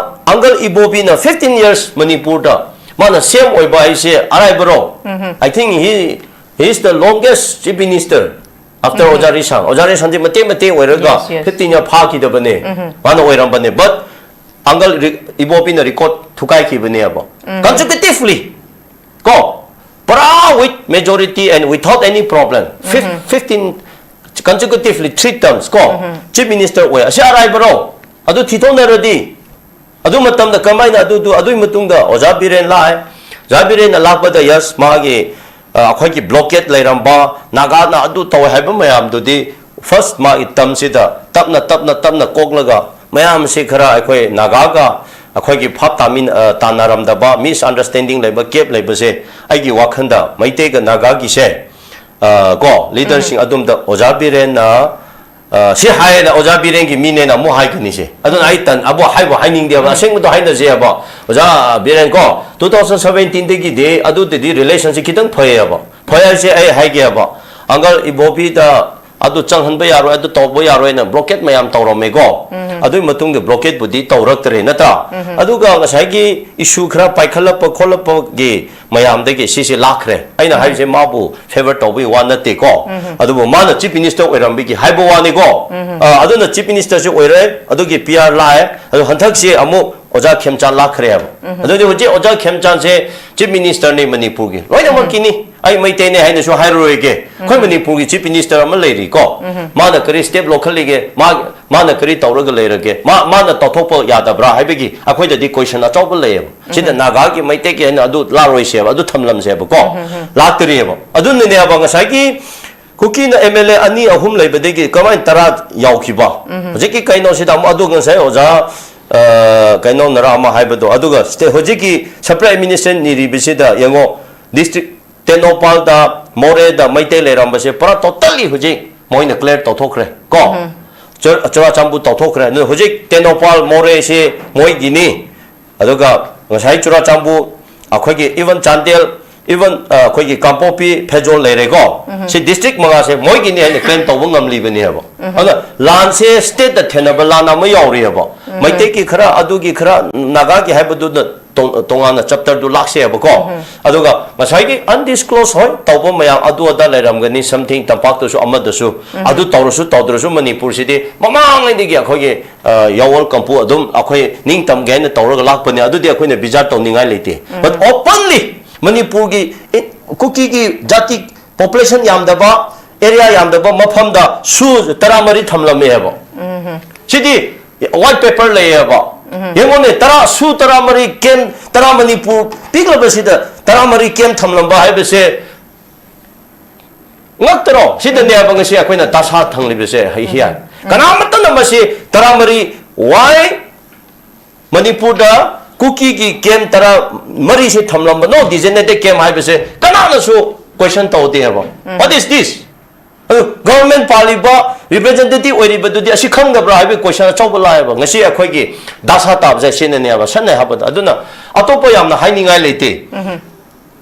ꯑꯪꯀꯜ ꯏꯕꯣꯕꯤꯅ fifteen years ꯃꯅꯤꯄꯨꯔꯗ ꯃꯥꯅ C M ꯑꯣꯏꯕ ꯍꯥꯏꯁꯦ ꯑꯔꯥꯏꯕꯔꯣ? I think he, he is the longest chief minister after ꯑꯣꯖꯥ ꯔꯤꯁꯥꯡ꯫ ꯑꯣꯖꯥ ꯔꯤꯁꯥꯡꯗꯤ ꯃꯇꯦꯛ ꯃꯇꯦꯛ ꯑꯣꯏꯔꯒ Yes, yes. fifteen year ꯐꯥꯈꯤꯗꯕꯅꯦ꯫ ꯃꯥꯅ ꯑꯣꯏꯔꯝꯕꯅꯦ꯫ But ꯑꯪꯀꯜ ꯔꯤ-, ꯏꯕꯣꯕꯤꯅ record ꯊꯨꯒꯥꯏꯈꯤꯕꯅꯦꯕ꯫ Consecutively꯫ ꯀꯣ? ꯄꯨꯔꯥ with majority and without any problem꯫ Fif-, fifteen consecutively three terms ꯀꯣ? Chief minister ꯑꯣꯏ꯫ ꯑꯁꯤ ꯑꯔꯥꯏꯕꯔꯣ? ꯑꯗꯨ ꯊꯤꯊꯣꯛꯅꯔꯗꯤ꯫ ꯑꯗꯨ ꯃꯇꯝꯗ ꯀꯃꯥꯏꯅ ꯑꯗꯨꯗꯨ, ꯑꯗꯨꯒꯤ ꯃꯇꯨꯡꯗ ꯑꯣꯖꯥ ꯕꯤꯔꯦꯟ ꯂꯥꯛꯑꯦ꯫ ꯑꯣꯖꯥ ꯕꯤꯔꯦꯟꯅ ꯂꯥꯛꯄꯗ, yes, ꯃꯥꯒꯤ, ꯑ, ꯑꯩꯈꯣꯏꯒꯤ blockade ꯂꯩꯔꯝꯕ, ꯅꯥꯒꯥꯅ ꯑꯗꯨ ꯇꯧꯋꯦ ꯍꯥꯏꯕ ꯃꯌꯥꯝꯗꯨꯗꯤ first ꯃꯥꯒꯤ term ꯁꯤꯗ ꯇꯞꯅ, ꯇꯞꯅ, ꯇꯞꯅ ꯀꯣꯛꯂꯒ ꯃꯌꯥꯝꯁꯤ ꯈꯔ ꯑꯩꯈꯣꯏ ꯅꯥꯒꯥꯒ ꯑꯩꯈꯣꯏꯒꯤ ꯚꯥꯞ ꯇꯥꯃꯤꯟ-, ꯑ, ꯇꯥꯟꯅꯔꯝꯗꯕ, misunderstanding ꯂꯩꯕ gap ꯂꯩꯕꯁꯦ ꯑꯩꯒꯤ ꯋꯥꯈꯜꯗ ꯃꯩꯇꯩꯒ ꯅꯥꯒꯥꯒꯤꯁꯦ, ꯑ, ꯀꯣ, leader ꯁꯤꯡ ꯑꯗꯨꯝꯗ ꯑꯣꯖꯥ ꯕꯤꯔꯦꯟꯅ, ꯑ, ꯁꯤ ꯍꯥꯏꯌꯦꯅ ꯑꯣꯖꯥ ꯕꯤꯔꯦꯟꯒꯤ ꯃꯤꯅꯦꯅ ꯑꯃꯨꯛ ꯍꯥꯏꯒꯅꯤꯁꯦ꯫ ꯑꯗꯨꯅ ꯑꯩ ꯇꯟ-, ꯑꯕꯨ ꯍꯥꯏꯕꯨ ꯍꯥꯏꯅꯤꯡꯗꯦꯕ, ꯑꯁꯦꯡꯕꯗꯣ ꯍꯥꯏꯅꯁꯦꯕ꯫ ꯑꯣꯖꯥ ꯕꯤꯔꯦꯟ ꯀꯣ, two thousand seventeen ꯗꯒꯤꯗꯤ ꯑꯗꯨꯗꯗꯤ relation ꯁꯤ ꯈꯤꯇꯪ ꯐꯩꯌꯦꯕ꯫ ꯐꯩ ꯍꯥꯏꯁꯦ ꯑꯩ ꯍꯥꯏꯒꯦꯕ꯫ ꯑꯪꯀꯜ ꯏꯕꯣꯕꯤꯗ ꯑꯗꯨ ꯆꯪꯍꯟꯕ ꯌꯥꯔꯣꯏ, ꯑꯗꯨ ꯇꯧꯕ ꯌꯥꯔꯣꯏꯅ blockade ꯃꯌꯥꯝ ꯇꯧꯔꯝꯃꯦꯀꯣ꯫ ꯑꯗꯨꯒꯤ ꯃꯇꯨꯡꯗ blockade ꯄꯨꯗꯤ ꯇꯧꯔꯛꯇ꯭ꯔꯦ ꯅꯠꯇ꯭ꯔꯥ? ꯑꯗꯨꯒ ꯉꯁꯥꯏꯒꯤ issue ꯈꯔ ꯄꯥꯏꯈꯠꯂꯛꯄ ꯈꯣꯠꯂꯛꯄꯒꯤ ꯃꯌꯥꯝꯗꯒꯤ ꯁꯤꯁꯦ ꯂꯥꯛꯈ꯭ꯔꯦ꯫ ꯑꯩꯅ ꯍꯥꯏꯔꯤꯁꯦ ꯃꯥꯕꯨ favour ꯇꯧꯕꯒꯤ ꯋꯥ ꯅꯠꯇꯦꯀꯣ꯫ ꯑꯗꯨꯕꯨ ꯃꯥꯅ chief minister ꯑꯣꯏꯔꯝꯕꯒꯤ ꯍꯥꯏꯕ ꯋꯥꯅꯤꯀꯣ꯫ ꯑ, ꯑꯗꯨꯅ chief minister ꯁꯨ ꯑꯣꯏꯔꯦ, ꯑꯗꯨꯒꯤ P R ꯂꯥꯛꯑꯦ꯫ ꯑꯗꯣ ꯍꯟꯗꯛꯁꯦ ꯑꯃꯨꯛ ꯑꯣꯖꯥ ꯈꯦꯝꯆꯥꯟ ꯂꯥꯛꯈ꯭ꯔꯦꯕ꯫ ꯑꯗꯨꯗꯤ ꯍꯧꯖꯤꯛ ꯑꯣꯖꯥ ꯈꯦꯝꯆꯥꯟꯁꯦ chief minister ꯅꯤ ꯃꯅꯤꯄꯨꯔꯒꯤ꯫ ꯂꯣꯏꯅꯃꯛꯀꯤꯅꯤ꯫ ꯑꯩ ꯃꯩꯇꯩꯅꯦ ꯍꯥꯏꯅꯁꯨ ꯍꯥꯏꯔꯔꯣꯏꯒꯦ꯫ ꯑꯩꯈꯣꯏ ꯃꯅꯤꯄꯨꯔꯒꯤ chief minister ꯑꯃ ꯂꯩꯔꯤꯀꯣ꯫ ꯃꯥꯅ ꯀꯔꯤ step ꯂꯧꯈꯠꯂꯤꯒꯦ? ꯃꯥ, ꯃꯥꯅ ꯀꯔꯤ ꯇꯧꯔꯒ ꯂꯩꯔꯒꯦ? ꯃꯥ, ꯃꯥꯅ ꯇꯧꯊꯣꯛꯄ ꯌꯥꯗꯕ꯭ꯔꯥ ꯍꯥꯏꯕꯒꯤ ꯑꯩꯈꯣꯏꯗꯗꯤ question ꯑꯆꯧꯕ ꯂꯩꯌꯦꯕ꯫ ꯁꯤꯗ ꯅꯥꯒꯥꯒꯤ, ꯃꯩꯇꯩꯒꯤ ꯍꯥꯏꯅ ꯑꯗꯨ ꯂꯥꯛꯔꯣꯏꯁꯦꯕ, ꯑꯗꯨ ꯊꯝꯂꯝꯁꯦꯕꯀꯣ꯫ ꯂꯥꯛꯇꯔꯤꯑꯕ꯫ ꯑꯗꯨꯅꯅꯦꯕ ꯉꯁꯥꯏꯒꯤ ꯀꯨꯀꯤꯅ M L A ꯑꯅꯤ ꯑꯍꯨꯝ ꯂꯩꯕꯗꯒꯤ ꯀꯃꯥꯏꯅ ꯇꯔꯥ ꯌꯥꯎꯈꯤꯕ? ꯍꯧꯖꯤꯛꯀꯤ ꯀꯩꯅꯣꯁꯤꯗ ꯑꯃꯨꯛ, ꯑꯗꯨ ꯉꯁꯥꯏ ꯑꯣꯖꯥ, ꯑ, ꯀꯩꯅꯣꯅꯔ ꯑꯃ ꯍꯥꯏꯕꯗꯣ, ꯑꯗꯨꯒ state, ꯍꯧꯖꯤꯛꯀꯤ separate administration ꯅꯤꯔꯤꯕꯁꯤꯗ ꯌꯦꯡꯉꯣ, district ꯇꯦꯡꯅꯧꯄꯥꯜꯗ, ꯃꯣꯔꯦꯗ ꯃꯩꯇꯩ ꯂꯩꯔꯝꯕꯁꯦ ꯄꯨꯔꯥ totally ꯍꯧꯖꯤꯛ ꯃꯣꯏꯅ clear ꯇꯧꯊꯣꯛꯈ꯭ꯔꯦ ꯀꯣ꯫ ꯆꯨꯔ-, ꯆꯨꯔꯥꯆꯥꯟꯄꯨꯔ ꯇꯧꯊꯣꯛꯈ꯭ꯔꯦ꯫ ꯑꯗꯨ ꯍꯧꯖꯤꯛ ꯇꯦꯡꯅꯧꯄꯥꯜ, ꯃꯣꯔꯦꯁꯦ ꯃꯣꯏꯒꯤꯅꯤ꯫ ꯑꯗꯨꯒ ꯉꯁꯥꯏ ꯆꯨꯔꯥꯆꯥꯟꯄꯨꯔ, ꯑꯩꯈꯣꯏꯒꯤ even ꯆꯥꯟꯗꯦꯜ, even ꯑꯩꯈꯣꯏꯒꯤ ꯀꯥꯡꯄꯣꯛꯄꯤ, ꯐꯦꯖꯣꯜ ꯂꯩꯔꯦꯀꯣ꯫ ꯁꯤ ꯗꯤꯁꯇ꯭ꯔꯤꯛ ꯃꯉꯥꯁꯦ ꯃꯣꯏꯒꯤꯅꯤ ꯍꯥꯏꯅ ꯀ꯭ꯂꯦꯝ ꯇꯧꯕ ꯉꯝꯂꯤꯕꯅꯦꯕ꯫ ꯑꯗꯨꯅ ꯂꯥꯟꯁꯦ ꯁ꯭ꯇꯦꯠꯇ ꯊꯦꯡꯅꯕ ꯂꯥꯟ ꯑꯃ ꯌꯥꯎꯔꯤꯑꯕ꯫ ꯃꯩꯇꯩꯒꯤ ꯈꯔ, ꯑꯗꯨꯒꯤ ꯈꯔ, ꯅꯥꯒꯥꯒꯤ ꯍꯥꯏꯕꯗꯨꯗ ꯇꯣ-, ꯇꯣꯉꯥꯟꯅ ꯆꯦꯞꯇꯔꯗꯨ ꯂꯥꯛꯁꯦꯕꯀꯣ꯫ ꯑꯗꯨꯒ ꯉꯁꯥꯏꯒꯤ ꯑꯟꯗꯤꯁꯀ꯭ꯂꯣꯁ, ꯍꯣꯏ, ꯇꯧꯕ ꯃꯌꯥꯝ ꯑꯗꯨ ꯑꯗꯥ ꯂꯩꯔꯝꯒꯅꯤ, something ꯇꯝꯄꯥꯛꯇꯁꯨ ꯑꯃꯗꯁꯨ꯫ ꯑꯗꯨ ꯇꯧꯔꯁꯨ ꯇꯧꯗ꯭ꯔꯁꯨ ꯃꯅꯤꯄꯨꯔꯁꯤꯗꯤ ꯃꯃꯥꯡꯉꯩꯗꯒꯤ ꯑꯩꯈꯣꯏꯒꯤ, ꯑ, ꯌꯥꯑꯣꯜ ꯀꯝꯄꯨ ꯑꯗꯨꯝ ꯑꯩꯈꯣꯏ ꯅꯤꯡꯇꯝꯒꯦ ꯍꯥꯏꯅ ꯇꯧꯔꯒ ꯂꯥꯛꯄꯅꯦ꯫ ꯑꯗꯨꯗꯤ ꯑꯩꯈꯣꯏꯅ ꯕꯤꯖꯥꯔ ꯇꯧꯅꯤꯡꯉꯥꯏ ꯂꯩꯇꯦ꯫ But openly ꯃꯅꯤꯄꯨꯔꯒꯤ, ꯑꯦ, ꯀꯨꯀꯤꯒꯤ ꯖꯥꯇꯤ population ꯌꯥꯝꯗꯕ, ꯑꯦꯔꯤꯌꯥ ꯌꯥꯝꯗꯕ ꯃꯐꯝꯗ ꯁꯨ ꯇꯔꯥꯃꯔꯤ ꯊꯝꯂꯝꯃꯦ ꯍꯥꯏꯕ꯫ ꯁꯤꯗꯤ ꯋꯥꯏꯠ ꯄꯦꯄꯔ ꯂꯩꯌꯦꯕ꯫ ꯌꯦꯡꯉꯣꯅꯦ, ꯇꯔꯥ, ꯁꯨ ꯇꯔꯥꯃꯔꯤ ꯀꯦꯝ, ꯇꯔꯥ, ꯃꯅꯤꯄꯨꯔ ꯄꯤꯛꯂꯕꯁꯤꯗ ꯇꯔꯥꯃꯔꯤ ꯀꯦꯝ ꯊꯝꯂꯝꯕ ꯍꯥꯏꯕꯁꯦ ꯉꯛꯇ꯭ꯔꯣ? ꯁꯤꯗꯅꯦꯕ ꯉꯁꯤ ꯑꯩꯈꯣꯏꯅ ꯗꯁꯥ ꯊꯪꯂꯤꯕꯁꯦ꯫ ꯍꯩ ꯍꯤꯌꯥꯏ꯫ ꯀꯅꯥꯃꯠꯇꯅ ꯃꯁꯤ ꯇꯔꯥꯃꯔꯤ, why ꯃꯅꯤꯄꯨꯔꯗ ꯀꯨꯀꯤꯒꯤ ꯀꯦꯝ ꯇꯔꯥ ꯃꯔꯤꯁꯦ ꯊꯝꯂꯝꯕꯅꯣ, ꯗꯤꯖꯤꯒꯅꯦꯇꯦꯗ ꯀꯦꯝ ꯍꯥꯏꯕꯁꯦ ꯀꯅꯥꯅꯁꯨ ꯀꯣꯏꯁꯟ ꯇꯧꯗꯦꯕ꯫ What is this? ꯑꯗꯨ ꯒꯚꯔꯟꯃꯦꯟꯠ ꯄꯥꯜꯂꯤꯕ, ꯔꯤꯄ꯭ꯔꯖꯦꯟꯇꯦꯇꯤꯚ ꯑꯣꯏꯔꯤꯕꯗꯨꯗꯤ ꯑꯁꯤ ꯈꯪꯗꯕ꯭ꯔꯥ ꯍꯥꯏꯕꯒꯤ ꯀꯣꯏꯁꯟ ꯑꯆꯧꯕ ꯂꯥꯛꯑꯦꯕ꯫ ꯉꯁꯤ ꯑꯩꯈꯣꯏꯒꯤ ꯗꯁꯥ ꯇꯥꯕꯁꯦ ꯁꯤꯅꯅꯦꯕ, ꯁꯝꯅ ꯍꯥꯏꯔꯕꯗ꯫ ꯑꯗꯨꯅ ꯑꯇꯣꯞꯄ ꯌꯥꯝꯅ ꯍꯥꯏꯅꯤꯡꯉꯥꯏ ꯂꯩꯇꯦ꯫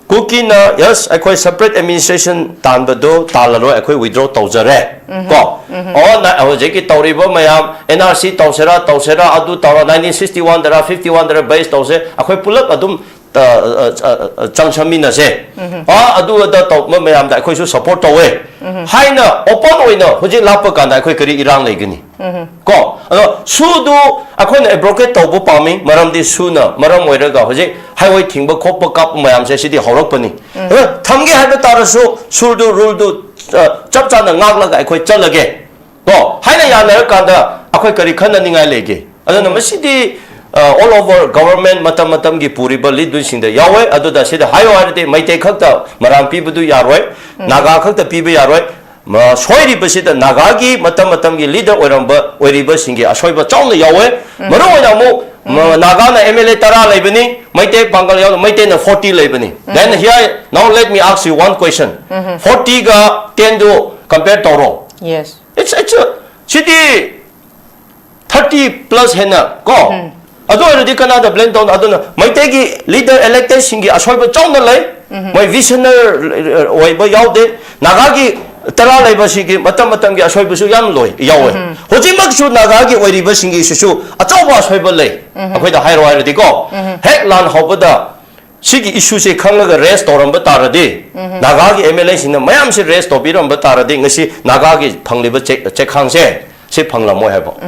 ꯀꯨꯀꯤꯅ, ꯌꯦꯁ, ꯑꯩꯈꯣꯏ ꯁꯦꯄꯔꯦꯠ ꯑꯦꯗꯃꯤꯅꯤꯁꯇ꯭ꯔꯦꯁꯟ ꯇꯥꯟꯕꯗꯣ ꯇꯥꯜꯂꯔꯣꯏ, ꯑꯩꯈꯣꯏ ꯋꯤꯗ꯭ꯔꯣ ꯇꯧꯖꯔꯦ꯫ ꯀꯣ? ꯑꯣ, ꯅ-, ꯍꯧꯖꯤꯛꯀꯤ ꯇꯧꯔꯤꯕ ꯃꯌꯥꯝ, ꯑꯦꯟ ꯑꯥꯔ ꯁꯤ ꯇꯧꯁꯤꯔꯥ, ꯇꯧꯁꯤꯔꯥ, ꯑꯗꯨ ꯇꯧꯔ, ꯅꯥꯏꯟꯇꯤꯟ ꯁꯤꯛꯁꯇꯤ ꯋꯥꯟꯗꯔ, ꯐꯤꯐꯇꯤ ꯋꯥꯟꯗꯔ ꯕꯦꯁ ꯇꯧꯁꯦ, ꯑꯩꯈꯣꯏ ꯄꯨꯂꯞ ꯑꯗꯨꯝ, ꯑ, ꯑ, ꯑ, ꯑ, ꯆꯪꯁꯟꯃꯤꯟꯅꯁꯦ꯫ ꯑ, ꯑꯗꯨ ꯑꯗ ꯇꯧꯕ ꯃꯌꯥꯝꯗ ꯑꯩꯈꯣꯏꯁꯨ ꯁꯄꯣꯔꯠ ꯇꯧꯋꯦ ꯍꯥꯏꯅ ꯑꯣꯄꯟ ꯑꯣꯏꯅ ꯍꯧꯖꯤꯛ ꯂꯥꯛꯄ ꯀꯥꯟꯗ ꯑꯩꯈꯣꯏ ꯀꯔꯤ ꯏꯔꯥꯡ ꯂꯩꯒꯅꯤ? ꯀꯣ? ꯑꯗꯣ ꯁꯨꯗꯨ ꯑꯩꯈꯣꯏꯅ ꯑꯦꯕ꯭ꯔꯣꯒꯦꯠ ꯇꯧꯕ ꯄꯥꯝꯃꯤ, ꯃꯔꯝꯗꯤ ꯁꯨꯅ ꯃꯔꯝ ꯑꯣꯏꯔꯒ ꯍꯧꯖꯤꯛ ꯍꯥꯏꯋꯦ ꯊꯤꯡꯕ ꯈꯣꯠꯄ ꯀꯥꯞꯄ ꯃꯌꯥꯝꯁꯦ ꯁꯤꯗꯤ ꯍꯧꯔꯛꯄꯅꯤ꯫ ꯑꯗꯣ ꯊꯝꯒꯦ ꯍꯥꯏꯕ ꯇꯥꯔꯁꯨ ꯁꯨꯗꯨ, ꯔꯨꯜꯗꯨ, ꯑ, ꯆꯞ ꯆꯥꯅ ꯉꯥꯛꯂꯒ ꯑꯩꯈꯣꯏ ꯆꯠꯂꯒꯦ꯫ ꯀꯣ? ꯍꯥꯏꯅ ꯌꯥꯅꯔꯀꯥꯟꯗ ꯑꯩꯈꯣꯏ ꯀꯔꯤ ꯈꯟꯅꯅꯤꯡꯉꯥꯏ ꯂꯩꯒꯦ? ꯑꯗꯨꯅ ꯃꯁꯤꯗꯤ, ꯑ, all over government ꯃꯇꯝ ꯃꯇꯝꯒꯤ ꯄꯨꯔꯤꯕ ꯂꯤꯗꯔꯁꯤꯡꯗ ꯌꯥꯎꯋꯦ꯫ ꯑꯗꯨꯗ ꯁꯤꯗ ꯍꯥꯏꯌꯣ ꯍꯥꯏꯔꯗꯤ ꯃꯩꯇꯩ ꯈꯛꯇ ꯃꯔꯥꯡ ꯄꯤꯕꯗꯨ ꯌꯥꯔꯣꯏ, ꯅꯥꯒꯥ ꯈꯛꯇ ꯄꯤꯕ ꯌꯥꯔꯣꯏ꯫ ꯃ-, ꯁꯣꯏꯔꯤꯕꯁꯤꯗ ꯅꯥꯒꯥꯒꯤ ꯃꯇꯝ ꯃꯇꯝꯒꯤ ꯂꯤꯗꯔ ꯑꯣꯏꯔꯝꯕ, ꯑꯣꯏꯔꯤꯕꯁꯤꯡꯒꯤ ꯑꯁꯣꯏꯕ ꯆꯥꯎꯅ ꯌꯥꯎꯋꯦ꯫ ꯃꯔꯨꯑꯣꯏꯅ ꯑꯃꯨꯛ, ꯃ-, ꯅꯥꯒꯥꯅ ꯑꯦꯝ ꯑꯦꯜ ꯑꯦ ꯇꯔꯥ ꯂꯩꯕꯅꯤ, ꯃꯩꯇꯩ ꯄꯥꯡꯒꯜ ꯌꯥꯎꯅ ꯃꯩꯇꯩꯅ ꯐꯣꯔꯇꯤ ꯂꯩꯕꯅꯤ꯫ Then here, now let me ask you one question. ꯐꯣꯔꯇꯤꯒ ꯇꯦꯟꯗꯨ compare ꯇꯧꯔꯣ꯫ Yes. It's, it's a, ꯁꯤꯗꯤ ꯊꯥꯔꯇꯤ ꯄ꯭ꯂꯁ ꯍꯦꯟꯅ, ꯀꯣ? ꯑꯗꯨ ꯑꯣꯏꯔꯗꯤ ꯀꯅꯥꯗ ꯕ꯭ꯂꯦꯝ ꯇꯧꯅ? ꯑꯗꯨꯅ ꯃꯩꯇꯩꯒꯤ ꯂꯤꯗꯔ ꯏꯂꯦꯛꯇꯦꯗꯁꯤꯡꯒꯤ ꯑꯁꯣꯏꯕ ꯆꯥꯎꯅ ꯂꯩ꯫ ꯃꯣꯏ ꯚꯤꯖꯅꯔ ꯑꯣꯏꯕ ꯌꯥꯎꯗꯦ꯫ ꯅꯥꯒꯥꯒꯤ ꯇꯔꯥ ꯂꯩꯕꯁꯤꯒꯤ ꯃꯇꯝ ꯃꯇꯝꯒꯤ ꯑꯁꯣꯏꯕꯁꯨ ꯌꯥꯝ ꯂꯣꯏ ꯌꯥꯎꯋꯦ꯫ ꯍꯧꯖꯤꯛꯃꯛꯁꯨ ꯅꯥꯒꯥꯒꯤ ꯑꯣꯏꯔꯤꯕꯁꯤꯡꯒꯤꯁꯤꯁꯨ ꯑꯆꯧꯕ ꯑꯁꯣꯏꯕ ꯂꯩ꯫ ꯑꯩꯈꯣꯏꯗ ꯍꯥꯏꯔꯣ ꯍꯥꯏꯔꯗꯤꯀꯣ, ꯍꯦꯛ ꯂꯥꯟ ꯍꯧꯕꯗ ꯁꯤꯒꯤ ꯏꯁꯨꯁꯦ ꯈꯪꯂꯒ ꯔꯦꯁ ꯇꯧꯔꯝꯕ ꯇꯥꯔꯗꯤ, ꯅꯥꯒꯥꯒꯤ ꯑꯦꯝ ꯑꯦꯜ ꯑꯦꯁꯤꯡꯅ ꯃꯌꯥꯝꯁꯦ ꯔꯦꯁ ꯇꯧꯕꯤꯔꯝꯕ ꯇꯥꯔꯗꯤ, ꯉꯁꯤ ꯅꯥꯒꯥꯒꯤ ꯐꯪꯂꯤꯕ ꯆꯦꯛ ꯆꯦꯛꯈꯥꯡꯁꯦ ꯁꯤ ꯐꯪꯂꯝꯃꯣꯏ ꯍꯥꯏꯕ꯫